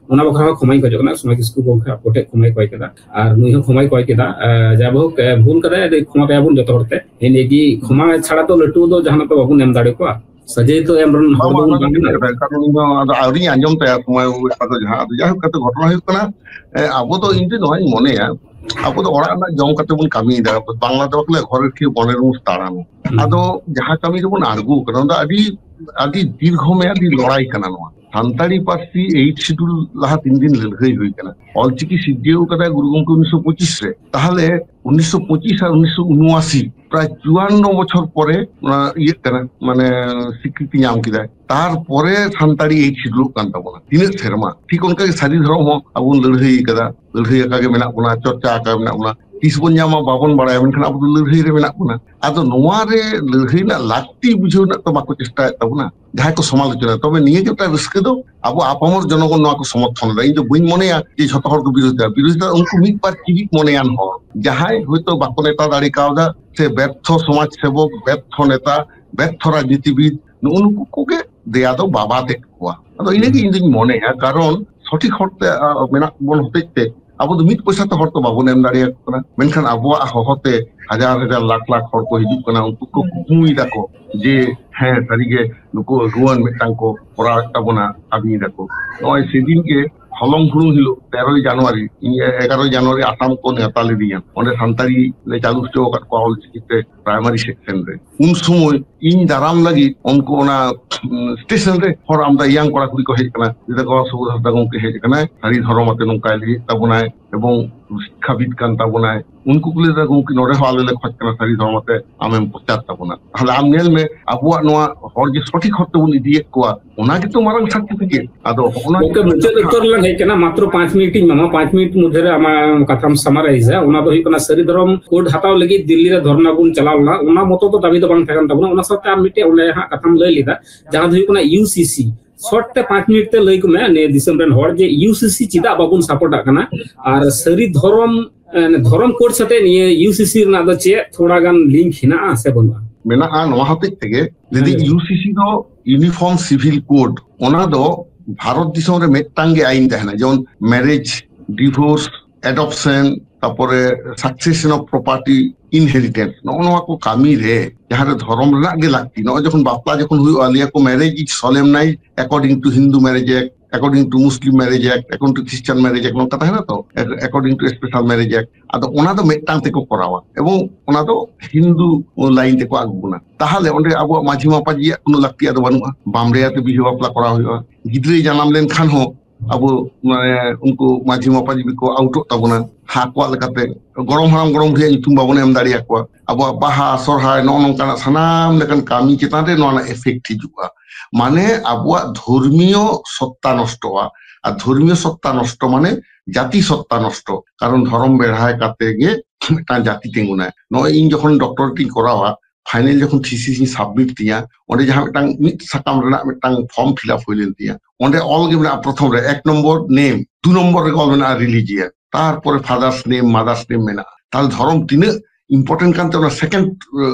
ᱚᱱᱟ ᱵᱟᱠᱷᱨᱟ ᱦᱚᱸ ᱠᱷᱚᱢᱟᱧ ᱠᱷᱚᱡᱚᱜ ᱠᱟᱱᱟ᱾ ᱥᱚᱢᱟᱭ ᱠᱤᱥᱠᱩ ᱜᱚᱝᱠᱮ ᱟᱯᱮ ᱴᱷᱮᱡ ᱠᱷᱚᱢᱟᱭ ᱠᱚᱭ ᱠᱮᱫᱟ, ᱟᱨ ᱱᱩᱭ ᱦᱚᱸ ᱠᱷᱚᱢᱟᱭ ᱠᱚᱭ ᱠᱮᱫᱟ᱾ ᱟ, ᱡᱟᱭᱦᱳᱠ, ᱮ, ᱵᱷᱩᱞ ᱠᱟᱫᱟᱭ, ᱟᱹᱰᱤ ᱠᱷᱚᱢᱟ ᱠᱟᱭᱟ ᱵᱚᱱ ᱡᱚᱛᱚ ᱦᱚᱲ ᱛᱮ᱾ ᱤᱱᱟᱹᱜᱮ ᱠᱷᱚᱢᱟ ᱪᱷᱟᱲᱟ ᱛᱚ ᱞᱟᱹᱴᱩ ᱫᱚ ᱡᱟᱦᱟᱱᱟᱜ ᱫᱚ ᱵᱟᱵᱚᱱ ᱮᱢ ᱫᱟᱲᱮ ᱠᱚᱣᱟ᱾ ᱥᱟᱹᱡᱟᱹᱭ ᱛᱚ ᱮᱢ ᱨᱮᱱ ᱦᱚᱲ ᱵᱟᱝ, ᱫᱚᱵᱚᱱ ᱚᱱᱟ ᱵᱟᱝ ᱫᱚ ᱠᱟᱱᱟ᱾ ᱴᱷᱤᱠ ᱠᱟᱛᱷᱟ, ᱠᱟᱨᱚᱱ ᱤᱧ ᱦᱚᱸ ᱟᱫᱚ ᱟᱹᱣᱨᱤᱧ ᱟᱸᱡᱚᱢ ᱛᱟᱭᱟ ᱠᱷᱚᱢᱟᱭ ᱵᱟᱹᱵᱩ ᱠᱟᱛᱷᱟ ᱫᱚ ᱡᱟᱦᱟᱸ᱾ ᱟᱫᱚ ᱡᱟᱭᱦᱳᱠ, ᱠᱟᱛᱷᱟ ᱜᱷᱚᱴᱚᱱᱟ ᱦᱩᱭᱩᱜ ᱠᱟᱱᱟ, ᱮ, ᱟᱵᱚ ᱫᱚ, ᱤᱧ ᱫᱚ ᱱᱚᱣᱟᱧ ᱢᱚᱱᱮᱭᱟ, ᱟᱵᱚ ᱫᱚ ᱚᱲᱟᱜ ᱨᱮᱱᱟᱜ ᱡᱚᱢ ᱠᱟᱛᱮ ᱵᱚᱱ ᱠᱟᱹᱢᱤᱭᱮᱫᱟ᱾ ᱵᱟᱝᱞᱟ ᱛᱮ ᱵᱟᱠᱚ ᱞᱟᱹᱭᱟ, "ᱜᱷᱚᱨᱮᱨ ᱠᱮᱣ ᱵᱚᱱᱮᱨ ᱢᱩᱠᱷ ᱛᱟᱲᱟᱱ᱾" ᱦᱩᱸ᱾ ᱟᱫᱚ ᱡᱟᱦᱟᱸ ᱠᱟᱹᱢᱤ ᱨᱮᱵᱚᱱ ᱟᱬᱜᱚ ᱠᱟᱱᱟ, ᱚᱱᱟ ᱫᱚ ᱟᱹᱰᱤ, ᱟᱹᱰᱤ ᱫᱤᱨᱜᱷᱚ ᱢᱮᱭᱟᱫᱤ ᱞᱚᱲᱟᱭ ᱠᱟᱱᱟ ᱱᱚᱣᱟ᱾ ᱥᱟᱱᱛᱟᱲᱤ ᱯᱟᱹᱨᱥᱤ eighth schedule ᱞᱟᱦᱟ ᱛᱤᱱ ᱫᱤᱱ ᱞᱟᱹᱲᱦᱟᱹᱭ ᱦᱩᱭ ᱠᱟᱱᱟ᱾ ᱚᱞᱪᱤᱠᱤ ᱥᱤᱨᱡᱟᱹᱣ ᱠᱟᱫᱟᱭ ᱜᱩᱨᱩ ᱜᱚᱢᱠᱮ ᱩᱱᱤᱥᱥᱚ ᱯᱚᱸᱪᱤᱥ ᱨᱮ᱾ ᱛᱟᱦᱞᱮ ᱩᱱᱤᱥᱥᱚ ᱯᱚᱸᱪᱤᱥ ᱟᱨ ᱩᱱᱤᱥᱥᱚ ᱩᱱᱩᱟᱥᱤ, ᱯᱨᱟᱭ ᱪᱩᱣᱟᱱᱱᱚ ᱵᱚᱪᱷᱚᱨ ᱯᱚᱨᱮ ᱚᱱᱟ ᱤᱭᱟᱹᱜ ᱠᱟᱱᱟ, ᱢᱟᱱᱮ ᱥᱤᱠᱨᱤᱛᱤ ᱧᱟᱢ ᱠᱮᱫᱟᱭ᱾ ᱛᱟᱨᱯᱚᱨᱮ ᱥᱟᱱᱛᱟᱲᱤ eighth schedule ᱠᱟᱱ ᱛᱟᱵᱚᱱᱟ᱾ ᱛᱤᱱᱟᱹᱜ ᱥᱮᱨᱢᱟ? ᱴᱷᱤᱠ ᱚᱱᱠᱟ ᱜᱮ ᱥᱟᱹᱨᱤ ᱫᱷᱚᱨᱚᱢ ᱦᱚᱸ ᱟᱵᱚ ᱵᱚᱱ ᱞᱟᱹᱲᱦᱟᱹᱭ ᱠᱟᱫᱟ, ᱞᱟᱹᱲᱦᱟᱹᱭ ᱟᱠᱟ ᱜᱮ ᱢᱮᱱᱟᱜ ᱵᱚᱱᱟ, ᱪᱚᱨᱪᱟ ᱟᱠᱟ ᱜᱮ ᱢᱮᱱᱟᱜ ᱵᱚᱱᱟ᱾ ᱛᱤᱥ ᱵᱚᱱ ᱧᱟᱢᱟ ᱵᱟᱵᱚᱱ ᱵᱟᱲᱟᱭᱟ, ᱢᱮᱱᱠᱷᱟᱱ ᱟᱵᱚ ᱫᱚ ᱞᱟᱹᱲᱦᱟᱹᱭ ᱨᱮ ᱢᱮᱱᱟᱜ ᱵᱚᱱᱟ᱾ ᱟᱫᱚ ᱱᱚᱣᱟ ᱨᱮ ᱞᱟᱹᱲᱦᱟᱹᱭ ᱨᱮᱱᱟᱜ ᱞᱟᱹᱠᱛᱤ ᱵᱩᱡᱷᱟᱹᱣ ᱨᱮᱱᱟᱜ ᱛᱚ ᱵᱟᱠᱚ ᱪᱮᱥᱴᱟᱭᱮᱫ ᱛᱟᱵᱚᱱᱟ᱾ ᱡᱟᱦᱟᱸᱭ ᱠᱚ ᱥᱚᱢᱟᱞᱳᱪᱚᱱᱟ, ᱛᱚᱵᱮ ᱱᱤᱭᱟᱹ ᱜᱮ ᱢᱤᱫᱴᱟᱝ ᱨᱟᱹᱥᱠᱟᱹ ᱫᱚ, ᱟᱵᱚ ᱟᱯᱟᱢᱚᱨ ᱡᱚᱱᱚᱜᱚᱱ ᱱᱚᱣᱟ ᱠᱚ ᱥᱚᱢᱚᱨᱛᱷᱚᱱ ᱮᱫᱟ᱾ ᱤᱧ ᱫᱚ ᱵᱟᱹᱧ ᱢᱚᱱᱮᱭᱟ ᱡᱮ ᱡᱷᱚᱛᱚ ᱦᱚᱲ ᱠᱚ ᱵᱤᱨᱳᱫᱷ ᱮᱫᱟ᱾ ᱵᱤᱨᱳᱫᱷ ᱮᱫᱟ ᱩᱱᱠᱩ ᱢᱤᱫ ᱵᱟᱨ ᱪᱤᱵᱤᱠ ᱢᱚᱱᱮᱭᱟᱱ ᱦᱚᱲ, ᱡᱟᱦᱟᱸᱭ ᱦᱚᱭᱛᱳ ᱵᱟᱠᱚ ᱱᱮᱛᱟ ᱫᱟᱲᱮ ᱠᱟᱣᱫᱟ, ᱥᱮ ᱵᱮᱨᱛᱷᱚ ᱥᱚᱢᱟᱡᱽ ᱥᱮᱵᱚᱠ, ᱵᱮᱨᱛᱷᱚ ᱱᱮᱛᱟ, ᱵᱮᱨᱛᱷᱚ ᱨᱟᱡᱽᱱᱤᱛᱤᱵᱤᱫ, ᱱᱩᱜᱼᱩ ᱱᱩᱠᱩ ᱠᱚᱜᱮ ᱫᱮᱭᱟ ᱫᱚ ᱵᱟᱵᱟᱫ ᱮᱫ ᱠᱚᱣᱟ᱾ ᱟᱫᱚ ᱤᱱᱟᱹᱜᱮ ᱤᱧ ᱫᱩᱧ ᱢᱚᱱᱮᱭᱟ, ᱠᱟᱨᱚᱱ ᱥᱚᱴᱷᱤᱠ ᱦᱚᱨᱛᱮ, ᱟ, ᱢᱮᱱᱟᱜ ᱵᱚᱱ ᱦᱚᱛᱮᱡ ᱛᱮ ᱟᱵᱚ ᱫᱚ ᱢᱤᱫ ᱯᱚᱭᱥᱟ ᱛᱮ ᱦᱚᱲ ᱛᱚ ᱵᱟᱵᱚᱱ ᱮᱢ ᱫᱟᱲᱮᱭᱟᱠᱚ ᱠᱟᱱᱟ, ᱢᱮᱱᱠᱷᱟᱱ ᱟᱵᱚᱣᱟᱜ ᱦᱚᱦᱚᱛᱮ ᱦᱟᱡᱟᱨ ᱦᱟᱡᱟᱨ ᱞᱟᱠᱷ ᱞᱟᱠᱷ ᱦᱚᱲ ᱠᱚ ᱦᱤᱡᱩᱜ ᱠᱟᱱᱟ, ᱩᱱᱠᱩ ᱠᱚ ᱠᱩᱠᱢᱩᱭ ᱫᱟᱠᱚ ᱡᱮ ᱦᱮᱸ ᱥᱟᱹᱨᱤᱜᱮ ᱱᱩᱠᱩ ᱟᱹᱜᱩᱣᱟᱹᱱ ᱢᱤᱫᱴᱟᱝ ᱠᱚ ᱠᱚᱨᱟᱣᱮᱫ ᱛᱟᱵᱚᱱᱟ, ᱠᱟᱹᱢᱤᱭ ᱫᱟᱠᱚ᱾ ᱱᱚᱜᱼᱚᱭ ᱥᱮᱫᱤᱱ ᱜᱮ ᱦᱚᱞᱚᱝ ᱦᱩᱲᱩᱝ ᱦᱤᱞᱳᱜ ᱛᱮᱨᱚᱭ ᱡᱟᱱᱩᱣᱟᱨᱤ, ᱤᱧ ᱮᱜᱟᱨᱚᱭ ᱡᱟᱱᱩᱣᱟᱨᱤ ᱟᱥᱟᱢ ᱠᱚ ᱱᱮᱣᱛᱟ ᱞᱤᱫᱤᱧᱟ, ᱚᱸᱰᱮ ᱥᱟᱱᱛᱟᱲᱤ ᱞᱮ ᱪᱟᱹᱞᱩ ᱦᱚᱪᱚ ᱟᱠᱟᱫ ᱠᱚᱣᱟ ᱚᱞᱪᱤᱠᱤᱛᱮ ᱯᱨᱟᱭᱢᱟᱨᱤ ᱥᱮᱠᱥᱚᱱ ᱨᱮ᱾ ᱩᱱ ᱥᱚᱢᱚᱭ ᱤᱧ ᱫᱟᱨᱟᱢ ᱞᱟᱹᱜᱤᱫ ᱩᱱᱠᱩ ᱚᱱᱟ, ᱩᱢ, ᱥᱴᱮᱥᱚᱱ ᱨᱮ ᱦᱚᱲ ᱟᱢᱫᱟ ᱤᱭᱟᱝ ᱠᱚᱲᱟ ᱠᱩᱲᱤ ᱠᱚ ᱦᱮᱡ ᱟᱠᱟᱱᱟ, ᱞᱟᱹᱭ ᱫᱟᱠᱚ, "ᱥᱩᱵᱳᱫᱷ ᱦᱟᱸᱥᱫᱟ ᱜᱚᱢᱠᱮ ᱦᱮᱡ ᱟᱠᱟᱱᱟᱭ, ᱥᱟᱹᱨᱤ ᱫᱷᱚᱨᱚᱢ ᱟᱛᱮ ᱱᱚᱝᱠᱟᱭ ᱞᱟᱹᱭᱮᱫ ᱛᱟᱵᱚᱱᱟᱭ, ᱮᱵᱚᱝ ᱥᱤᱠᱠᱷᱟᱵᱤᱫ ᱠᱟᱱ ᱛᱟᱵᱚᱱᱟᱭ, ᱩᱱᱠᱩ ᱠᱚ ᱞᱟᱹᱭ ᱫᱟ, "ᱜᱚᱢᱠᱮ, ᱱᱚᱰᱮ ᱦᱚᱸ ᱟᱞᱮ ᱞᱮ ᱠᱷᱚᱡ ᱠᱟᱱᱟ ᱥᱟᱹᱨᱤ ᱫᱷᱚᱨᱢᱚ ᱛᱮ ᱟᱢᱮᱢ ᱯᱨᱚᱪᱟᱨ ᱛᱟᱵᱚᱱᱟ᱾" ᱛᱟᱦᱞᱮ ᱟᱢ ᱧᱮᱞ ᱢᱮ, ᱟᱵᱚᱣᱟᱜ ᱱᱚᱣᱟ ᱦᱚᱲ ᱡᱮ ᱥᱚᱴᱷᱤᱠ ᱦᱚᱨ ᱛᱮᱵᱚᱱ ᱤᱫᱤᱭᱮᱫ ᱠᱚᱣᱟ, ᱚᱱᱟ ᱜᱮᱛᱚ ᱢᱟᱨᱟᱝ ᱥᱟᱨᱴᱤᱯᱷᱤᱠᱮᱴ᱾ ᱟᱫᱚ ᱦᱚᱸᱜᱼᱚ ᱱᱟ ᱜᱚᱢᱠᱮ, ᱢᱩᱪᱟᱹᱫ ᱩᱛᱟᱹᱨ ᱞᱟᱝ ᱦᱮᱡ ᱠᱟᱱᱟ, ᱢᱟᱛᱨᱚ ᱯᱟᱸᱪ ᱢᱤᱱᱤᱴ ᱤᱧ ᱮᱢᱟᱢᱟ, ᱯᱟᱸᱪ ᱢᱤᱱᱤᱴ ᱢᱚᱫᱽᱫᱷᱮ ᱨᱮ ᱟᱢᱟᱜ ᱠᱟᱛᱷᱟᱢ ᱥᱟᱢᱟᱨᱟᱭᱤᱡᱟ᱾ ᱚᱱᱟ ᱫᱚ ᱦᱩᱭᱩᱜ ᱠᱟᱱᱟ, ᱥᱟᱹᱨᱤ ᱫᱷᱚᱨᱚᱢ ᱠᱳᱰ ᱦᱟᱛᱟᱣ ᱞᱟᱹᱜᱤᱫ ᱫᱤᱞᱞᱤ ᱨᱮ ᱫᱷᱚᱨᱱᱟ ᱵᱚᱱ ᱪᱟᱞᱟᱣ ᱞᱮᱱᱟ, ᱚᱱᱟ ᱢᱚᱛᱚ ᱫᱚ ᱫᱟᱹᱵᱤ ᱫᱚ ᱵᱟᱝ ᱛᱟᱦᱮᱸ ᱠᱟᱱ ᱛᱟᱵᱚᱱᱟ᱾ ᱚᱱᱟ ᱥᱟᱶᱛᱮ ᱟᱨ ᱢᱤᱫᱴᱮᱡ ᱚᱸᱰᱮ ᱦᱟᱸᱜ ᱠᱟᱛᱷᱟᱢ ᱞᱟᱹᱭ ᱞᱮᱫᱟ, ᱡᱟᱦᱟᱸ ᱫᱚ ᱦᱩᱭᱩᱜ ᱠᱟᱱᱟ ᱤᱭᱩ ᱥᱤ ᱥᱤ᱾ ᱥᱚᱨᱴ ᱛᱮ ᱯᱟᱸᱪ ᱢᱤᱱᱤᱴ ᱛᱮ ᱞᱟᱹᱭ ᱠᱚᱢᱮ, ᱱᱤᱭᱟᱹ ᱫᱤᱥᱚᱢ ᱨᱮᱱ ᱦᱚᱲ, ᱡᱮ ᱤᱭᱩ ᱥᱤ ᱥᱤ ᱪᱮᱫᱟᱜ ᱵᱟᱵᱚᱱ ᱥᱟᱯᱳᱨᱴᱟᱜ ᱠᱟᱱᱟ ᱟᱨ ᱥᱟᱹᱨᱤ ᱫᱷᱚᱨᱚᱢ, ᱮ, ᱫᱷᱚᱨᱚᱢ ᱠᱳᱰ ᱥᱟᱛᱮ ᱱᱤᱭᱟᱹ ᱤᱭᱩ ᱥᱤ ᱥᱤ ᱨᱮᱱᱟᱜ ᱫᱚ ᱪᱮᱫ ᱛᱷᱚᱲᱟ ᱜᱟᱱ ᱞᱤᱝᱠ ᱦᱮᱱᱟᱜᱼᱟ ᱥᱮ ᱵᱟᱹᱱᱩᱜᱼᱟ? ᱢᱮᱱᱟᱜᱼᱟ᱾ ᱱᱚᱣᱟ ᱦᱚᱛᱮᱡ ᱛᱮᱜᱮ ᱡᱩᱫᱤ ᱦᱮᱸ᱾ ᱤᱭᱩ ᱥᱤ ᱥᱤ ᱫᱚ ᱤᱭᱩᱱᱤᱯᱷᱚᱨᱢ ᱥᱤᱵᱷᱤᱞ ᱠᱳᱰ, ᱚᱱᱟ ᱫᱚ ᱵᱷᱟᱨᱚᱛ ᱫᱤᱥᱚᱢ ᱨᱮ ᱢᱤᱫᱴᱟᱝ ᱜᱮ ᱟᱭᱤᱱ ᱛᱟᱦᱮᱱᱟ, ᱡᱮᱢᱚᱱ ᱢᱮᱨᱮᱡᱽ, ᱰᱤᱵᱷᱳᱨᱥ, ᱮᱰᱚᱯᱥᱚᱱ, ᱛᱟᱨᱯᱚᱨᱮ ᱥᱟᱠᱥᱮᱥᱚᱱ ᱚᱯ ᱯᱨᱚᱯᱟᱨᱴᱤ, ᱤᱱᱦᱮᱨᱤᱴᱮᱱᱥ, ᱱᱚᱜᱼᱚ ᱱᱚᱣᱟ ᱠᱚ ᱠᱟᱹᱢᱤ ᱨᱮ ᱡᱟᱦᱟᱸ ᱨᱮ ᱫᱷᱚᱨᱚᱢ ᱨᱮᱱᱟᱜ ᱜᱮ ᱞᱟᱹᱠᱛᱤ᱾ ᱱᱚᱜᱼᱚᱭ ᱡᱚᱠᱷᱚᱱ ᱵᱟᱯᱞᱟ ᱡᱚᱠᱷᱚᱱ ᱦᱩᱭᱩᱜᱼᱟ, ᱞᱟᱹᱭᱟ ᱠᱚ, "Marriage is solemnized according to Hindu Marriage Act, according to Muslim Marriage Act, according to Christian Marriage Act", ᱱᱚᱝᱠᱟ ᱛᱟᱦᱮᱱᱟ ᱛᱚ, "according to Special Marriage Act". ᱟᱫᱚ ᱚᱱᱟ ᱫᱚ ᱢᱤᱫᱴᱟᱝ ᱛᱮᱠᱚ ᱠᱚᱨᱟᱣᱟ ᱮᱵᱚᱝ ᱚᱱᱟ ᱫᱚ ᱦᱤᱱᱫᱩ ᱞᱟᱭᱤᱱ ᱛᱮᱠᱚ ᱟᱬᱜᱚᱱᱟ᱾ ᱛᱟᱦᱚᱞᱮ ᱚᱸᱰᱮ ᱟᱵᱚᱣᱟᱜ ᱢᱟᱹᱡᱷᱤ ᱢᱟᱯᱟᱡᱤᱭᱟᱜ ᱠᱳᱱᱳ ᱞᱟᱹᱠᱛᱤ ᱟᱫᱚ ᱵᱟᱹᱱᱩᱜᱼᱟ, ᱵᱟᱢᱲᱮ ᱟᱛᱮ ᱵᱤᱦᱟᱹ ᱵᱟᱯᱞᱟ ᱠᱚᱨᱟᱣ ᱦᱩᱭᱩᱜᱼᱟ᱾ ᱜᱤᱫᱽᱨᱟᱹᱭ ᱡᱟᱱᱟᱢ ᱞᱮᱱᱠᱷᱟᱱ ᱦᱚᱸ ᱟᱵᱚ, ᱢᱟᱱᱮ, ᱩᱱᱠᱩ ᱢᱟᱹᱡᱷᱤ ᱢᱟᱯᱟᱡᱤ ᱠᱚ ᱟᱣᱩᱴᱚᱜ ᱛᱟᱵᱚᱱᱟ, ᱟᱠᱚᱣᱟᱜ ᱞᱮᱠᱟᱛᱮ ᱜᱚᱲᱚᱢ ᱦᱟᱲᱟᱢ ᱜᱚᱲᱚᱢ ᱵᱩᱲᱦᱤᱭᱟᱜ ᱧᱩᱛᱩᱢ ᱵᱟᱵᱚᱱ ᱮᱢ ᱫᱟᱲᱮᱭᱟᱠᱚᱣᱟ᱾ ᱟᱵᱚᱣᱟᱜ ᱵᱟᱦᱟ, ᱥᱚᱨᱦᱟᱭ, ᱱᱚᱜᱼᱚ ᱱᱚᱝᱠᱟᱱᱟᱜ ᱥᱟᱱᱟᱢ ᱞᱮᱠᱟᱱ ᱠᱟᱹᱢᱤ ᱪᱮᱛᱟᱱ ᱨᱮ ᱱᱚᱣᱟ ᱨᱮᱱᱟᱜ ᱮᱯᱷᱮᱠᱴ ᱦᱤᱡᱩᱜᱼᱟ᱾ ᱢᱟᱱᱮ ᱟᱵᱚᱣᱟᱜ ᱫᱷᱚᱨᱢᱤᱭᱚ ᱥᱚᱛᱛᱟ ᱱᱚᱥᱴᱚᱜᱼᱟ᱾ ᱟᱨ ᱫᱷᱚᱨᱢᱤᱭᱚ ᱥᱚᱛᱛᱟ ᱱᱚᱥᱴᱚ ᱢᱟᱱᱮ ᱡᱟᱹᱛᱤ ᱥᱚᱛᱛᱟ ᱱᱚᱥᱴᱚ, ᱠᱟᱨᱚᱱ ᱫᱷᱚᱨᱚᱢ ᱵᱮᱲᱦᱟᱭ ᱠᱟᱛᱮ ᱜᱮ ᱢᱤᱫᱴᱟᱝ ᱡᱟᱹᱛᱤ ᱛᱤᱸᱜᱩᱱᱟᱭ᱾ ᱱᱚᱜᱼᱚᱭ ᱤᱧ ᱡᱚᱠᱷᱚᱱ ᱰᱚᱠᱴᱚᱨᱮᱴ ᱤᱧ ᱠᱚᱨᱟᱣᱟ, ᱯᱷᱟᱭᱱᱮᱞ ᱡᱚᱠᱷᱚᱱ ᱛᱷᱤᱥᱤᱥ ᱤᱧ ᱥᱟᱵᱢᱤᱴ ᱛᱤᱧᱟ, ᱚᱸᱰᱮ ᱡᱟᱦᱟᱸ ᱢᱤᱫᱴᱟᱝ ᱢᱤᱫ ᱥᱟᱠᱟᱢ ᱨᱮᱱᱟᱜ ᱢᱤᱫᱴᱟᱝ ᱯᱷᱚᱨᱢ ᱯᱷᱤᱞ ᱟᱯ ᱦᱩᱭ ᱞᱮᱱ ᱛᱤᱧᱟ, ᱚᱸᱰᱮ ᱚᱞ ᱜᱮ ᱢᱮᱱᱟᱜᱼᱟ, ᱯᱨᱚᱛᱷᱚᱢ ᱨᱮ ᱮᱠ ᱱᱚᱢᱵᱚᱨ ᱱᱮᱢ, ᱫᱩ ᱱᱚᱢᱵᱚᱨ ᱨᱮ ᱚᱞ ᱢᱮᱱᱟᱜᱼᱟ ᱨᱤᱞᱤᱡᱤᱭᱟᱱ, ᱛᱟᱨᱯᱚᱨᱮ ᱯᱷᱟᱫᱟᱨᱥ ᱱᱮᱢ, ᱢᱟᱫᱟᱨᱥ ᱱᱮᱢ ᱢᱮᱱᱟᱜᱼᱟ᱾ ᱛᱟᱦᱞᱮ ᱫᱷᱚᱨᱚᱢ ᱛᱤᱱᱟᱹᱜ ᱤᱢᱯᱚᱨᱴᱮᱱᱴ ᱠᱟᱱᱛᱮ ᱚᱱᱟ ᱥᱮᱠᱮᱱᱰ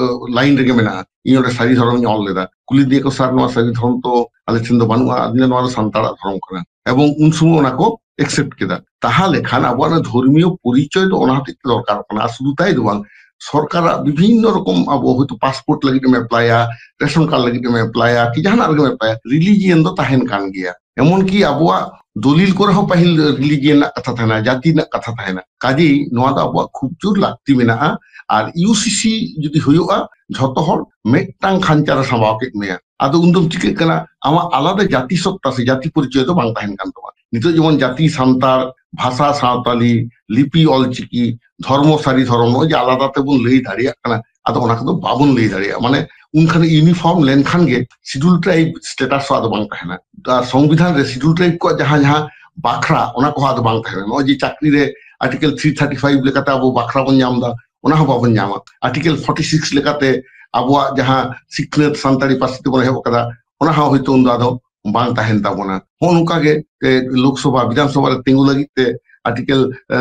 ᱞᱟᱭᱤᱱ ᱨᱮᱜᱮ ᱢᱮᱱᱟᱜᱼᱟ᱾ ᱤᱧ ᱚᱸᱰᱮ ᱥᱟᱹᱨᱤ ᱫᱷᱚᱨᱚᱢ ᱤᱧ ᱚᱞ ᱞᱮᱫᱟ, ᱠᱩᱞᱤ ᱫᱤᱧᱟ ᱠᱚ, "ᱥᱟᱨ, ᱱᱚᱣᱟ ᱥᱟᱹᱨᱤ ᱫᱷᱚᱨᱚᱢ ᱛᱚ ᱟᱞᱮ ᱴᱷᱮᱱ ᱫᱚ ᱵᱟᱹᱱᱩᱜᱼᱟ?" ᱟᱫᱚᱧ ᱞᱟᱹᱭᱟ, "ᱱᱚᱣᱟ ᱫᱚ ᱥᱟᱱᱛᱟᱲᱟᱜ ᱫᱷᱚᱨᱚᱢ ᱠᱟᱱᱟ", ᱮᱵᱚᱝ ᱩᱱ ᱥᱚᱢᱚᱭ ᱚᱱᱟ ᱠᱚ ᱮᱠᱥᱮᱯᱴ ᱠᱮᱫᱟ᱾ ᱛᱟᱦᱞᱮ ᱠᱷᱟᱱ ᱟᱵᱚᱣᱟᱜ ᱚᱱᱟ ᱫᱷᱚᱨᱢᱤᱭᱚ ᱯᱚᱨᱤᱪᱚᱭ ᱫᱚ ᱚᱱᱟ ᱦᱚᱛᱮᱡ ᱛᱮ ᱫᱚᱨᱠᱟᱨᱚᱜ ᱠᱟᱱᱟ᱾ ᱟᱨ ᱥᱩᱫᱷᱩ ᱛᱟᱭ ᱫᱚ ᱵᱟᱝ, ᱥᱚᱨᱠᱟᱨᱟᱜ ᱵᱤᱵᱷᱤᱱᱱᱚ ᱨᱚᱠᱚᱢ, ᱟᱵᱚ ᱦᱚᱭᱛᱳ ᱯᱟᱥᱯᱳᱨᱴ ᱞᱟᱹᱜᱤᱫ ᱮᱢ ᱮᱯᱞᱟᱭᱟ, ᱨᱮᱥᱚᱱ ᱠᱟᱨᱰ ᱞᱟᱹᱜᱤᱫ ᱮᱢ ᱮᱯᱞᱟᱭᱟ, ᱠᱤ ᱡᱟᱦᱟᱱᱟᱜ ᱞᱟᱹᱜᱤᱫ ᱮᱢ ᱮᱯᱞᱟᱭᱟ, ᱨᱤᱞᱤᱡᱤᱭᱟᱱ ᱫᱚ ᱛᱟᱦᱮᱱ ᱠᱟᱱ ᱜᱮᱭᱟ᱾ ᱮᱢᱚᱱᱠᱤ ᱟᱵᱚᱣᱟᱜ ᱫᱚᱞᱤᱞ ᱠᱚᱨᱮ ᱦᱚᱸ ᱯᱟᱹᱦᱤᱞ ᱨᱤᱞᱤᱡᱤᱭᱟᱱ ᱨᱮᱱᱟᱜ ᱠᱟᱛᱷᱟ ᱛᱟᱦᱮᱱᱟ, ᱡᱟᱹᱛᱤ ᱨᱮᱱᱟᱜ ᱠᱟᱛᱷᱟ ᱛᱟᱦᱮᱱᱟ᱾ ᱠᱟᱡᱮᱭ ᱱᱚᱣᱟ ᱫᱚ ᱟᱵᱚᱣᱟᱜ ᱠᱷᱩᱵ ᱡᱳᱨ ᱞᱟᱹᱠᱛᱤ ᱢᱮᱱᱟᱜᱼᱟ᱾ ᱟᱨ ᱤᱭᱩ ᱥᱤ ᱥᱤ ᱡᱩᱫᱤ ᱦᱩᱭᱩᱜᱼᱟ, ᱡᱷᱚᱛᱚ ᱦᱚᱲ ᱢᱤᱫᱴᱟᱝ ᱠᱷᱟᱧᱪᱟ ᱨᱮ ᱥᱟᱢᱵᱟᱣ ᱠᱮᱫ ᱢᱮᱭᱟ, ᱟᱫᱚ ᱩᱱᱫᱚᱢ ᱪᱤᱠᱟᱹᱜ ᱠᱟᱱᱟ? ᱟᱢᱟᱜ ᱟᱞᱟᱫᱟ ᱡᱟᱹᱛᱤ ᱥᱚᱛᱛᱟ ᱥᱮ ᱡᱟᱹᱛᱤ ᱯᱚᱨᱤᱪᱚᱭ ᱫᱚ ᱵᱟᱝ ᱛᱟᱦᱮᱱ ᱠᱟᱱ ᱛᱟᱢᱟ᱾ ᱱᱤᱛᱚᱜ ᱡᱮᱢᱚᱱ ᱡᱟᱹᱛᱤ ᱥᱟᱱᱛᱟᱲ, ᱵᱷᱟᱥᱟ ᱥᱟᱶᱛᱟᱞᱤ, ᱞᱤᱯᱤ ᱚᱞᱪᱤᱠᱤ, ᱫᱷᱚᱨᱢᱚ ᱥᱟᱹᱨᱤ ᱫᱷᱚᱨᱚᱢ, ᱱᱚᱜᱼᱚᱭ ᱡᱮ ᱟᱞᱟᱫᱟ ᱛᱮᱵᱚᱱ ᱞᱟᱹᱭ ᱫᱟᱲᱮᱭᱟᱜ ᱠᱟᱱᱟ, ᱟᱫᱚ ᱚᱱᱟ ᱠᱚᱫᱚ ᱵᱟᱵᱚᱱ ᱞᱟᱹᱭ ᱫᱟᱲᱮᱭᱟᱜᱼᱟ᱾ ᱢᱟᱱᱮ ᱩᱱᱠᱷᱟᱱ ᱤᱭᱩᱱᱤᱯᱷᱚᱨᱢ ᱞᱮᱱᱠᱷᱟᱱ ᱜᱮ ᱥᱤᱰᱩᱞ ᱴᱨᱟᱭᱤᱵ ᱥᱴᱮᱴᱟᱥ ᱦᱚᱸ ᱟᱫᱚ ᱵᱟᱝ ᱛᱟᱦᱮᱱᱟ᱾ ᱟᱨ ᱥᱚᱝᱵᱤᱫᱷᱟᱱ ᱨᱮ ᱥᱤᱰᱩᱞ ᱴᱨᱟᱭᱤᱵ ᱠᱚᱣᱟᱜ ᱡᱟᱦᱟᱸ ᱡᱟᱦᱟᱸ ᱵᱟᱠᱷᱨᱟ, ᱚᱱᱟ ᱠᱚᱦᱚᱸ ᱟᱫᱚ ᱵᱟᱝ ᱛᱟᱦᱮᱱᱟ᱾ ᱱᱚᱜᱼᱚᱭ ᱡᱮ ᱪᱟᱹᱠᱨᱤ ᱨᱮ ᱟᱨᱴᱤᱠᱮᱞ ᱛᱷᱨᱤ ᱛᱷᱟᱨᱴᱤ ᱯᱷᱟᱭᱤᱵ ᱞᱮᱠᱟᱛᱮ ᱟᱵᱚ ᱵᱟᱠᱷᱨᱟ ᱵᱚᱱ ᱧᱟᱢ ᱮᱫᱟ, ᱚᱱᱟ ᱦᱚᱸ ᱵᱟᱵᱚᱱ ᱧᱟᱢᱟ᱾ ᱟᱨᱴᱤᱠᱮᱞ ᱯᱷᱳᱨᱴᱤ ᱥᱤᱠᱥ ᱞᱮᱠᱟᱛᱮ ᱟᱵᱚᱣᱟᱜ ᱡᱟᱦᱟᱸ ᱥᱤᱠᱷᱱᱟᱹᱛ ᱥᱟᱱᱛᱟᱲᱤ ᱯᱟᱹᱨᱥᱤ ᱛᱮᱵᱚᱱ ᱮᱦᱚᱵ ᱟᱠᱟᱫᱟ, ᱚᱱᱟ ᱦᱚᱸ ᱦᱚᱭᱛᱳ ᱩᱱᱫᱚ ᱟᱫᱚ ᱵᱟᱝ ᱛᱟᱦᱮᱱ ᱛᱟᱵᱚᱱᱟ᱾ ᱱᱚᱜᱼᱚ ᱱᱚᱝᱠᱟ ᱜᱮ, ᱮ, ᱞᱳᱠᱥᱚᱵᱷᱟ, ᱵᱤᱫᱷᱟᱱ ᱥᱚᱵᱷᱟ ᱨᱮ ᱛᱤᱸᱜᱩ ᱞᱟᱹᱜᱤᱫ ᱛᱮ ᱟᱨᱴᱤᱠᱮᱞ, ᱮ,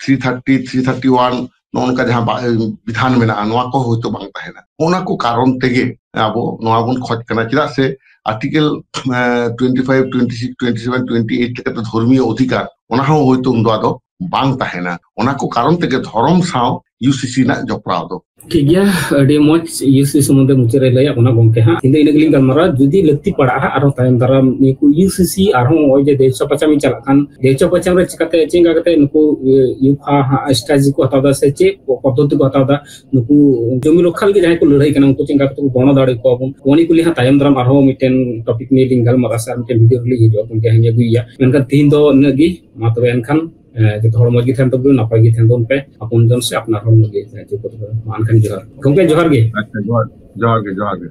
ᱛᱷᱨᱤ ᱛᱷᱟᱨᱴᱤ, ᱛᱷᱨᱤ ᱛᱷᱟᱨᱴᱤ ᱣᱟᱱ, ᱱᱚᱜᱼᱚ ᱱᱚᱝᱠᱟ ᱡᱟᱦᱟᱸ ᱵᱟ-, ᱮ, ᱵᱤᱫᱷᱟᱱ ᱢᱮᱱᱟᱜᱼᱟ, ᱱᱚᱣᱟ ᱠᱚ ᱦᱚᱭᱛᱳ ᱵᱟᱝ ᱛᱟᱦᱮᱱᱟ᱾ ᱚᱱᱟ ᱠᱚ ᱠᱟᱨᱚᱱ ᱛᱮᱜᱮ ᱟᱵᱚ ᱱᱚᱣᱟ ᱵᱚᱱ ᱠᱷᱚᱡᱽ ᱠᱟᱱᱟ᱾ ᱪᱮᱫᱟᱜ ᱥᱮ ᱟᱨᱴᱤᱠᱮᱞ, ᱮ, twenty five, twenty six, twenty seven, twenty eight ᱞᱮᱠᱟᱛᱮ ᱫᱷᱚᱨᱢᱤᱭᱚ ᱚᱫᱷᱤᱠᱟᱨ, ᱚᱱᱟ ᱦᱚᱸ ᱦᱚᱭᱛᱳ ᱩᱱᱫᱚ ᱟᱫᱚ ᱵᱟᱝ ᱛᱟᱦᱮᱱᱟ᱾ ᱚᱱᱟ ᱠᱚ ᱠᱟᱨᱚᱱ ᱛᱮᱜᱮ ᱫᱷᱚᱨᱚᱢ ᱥᱟᱶ ᱤᱭᱩᱥᱤᱥᱤ ᱨᱮᱱᱟᱜ ᱡᱚᱯᱲᱟᱣ ᱫᱚ᱾ ᱴᱷᱤᱠ ᱜᱮᱭᱟ, ᱟᱹᱰᱤ ᱢᱚᱡᱽ ᱤᱭᱩᱥᱤᱥᱤ ᱥᱚᱢᱵᱚᱱᱫᱷᱮ ᱢᱩᱪᱟᱹᱫ ᱨᱮ ᱞᱟᱹᱭᱟ ᱚᱱᱟ ᱜᱚᱢᱠᱮ ᱦᱟᱸᱜ᱾ ᱤᱧ ᱫᱚ ᱤᱱᱟᱹ ᱜᱮᱞᱤᱧ ᱜᱟᱞᱢᱟᱨᱟᱣᱟ᱾ ᱡᱩᱫᱤ ᱞᱟᱹᱠᱛᱤ ᱯᱟᱲᱟᱜᱼᱟ ᱦᱟᱸᱜ, ᱟᱨᱦᱚᱸ ᱛᱟᱭᱚᱢ ᱫᱟᱨᱟᱢ ᱱᱤᱭᱟᱹ ᱠᱚ ᱤᱭᱩᱥᱤᱥᱤ ᱟᱨᱦᱚᱸ ᱱᱚᱜᱼᱚᱭ ᱡᱮ ᱫᱮᱣᱪᱟ ᱯᱟᱪᱟᱢᱤ ᱪᱟᱞᱟᱜ ᱠᱟᱱ, ᱫᱮᱣᱪᱟ ᱯᱟᱪᱟᱢ ᱨᱮ ᱪᱤᱠᱟᱛᱮ, ᱪᱮᱫ ᱞᱮᱠᱟ ᱠᱟᱛᱮ ᱱᱩᱠᱩ ᱤᱭᱟᱹ, ᱤᱭᱩᱯᱷᱟ ᱦᱟᱸᱜ ᱥᱴᱨᱟᱴᱮᱡᱤ ᱠᱚ ᱦᱟᱛᱟᱣ ᱮᱫᱟ ᱥᱮ ᱪᱮᱫ ᱠᱚ ᱯᱚᱫᱽᱫᱷᱚᱛᱤ ᱠᱚ ᱦᱟᱛᱟᱣ ᱮᱫᱟ, ᱱᱩᱠᱩ ᱡᱚᱢᱤ ᱨᱚᱠᱠᱷᱟ ᱞᱟᱹᱜᱤᱫ ᱡᱟᱦᱟᱸᱭ ᱠᱚ ᱞᱟᱹᱲᱦᱟᱹᱭ ᱠᱟᱱᱟ ᱩᱱᱠᱩ ᱪᱮᱫ ᱞᱮᱠᱟ ᱠᱟᱛᱮ ᱠᱚ ᱜᱚᱲᱚ ᱫᱟᱲᱮ ᱟᱠᱚᱣᱟ ᱵᱚᱱ, ᱚᱱᱟ ᱠᱚ ᱞᱤᱭᱮ ᱦᱟᱸᱜ ᱛᱟᱭᱚᱢ ᱫᱟᱨᱟᱢ ᱟᱨᱦᱚᱸ ᱢᱤᱫᱴᱮᱱ ᱴᱚᱯᱤᱠ ᱱᱤᱭᱮ ᱞᱤᱧ ᱜᱟᱞᱢᱟᱨᱟᱜᱼᱟ ᱥᱮ ᱟᱨ ᱢᱤᱫᱴᱮᱱ ᱵᱷᱤᱰᱤᱭᱳ ᱨᱮᱞᱤᱧ ᱦᱤᱡᱩᱜᱼᱟ, ᱜᱚᱢᱠᱮ ᱦᱟᱸᱜ ᱤᱧ ᱟᱹᱜᱩᱭᱮᱭᱟ᱾ ᱢᱮᱱᱠᱷᱟᱱ ᱛᱤᱦᱤᱧ ᱫᱚ ᱤᱱᱟᱹᱜ ᱜᱮ᱾ ᱢᱟ ᱛᱚᱵᱮ ᱮᱱᱠᱷᱟᱱ, ᱮ, ᱡᱚᱛᱚ ᱦᱚᱲ ᱢᱚᱡᱽ ᱜᱮ ᱛᱟᱦᱮᱱ ᱛᱟᱵᱚᱱ, ᱱᱟᱯᱟᱭ ᱜᱮ ᱛᱟᱦᱮᱱ ᱛᱟᱵᱚᱱ ᱯᱮ, ᱟᱯᱚᱱ ᱡᱚᱱ ᱥᱮ ᱟᱯᱱᱟᱨ ᱦᱚᱲ ᱞᱟᱹᱜᱤᱫ ᱡᱟᱦᱟᱸ ᱪᱮᱫ ᱠᱚ ᱛᱚᱵᱮ᱾ ᱢᱟ ᱮᱱᱠᱷᱟᱱ ᱡᱚᱦᱟᱨ᱾ ᱜᱚᱢᱠᱮ ᱡᱚᱦᱟᱨ ᱜᱮ᱾ ᱟᱪᱪᱷᱟ, ᱡᱚᱦᱟᱨ, ᱡᱚᱦᱟᱨ ᱜᱮ, ᱡᱚᱦᱟᱨ ᱜᱮ᱾